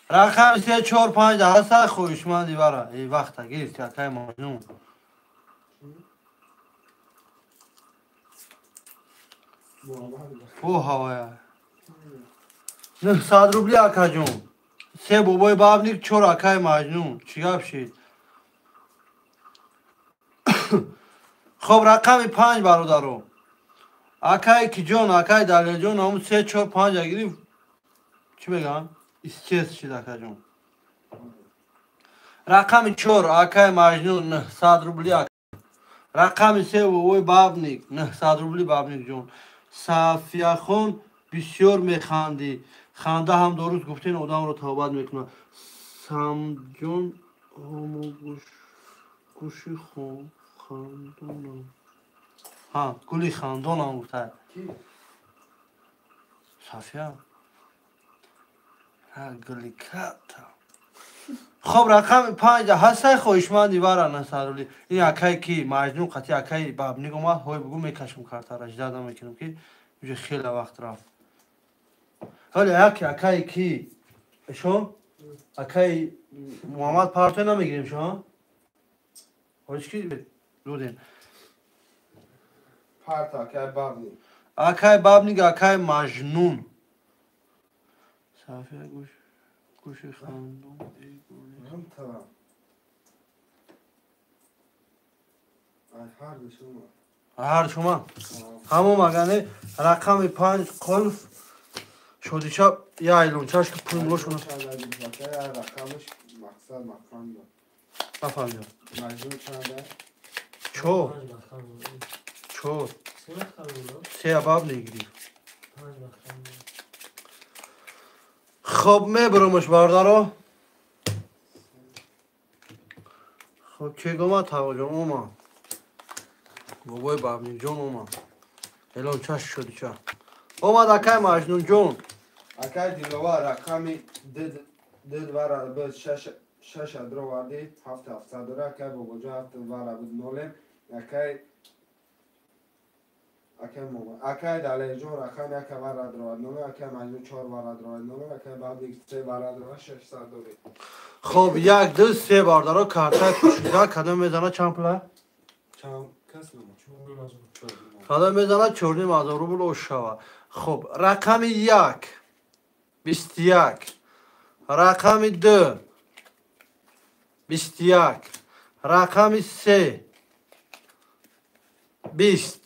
Рақам 3 4 5 ҳаста хоҳишманди вара. Эй вақта гирифти акай Маҷнун. О ҳавая. 900 рубли акаҷон. Се бобои бабник, чор акай Маҷнун. Чӣ гап шид? Хоб рақами 5 бародаро. Акай Киҷон, акай Далерҷон ҳамун 3 4 5 гирифт. Чӣ мегӯям? Исчез шид акаҷон. Рақами 4 акай Маҷнун 900 рубли. Рақами 3 бобои бабник 900 рубли бабникҷон. Сафияхон бисёр механдӣ. Ханда ҳам дуруст гуфтен одамро тавбат мекунад. Самҷон гӯши хандонам. Ҳа, гули хандонам гуфта. Сафия. Ҳа, гули ката. Хоб рақами 5 ҳастай хоҳишманди вара 900 рубли. Ин акай ки Маҷнун қати акай бабник омад, ҳой бугу мекашам картара, ждат намекунам ки уже хеле вақт рафт. Ҳоле яке акай ки шо акай Муҳаммад парто намегирем шо? Ҳоле ки додем. Парто акай бабник. Акай Акай бабник, акай Маҷнун. Сафия гӯш Гӯши хандон. Ҳар шума. Ҳамон магане рақами 5 қулф шодиша я айлончаш ки пул мулошона. Нафаҳмидам. Чор. Чор. Се абаб мегирифт. Хоб мебаромаш бардаро. Хоб чегома тавоҷон омад. Бобои Бабникҷон омад. Элон чаш шудича. Омад акай Маҷнунҷон. Акай Диловар рақами дд вара б 6 адроварди 7 700 дора. Акай Бобоҷон 7 вара б 0. Акай Далерҷон рақами 1 вара адровард 0. Акай Маҷнун 4 вара адровард 0. Акай Бабник 3 вара адровард 600 дори. Хоб 1 2 3 бардаро карта кушида кадом мезана чанд пула? Чанд кадом мезана 4,5 рубл ошава. Хоб рақами 1 21, рақами 2 21, рақами 3 20,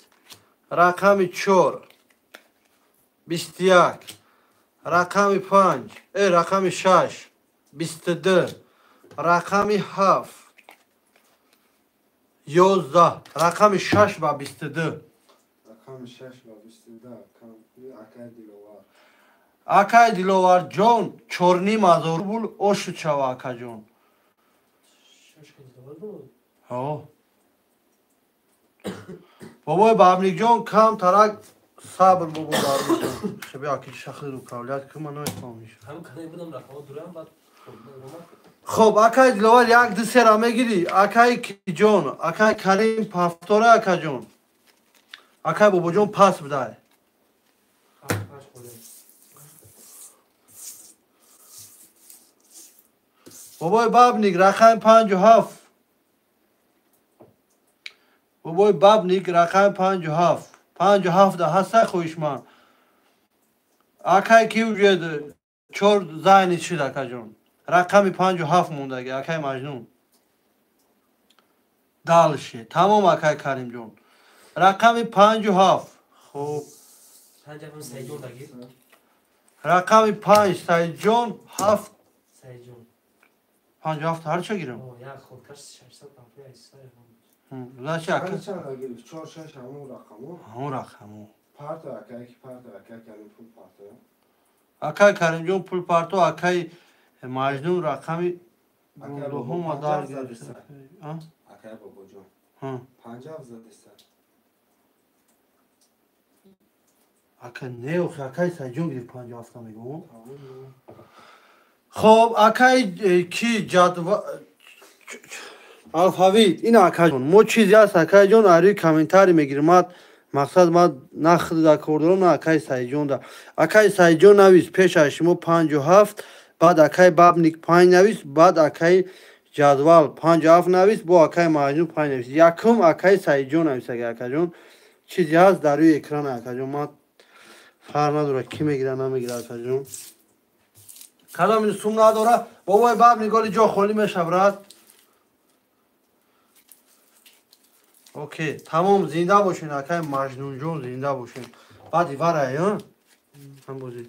рақами 4 21, рақами 5 рақами 6 22, рақами 7 11, рақами 6 ба 22. Рақами 6 ба 22. Акай Диловар. Акай Диловарҷон 4,5 рубл ошуд шава акаҷон. Ҳо. Бобои Бабникҷон кам тарак сабр бобо Бабникҷон. Хеби аки шахи управлять ки ман намефаҳмиш. Хоб акай Диловар 1 2 3 ра мегирӣ. Акай Киҷон, акай Карим пафтора акаҷон. Акай Бобоҷон пас бидай. Бобои Бабник рақами 57. Бобои Бабник рақами 57. 57 да ҳаста хоҳишманд. Акай ки уҷед 4 зайни шид акаҷон. Рақами 57 мондаги акай Маҷнун. Дальше. Тамом акай Каримҷон. Рақами 57. Хоб. 57 Саидҷон даги. Рақами 5 Саидҷон 7 Саидҷон. 57 ҳар ча гирам? Як ходкаш 658. Значит, ака 4 6 ҳамон рақамо. Ҳамон рақамо. Парто акай ки парто акай Карим пул парто. Акай Каримҷон пул парто, акай Маҷнун рақами луҳума дар гирифта. Акай Бобоҷон. 50 задиса. Ака не, охи акай Саидҷон гирифт 57 мегӯм. Хоб акай ки ҷадва алфавит ин акаҷон мо чизе аст акайҷон ари комментарий мегирем. Ман мақсад ман нахда кор дорам на акай Саидҷон да. Акай Саидҷон навис пеш аз шумо 57, баъд акай Бабник 5 навис, баъд акай ҷадвал 57 навис, бо акай Маҷнун 5 навис. Якум акай Саидҷон навис акаҷон. Чизе ҳаст дар рӯи экран акаҷон. Ман фарқ надорад ки мегира намегира акаҷон. Кадом ин сум надора. Бобои Бабник оли ҷо холӣ мешаврад. Окей, тамом зинда бошен акай Маҷнунҷон, зинда бошен. Баъд иварай, ҳа? Ҳам бозӣ.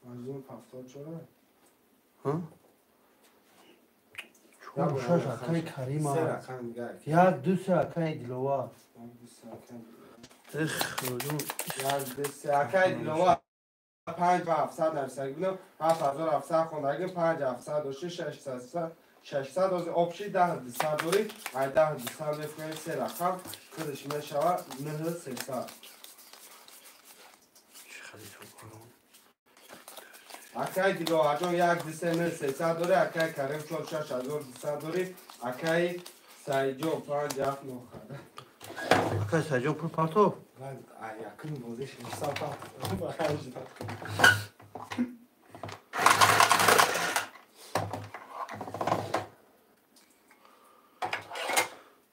Маҷнун 74. Ҳа? 4 6 акай Карима. 1 2 3 акай Диловар. 1 2 3 акай. Эх, Худоҷон. 1 2 3 акай Диловар. 5 700 нависагибинам 7700 хондаги 5 700 дошти 600 600 ози обши 10 200 дори ай 10 200 мефкунем се рақам худаш мешава 9 300. Акай Диловарҷон 1 2 3 9 300 дори, акай Карим 4 6 1200 дори, акай Саидҷон 5 7 9. Акай Саидҷон пул партов? Якум бозӣ 600 партов.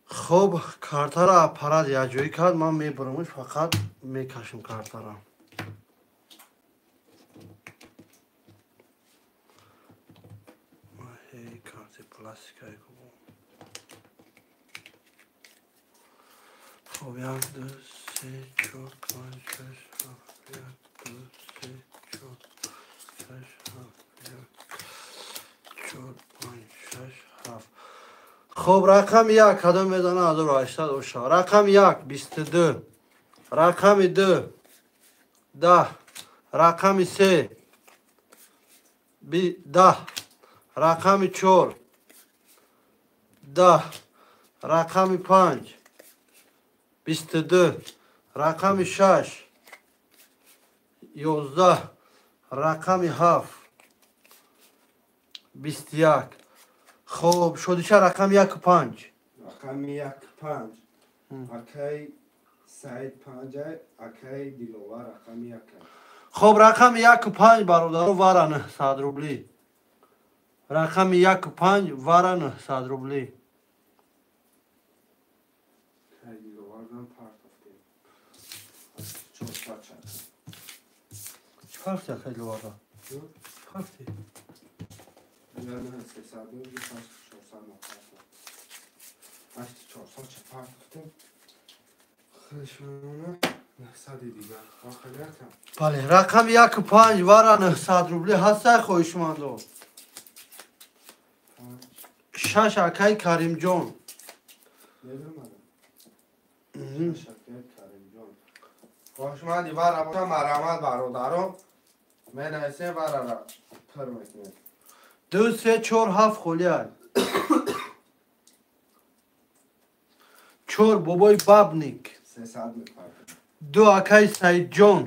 Хоб картара аппарат якҷоӣ кард, ман мебарамш фақат мекашам картара. Классика. Хоб, 1, 2, 3, 4, 5, 6, 7, 1, 2, 3, 4, 6, 7, 1, 4, 5, 6, 7. Хоб, рақами 1 кадом медона 1800 оша. Рақами 1 22, рақами 2 10, рақами 3 10, рақами 4 10, рақами 5 22, рақами 6 11, рақами 7 21. Хоб, шодиша рақами 1 5. Рақами 1 5. Акай Саид 5, акай Диловар рақами 1. Хоб, рақами 1 5 бародаро вара 900 рубли. Рақами 1 5 вара 900 рубли. Чӣ фарқи акай Диловарда? Чӣ фарқи? Бале, рақами 1 5 вара 900 рубли ҳастай хоҳишмандо. 6 акай Каримҷон. Хоҳишманди вара боша марҳамат бародаро. Менависем варара пур мекунем. 2, 3, 4, 7 холиай. 4 бобои Бабник. 300 мепартем. 2 акай Саидҷон.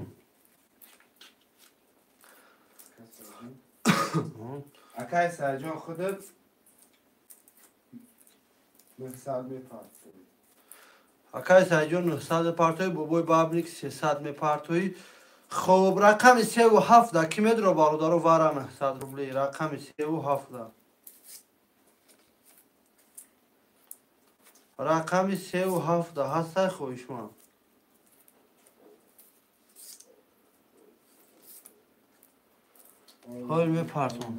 Акай Саидҷон худат 900 мепартем. Акай Саидҷон 900 мепартои, бобои Бабник 300 мепартои. Хоб, рақами 3 ва 7 ки медро бародаро вара 900 рубли. Рақами 3 ва 7. Рақами 3 ва 7 ҳастай хоҳишманд. Ҳол мепартом.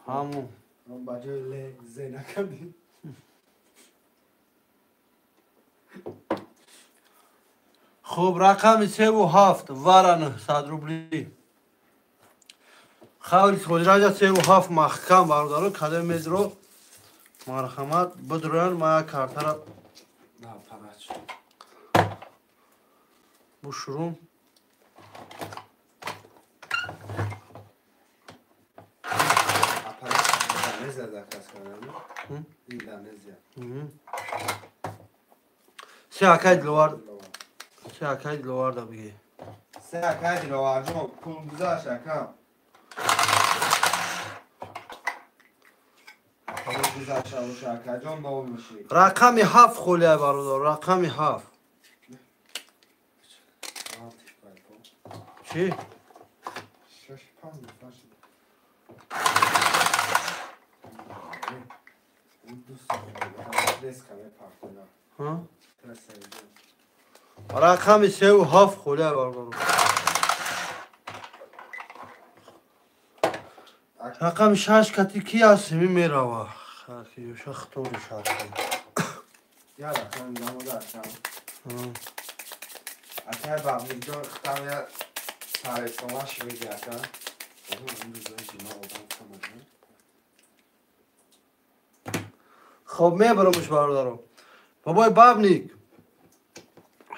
Ҳамун. Ба ҷои ле зе накардем. Хуб, рақами 3 ва 7 вара 900 рубли. Хавли ҳозираҷа 3 ва 7 маҳкам бародаро кадом медро марҳамат бидроян ма картара бушурум. Се акай Диловар. Се акай Диловарда биге. Се акай Диловарҷон, пул гузашт акам. Пул гузашта боша акаҷон нол мешӣ. Рақами 7 холия бародар, рақами 7. Чӣ? 6 5 мефашид. Рақами 3 ва 7 холия бародар. Рақами 6 кати ки аст мерава. Хаки шахтори шаш. Я рақами намода акам. Акай Бабникҷон хитам я саресомаш меги ака. Хоб мебарамш бародаро. Бобои Бабник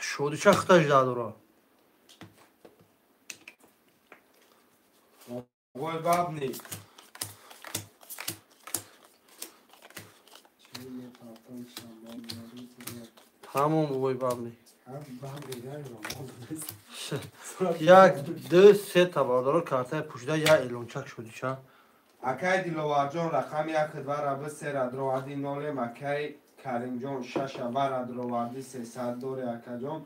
шодича хиташ дадора. Бобои Бабник Тамом бобои Бабник. 1, 2, 3 та бародаро картаи пӯшида я элончак шодича. Акай Диловарҷон рақами 1 вара 3 радроварди нолем. Акай Каримҷон 6 вара дроварди 300 дори акаҷон.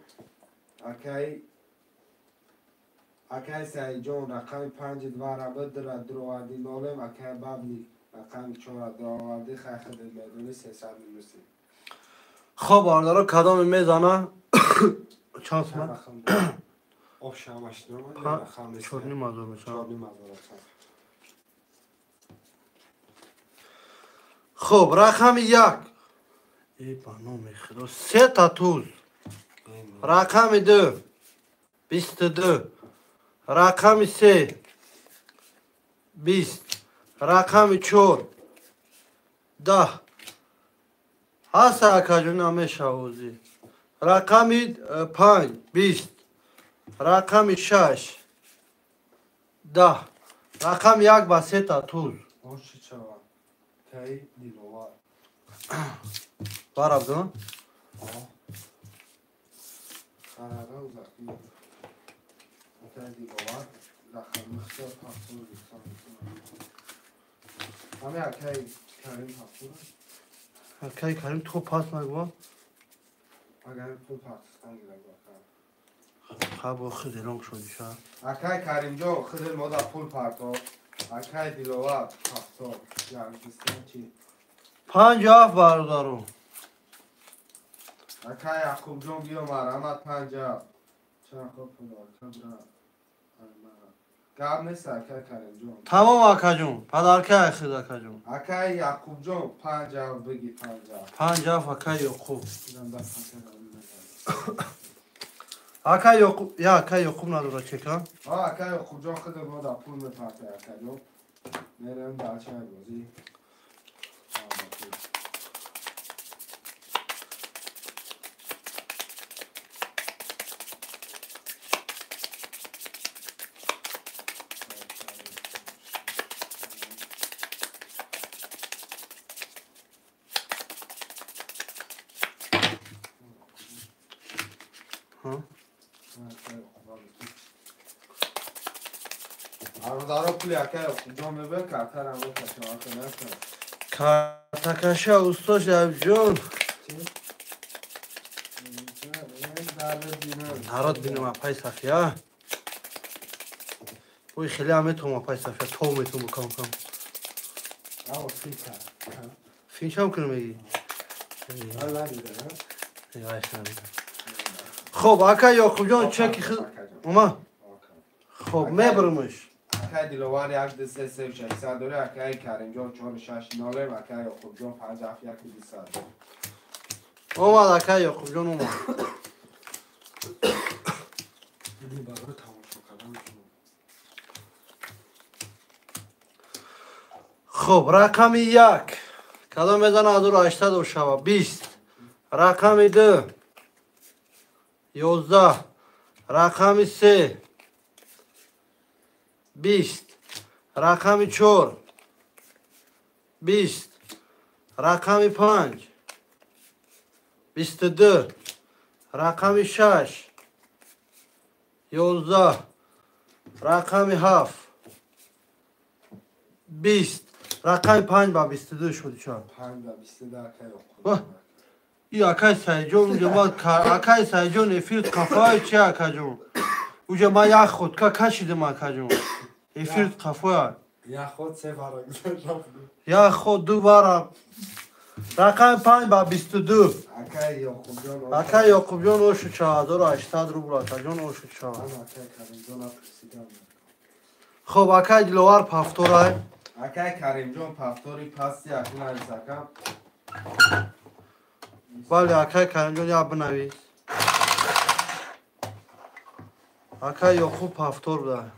Акай Саидҷон рақами 5 вара 2 дроварди нолем. Акай Бабник рақами 4 дроварди хайхад медони 300 минуси. Хоб бародаро кадоме мезана? Чанд сомат? Об шамаш 4.5 ҳазор мешавад. 4.5 ҳазор. Хуб, рақами як. Э, ба номи Худо, сета туз. Рақами ду, 22. Рақами се, 20. Рақами чор, 10. Ҳаста акаҷон, намешавозӣ. Рақами панҷ, 20. Рақами шаш, 10. Рақами як ба сета туз. Барабдон? Акаи Карим то пас нагва? Хабо хиделон шудиша. Акаи Каримҷон, хидел мода пул парто. Акаи Диловар пахто. 5-7 бародару. Акаи Яқубҷон биё марҳамат 5-7. Чанд хоб пул ака. Гап нест акаи Каримҷон. Тамом акаҷон, падарка айхид акаҷон. Акаи Яқубҷон 5-7 биги 5-7. 5-7 акаи Яқуб. Акаи Яқуб, я акаи Яқуб надора чека? А акаи Яқубҷон хидел мода пул мепарта акаҷон. Мерем дар чай бозӣ. Картакаша усто Шабҷон. Народ бинам апай Сафия. Ой, хеле ҳам метавонам апай Сафия, тов метавонам кам кам. Финчам кунам меги. Хоб, ака Ёқубҷон чеки хид ума. Хоб, мебарамаш. Акаи Диловар 1 2 3 3 600 дора, акаи Каримҷон 4 6 0, акаи Ёқубҷон 5 7 1 200. Омад акаи Ёқубҷон омад. Хоб, рақами як. Кадом мезана 1800 шава? 20. Рақами ду, 11. Рақами се, 20. Рақами чор, 20. Рақами панҷ, 22. Рақами шаш, 11. Рақами ҳафт, 20. Рақами панҷ ба 22 шуд ча? 5 ба 22 акаи Ёқуб. И акаи Саидҷон, уҷа ма акаи Саидҷон эфир қафои чи акаҷон? Уҷа ма як ходка кашидим акаҷон. Эфир қафоя. Як ход се вара гузаштам. Як ход ду вара. Рақами панҷ ба 22. Акаи Ёқубҷон. Акаи Ёқубҷон ошу ча 1800 рубл акаҷон ошу ча. Акаи Каримҷон апурсидам. Хоб, акаи Диловар пафторай. Акаи Каримҷон пафтори пасти акун нависакам. Бале, акаи Каримҷон я бинавис. Акаи Ёқуб пафтор буда.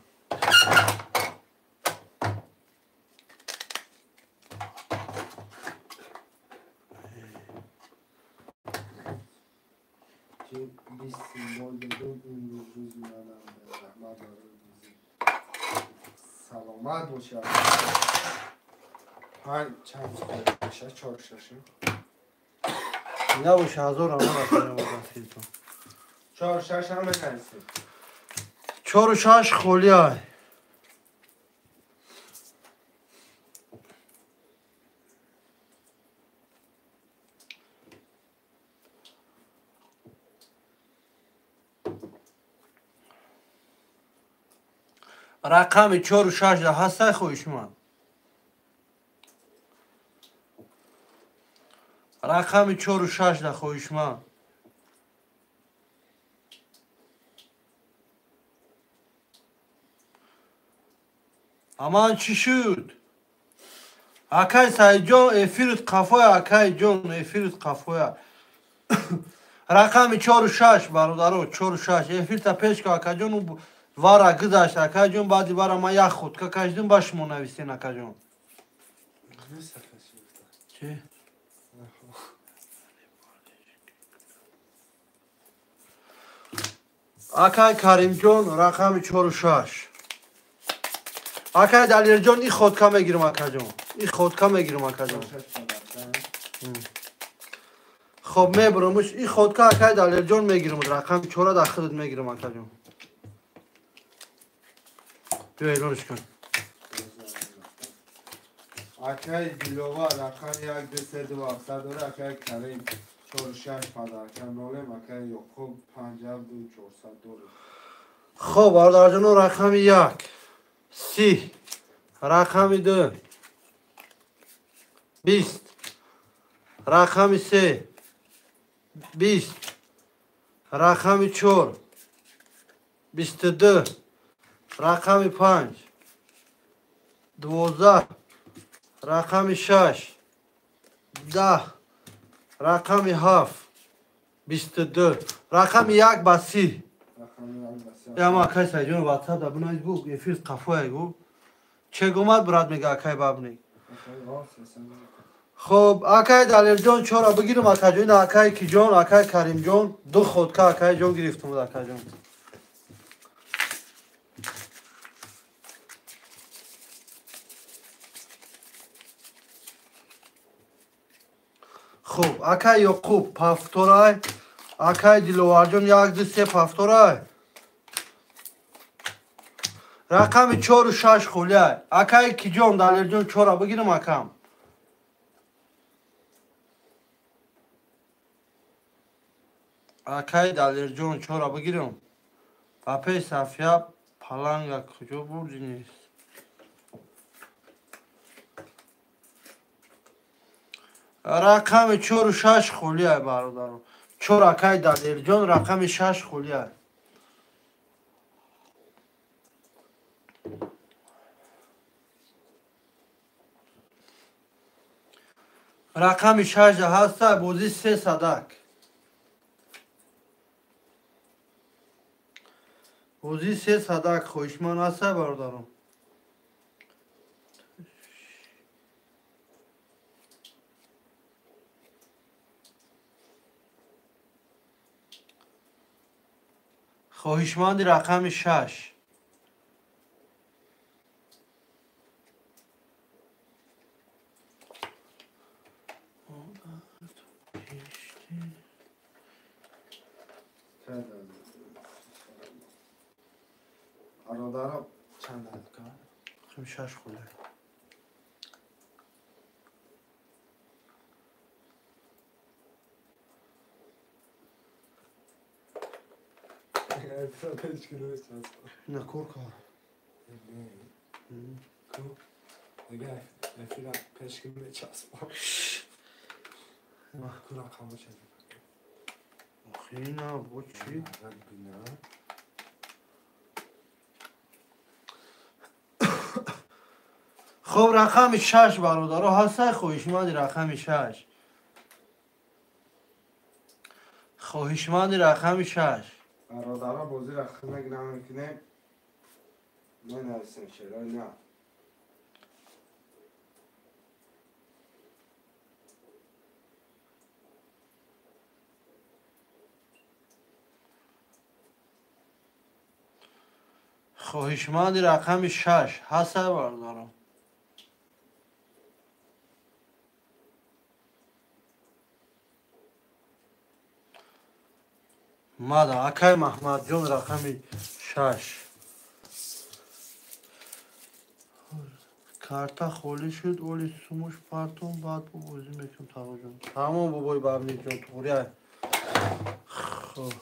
Саломат бошад. 5 чанд 6 4 6. Набоша 1000 ам. 4 6 ҳам менависем. 4 6 холӣ ай. Рақами 4 6 да ҳастай хоҳишманд. Рақами 4 6 да хоҳишманд. Аман чӣ шуд? Акай Саидҷон, эфирит қафоя, акайҷон, эфирит қафоя. Рақами 4-6 бародаро, 4-6. Эфирта пеш ка, акаҷон, вара гузашт, акаҷон, баъди вара ман як худка кашидим, ба шумо нависен, акаҷон. Чи? Акай Каримҷон, рақами 4-6. Акай Далерҷон, и ходка мегирам, акаҷон. И ходка мегирам, акаҷон. Хоб, мебурамш, и ходка акай Далерҷон мегирам, рақами 4 дар худат мегирам, акаҷон. Биё эълонш кун. Акай Диловар, рақами 1 2 3 2 7 дора, акай Карим 4-6 подарка нолем, акай Ёқуб 5 2 400 дора. Хоб, бародарҷоно, рақами 1 30, рақами 2 20, рақами 3 20, рақами 4 22, рақами 5 12, рақами 6 10, рақами 7 22, рақами 1 ба 30. Яма акай Саидҷон WhatsApp да бинавис, гу эфир қафоя, гу чек омад, брат, мега акай бабник. Хоб, акай Далерҷон, чора бигирам, акаҷон, ина акай Киҷон, акай Каримҷон, ду ходка акайҷон гирифтам, акаҷон. Хуб, акай Ёқуб пафторай, акай Диловарҷон 1 2 3 пафторай. Рақами 4-6 холиай. Акай Киҷон, Далерҷон, чора бигирам, акам. Акай Далерҷон, чора бигирам. Ба пеш Сафия паланга куҷо бурди нест. Рақами 4-6 холиай, бародаро. 4 акай Далерҷон, рақами 6 холиай. Рақами 6 ҳаста, бозӣ 3 садак. Бозӣ 3 садак, хоҳишманд ҳаста, бародарон. Хоҳишманди рақами 6. Бародаро, чанд ака? 6 хулай. На курка. Хоб, рақами 6 бародаро ҳастай, хоҳишманди рақами 6. Хоҳишманди рақами 6. Бародаро, бозиро хунак намекунем, менависем шерои на. Хоҳишманди рақами 6 ҳастай, бародаро. Мада, акай Маҳмадҷон, рақами 6. Карта холӣ шуд, оли сумуш партом, баъд бо бозӣ мекунам, тағоҷон. Тамом, бобои Бабниҷон, туғрияй. Хоб.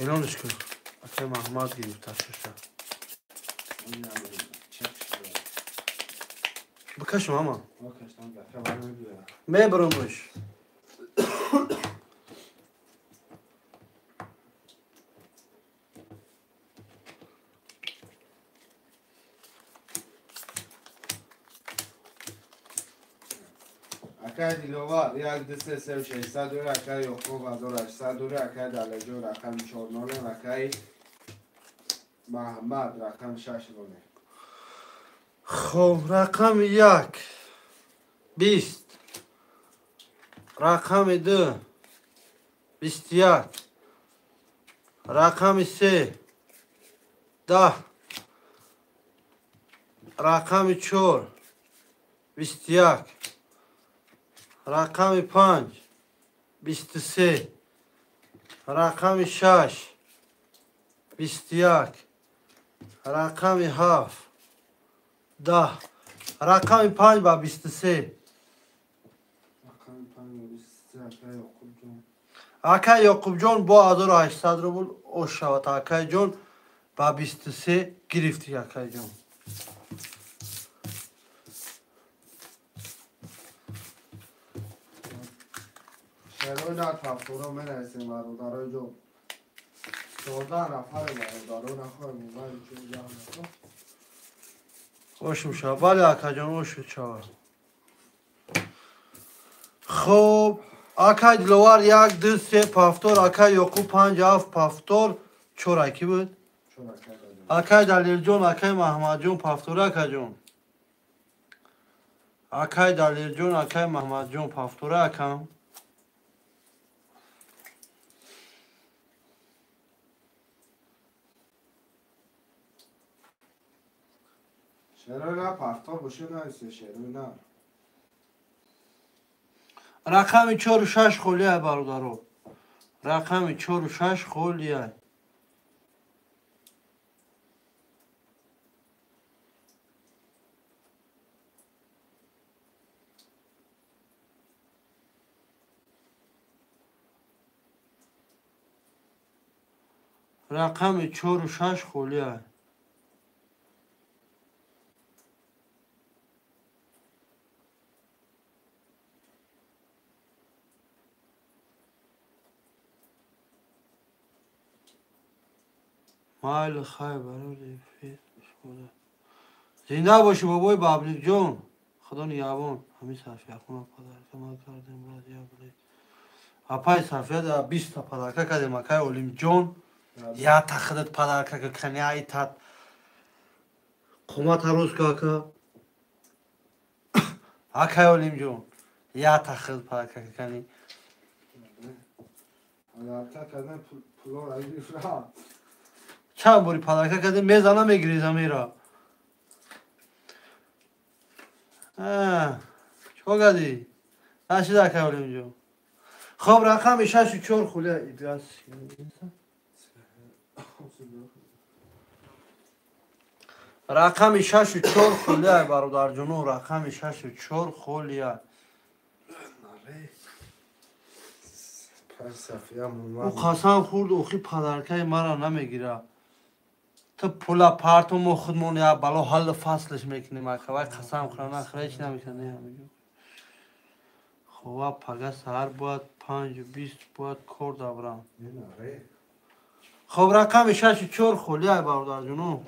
Эълонш кун. Акай Маҳмад гирифта шаша. Бикашам ама. Мебарамаш. Акай Диловар 1 2 3 3 600 дора, акай Ёқуб 1800 дора, акай Далаҷон рақами 4 0, акай Маҳмад рақами 6 0. Хоб, рақами 1 20, рақами 2 21, рақами 3 10, рақами 4 21, рақами 5 23, рақами 6 21, рақами 7 10, рақами 5 ба 23. Акай Ёқубҷон бо 1800 рубл ош шавад. Акайҷон ба 23 гирифтӣ, акайҷон. Шерои на тафторо менависем бародарои ҷон. 14 нафаре бародаро нахоҳем мобайли 14 нафар. Ошум шава. Бале акаҷон, ошу шава. Хоб, акай Диловар 1 2 3 пафтор, акай Ёқуб 5 7 пафтор, 4 аки буд? Акай Далирҷон, акай Маҳмадҷон пафтор, акаҷон. Акай Далирҷон, акай Маҳмадҷон пафтор, акам. Шерои на пафтор боше нависе, шерои на. Рақами 4 6 холия бародаро. Рақами 4 6 холия. Рақами 4 6 холия. Майли хай барои эфир шумо. Зинда бошӣ бобои Бабликҷон. Худо нигаҳбон. Ҳамин Сафияхона подарка ма кардем брат як билет. Апай Сафия да 20 та подарка кардем акай Олимҷон. Я та худат подарка кани ай тат. Қомат ҳарӯз кака. Акай Олимҷон. Я та худ подарка кани. Подарка кардем пуло гирифта. Чанд бори подарка кардем, мезана мегиреза мера. Чикор кардӣ? Нашида акай Олимҷон. Хоб, рақами 6 4 хулия. Рақами 6 4 хулия бародарҷоно, рақами 6 4 хулия. Ӯ қасам хӯрд, охи подаркаи мара намегира. Ту пула парту мо худмон я бало ҳалли фаслш мекунем ака. Вай қасам хӯра нахӯра ҳеч намекунад. Хова пага саҳар бояд 5:20 бояд кор дабрам. Хоб, рақами 6 4 холия бародарҷоно.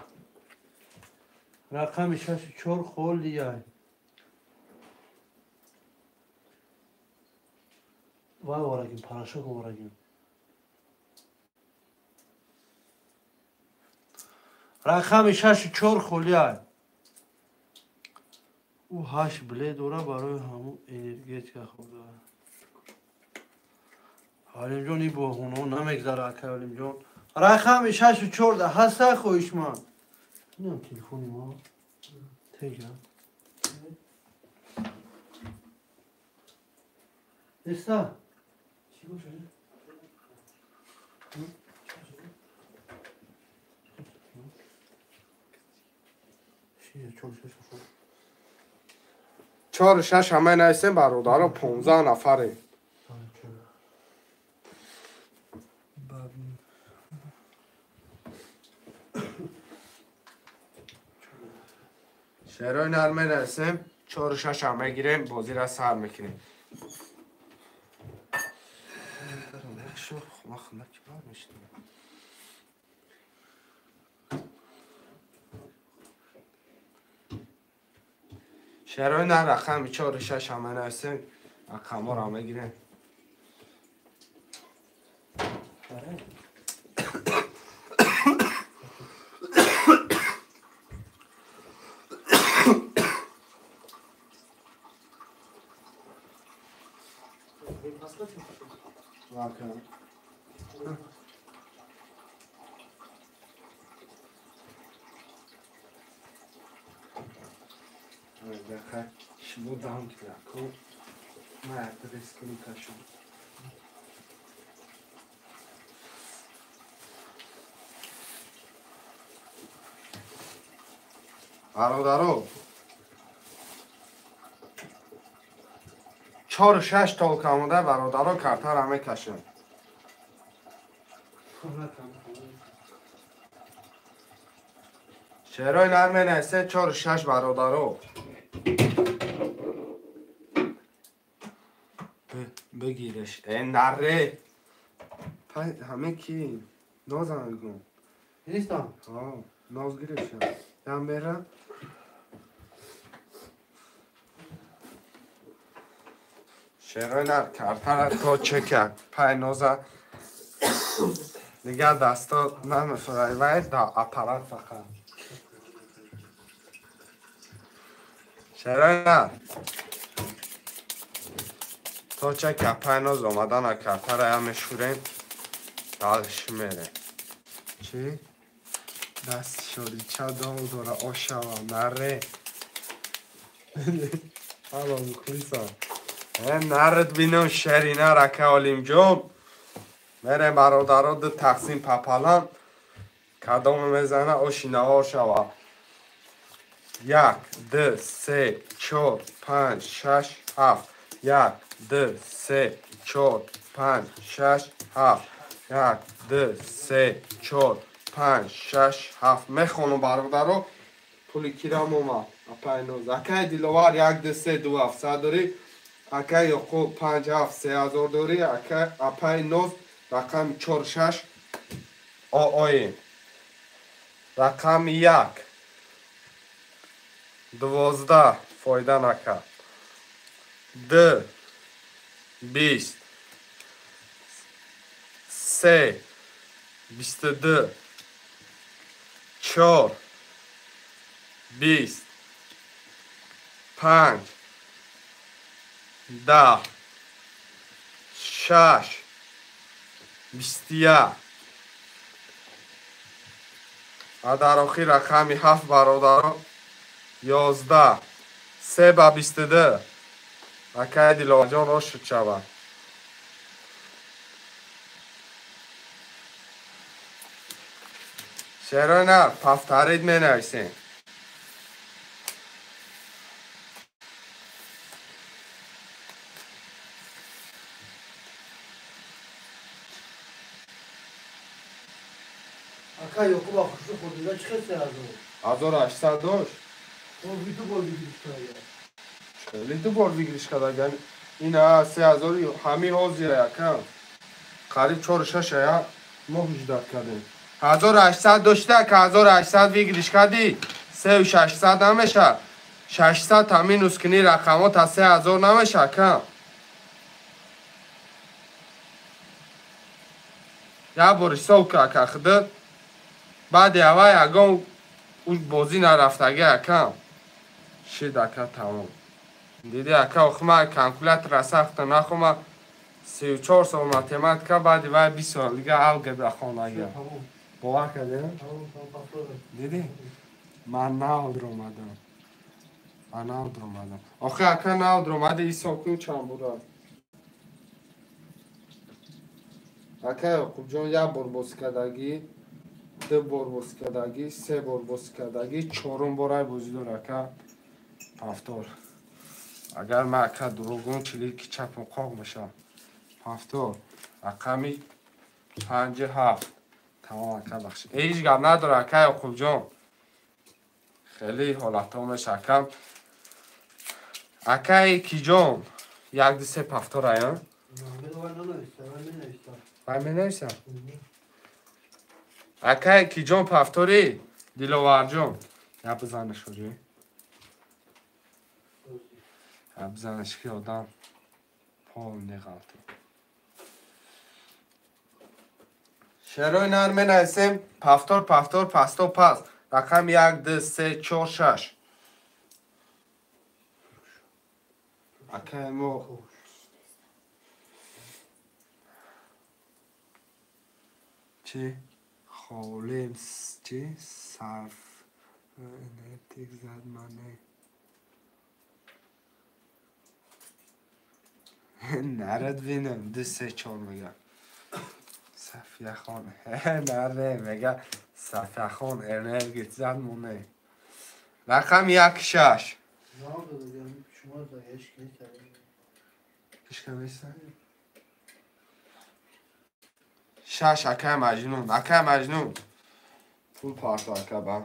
Рақами 6 4 холия. Вай ворагим, порошок ворагим. Рақами 6 4 холия. Ӯ 8 билет дора барои ҳамун энергетика хӯрда. Олимҷон ин боҳуно намегзара акай Олимҷон. Рақами 6 4 да ҳаста хоҳишманд. Инам телефони мо. Тега. Неста? Чӣ бошад? 4 6 ҳамаи нависем бародаро, 15 нафаре. Шерои нар менависем. 4 6 ҳам мегирем, бозиро сар мекунем. شهرهای نه رقم 4 6 هم نویسیم، رقم ها رو میگیریم. Бародаро 4 6 толка омода бародаро картара мекашем. Шерои нар менависе 4 6 бародаро. Бигиреш. Наре. Ҳаме ки нозам мегӯм. Нестам. Ҳа, ноз гирифтам. Ям берам. Шерои нар картара то чека пай ноза дигар дасто намефурай вай да аппарат фақат. Шерои нар то чека пай ноз омадана картара я мешурем далш мере. Чи? Даст шорича дол дора ошава наре. Ҳало мухлисам. Нард бинам шери нар ака Олимҷон. Мерем бародаро ду тақсим папалам. Кадоме мезана оши наҳор шава. 1 2 3 4 5 6 7. 1 2 3 4 5 6 7. 1 2 3 4 5 6 7. Мехонам бародаро. Пули кирам омад. Апай ноз. Акай Диловар 1 2 3 2 700 дорӣ. Акай Ёқуб 5 7 3000 дорӣ. Акай апай ноз рақами 4 6 ооем. Рақами 1 12 фоида накард. 2 20 3 22 4 20 5 10 6 21. А дар охир рақами 7 бародаро 11 3 ба 22. Акай Диловарҷон ошуд шавад. Шерои нар повторид менависем. Ака Ёқуба хушрӯ хӯрдида чӣ хел 3000? 1800 дошт. Ду бор выигрыш карда. Хеле ду бор выигрыш карда. Ина 3000 ҳамин ҳозира якам. Қариб 4 6 ая мо ҳуҷдат кардем. 1800 дошта, 1800 выигрыш кардӣ, 3600 намеша. 600 та минус кунӣ рақамҳо та 3000 намеша, акам. Як бор ҳисоб кар, ака худат. Баъди аввал ягон бозӣ нарафтагӣ, акам. Шид, ака, тамом. Диди, ака, охи ман калкулятора сахта нахома 34 сол математика, баъди вай 20 сол дига алгебра хондагиам. Бовар кардем? Диди? Ман нав дуромадам. Ман нав дуромадам. Охи, ака, нав дуромади, ҳисоб кун чанд буда. Ака Ёқубҷон як бор бозӣ кардагӣ, 2 бор бозӣ кардагӣ, 3 бор бозӣ кардагӣ, 4 бор ай бозӣ дор, ака. Повтор. Агар ман ака дурӯғ гӯям, чилики чапам қоқ мешавад. Повтор. Рақами 5 7. Тамом, ака, бахшид. Ҳеҷ гап надорад, ака Ёқубҷон. Хеле ҳолатҳо мешавад, акам. Акай киҷон, як ду се повтор ая? Вай менависам. Акай киҷон повтори? Диловарҷон. Я бизанеш оҷи. Я бизанеш ки одам пол неғалти. Шерои нар менависем повтор, повтор, пасто пас. Рақам 1, 2, 3, 4, 6. Акай мо чӣ? Холем чӣ? Сарф энергетик зад мане. Нарад бинам 2, 3, 4 мега. Сафияхон наре мега Сафияхон энергетик зад моне. Рақам 1, 6. Шаш акай Маҷнун, акай Маҷнун. Пул парто ака ба.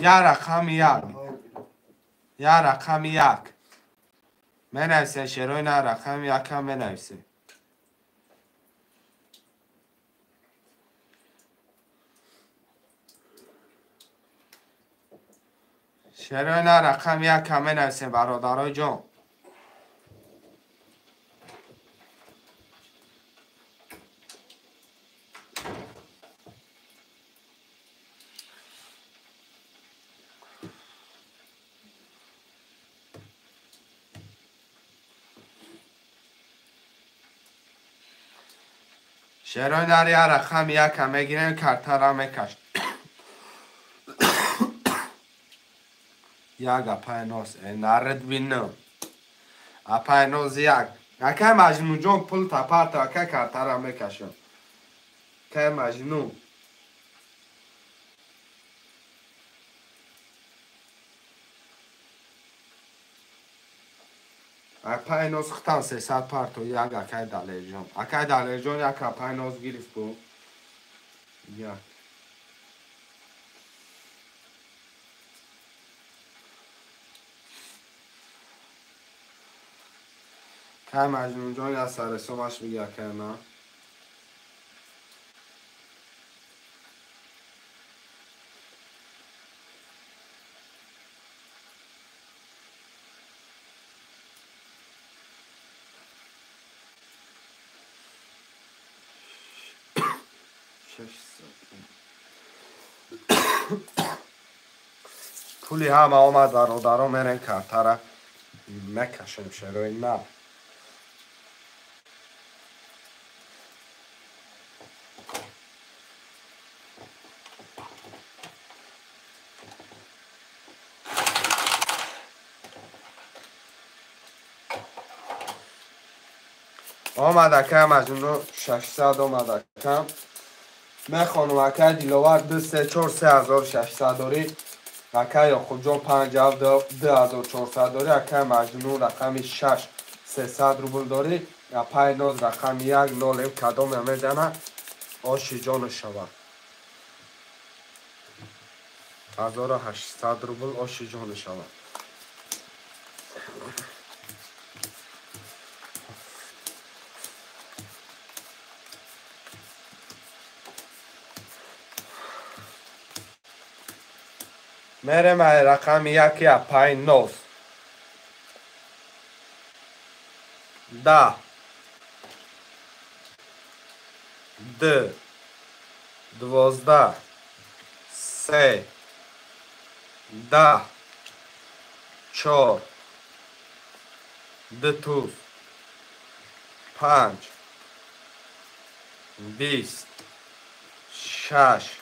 Я рақами як. Я рақами як. Менависе шерои на рақами якам менависе. Шерои на рақами якам менависе бародарои ҷон. Шерои нар я рақами якам мегирем, картара мекаш. Як апай нос, наред бинам. Апай нос як. Акай Маҷнунҷон пул тапарта, акай картара мекашам. Акай Маҷнун. Апай нос хутам 300 парто як акай Далерҷон. Акай Далерҷон як апай нос гирифт бу. Як. Акай Маҷнунҷон як сарҳисобаш биги акай ман. Пули ҳама омад бародаро, мерем картара мекашем шерои на. Омад акай Маҷнун 600 омад акам. Мехонум акай Диловар 2, 3, 4, 3600 дорӣ. Акай Ёқубҷон 5, 7, 2400 дорӣ. Акай Маҷнун рақами 6, 300 рубл дорӣ. Апай ноз рақами 1, 0 кадоме мезана оши ҷону шавад. 1800 рубл оши ҷону шавад. Мерем ай рақами яки апай ноз. 10, 2, 12, 3, 10, 4, 2, 5, 20, 6,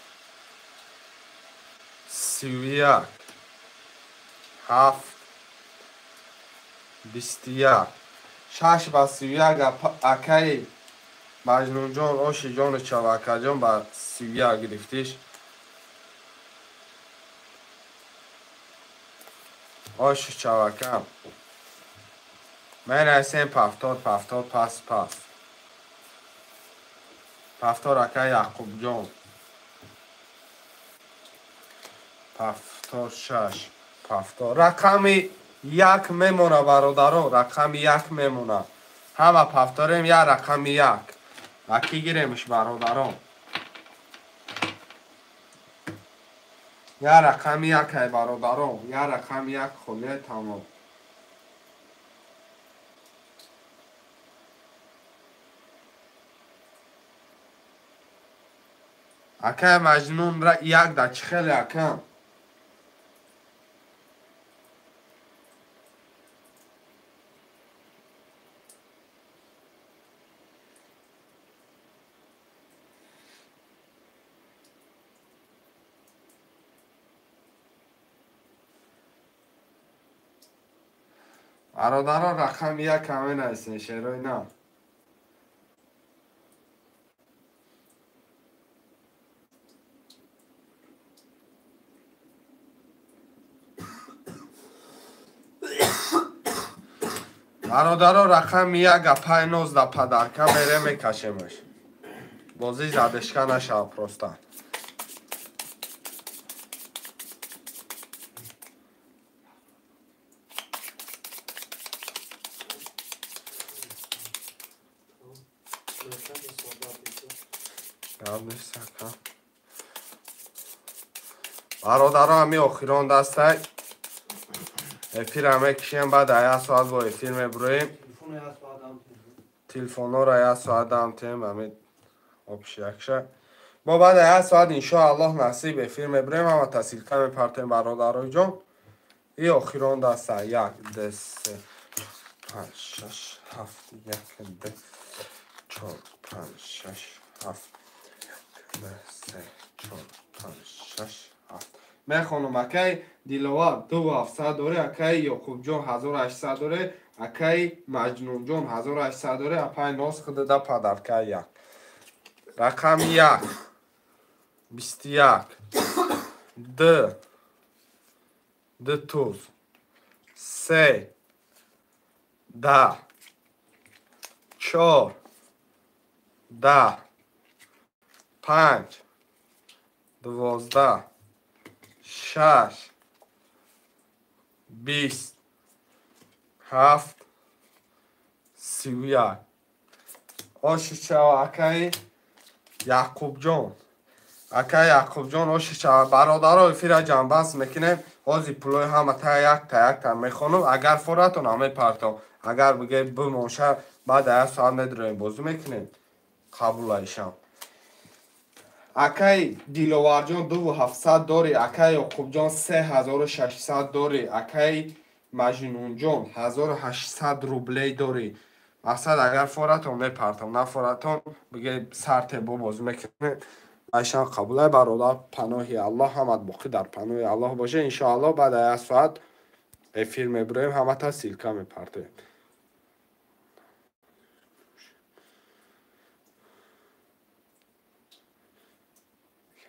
31, 7, 21, 6 ба 31 акаи Маҷнунҷон оши ҷону чава акаҷон ба 31 гирифтиш. Оши чавакам. Менависем повтор, повтор, пас, пас. Повтор акай Яқубҷон. Повтор шаш. Повтор. Рақами як мемона бародаро, рақами як мемона. Ҳама повторем я рақами як. Аки гиремш бародарон. Я рақами як ай бародарон, я рақами як холия тамом. Акай Маҷнун як да чӣ хеле акам? Бародарон рақами як ҳаме нависен шерои нав. Бародарон рақами як апай нозда падарка мере мекашемаш. Бозӣ задешка нашава просто. Бародарон ҳами охирон дастай. Эфира мекишем, баъд як соат бо эфир мебуроем. Телефонҳоро як соат дам тем, ҳами обши якша. Мо баъд як соат иншоаллоҳ насиб эфир мебуроем, ҳама тасилка мепартем бародароҷон. И охирон даста. Як, ду, се, панҷ, шаш, ҳафт, як, ду, чор, панҷ, шаш, ҳафт, як, ду, се, чор, панҷ, шаш, ҳафт. Мехонам акай Диловар 2700 доре, акай Ёқубҷон 1800 доре, акай Маҷнунҷон 1800 доре, апай Ноз худада падарка як. Рақами як, 21, д, д туз, се, да, чор, да, панҷ, 12, шаш, 20, 7, 31. Оши чава акай Яқубҷон. Акай Яқубҷон оши чава. Бародаро эфира ҷамъбаст мекунем. Ҳозир пулои ҳама та якта якта мехонам. Агар форатон ҳама партом. Агар биге бимонша баъд як соат медроем бозӣ мекунем. Қабул айшам. Акай Диловарҷон 2700 дори, акай Ёқубҷон 3600 дори, акай Маҷнунҷон 1800 рублей дори. Мақсад агар форатон мепартам, на форатон биге сарте бо бозӣ мекунем. Айшам қабулай бародар, паноҳи Аллоҳ, ҳамат боқӣ дар паноҳи Аллоҳ боша. Иншоаллоҳ баъд як соат эфир мебуроем, ҳамата силка мепартоем.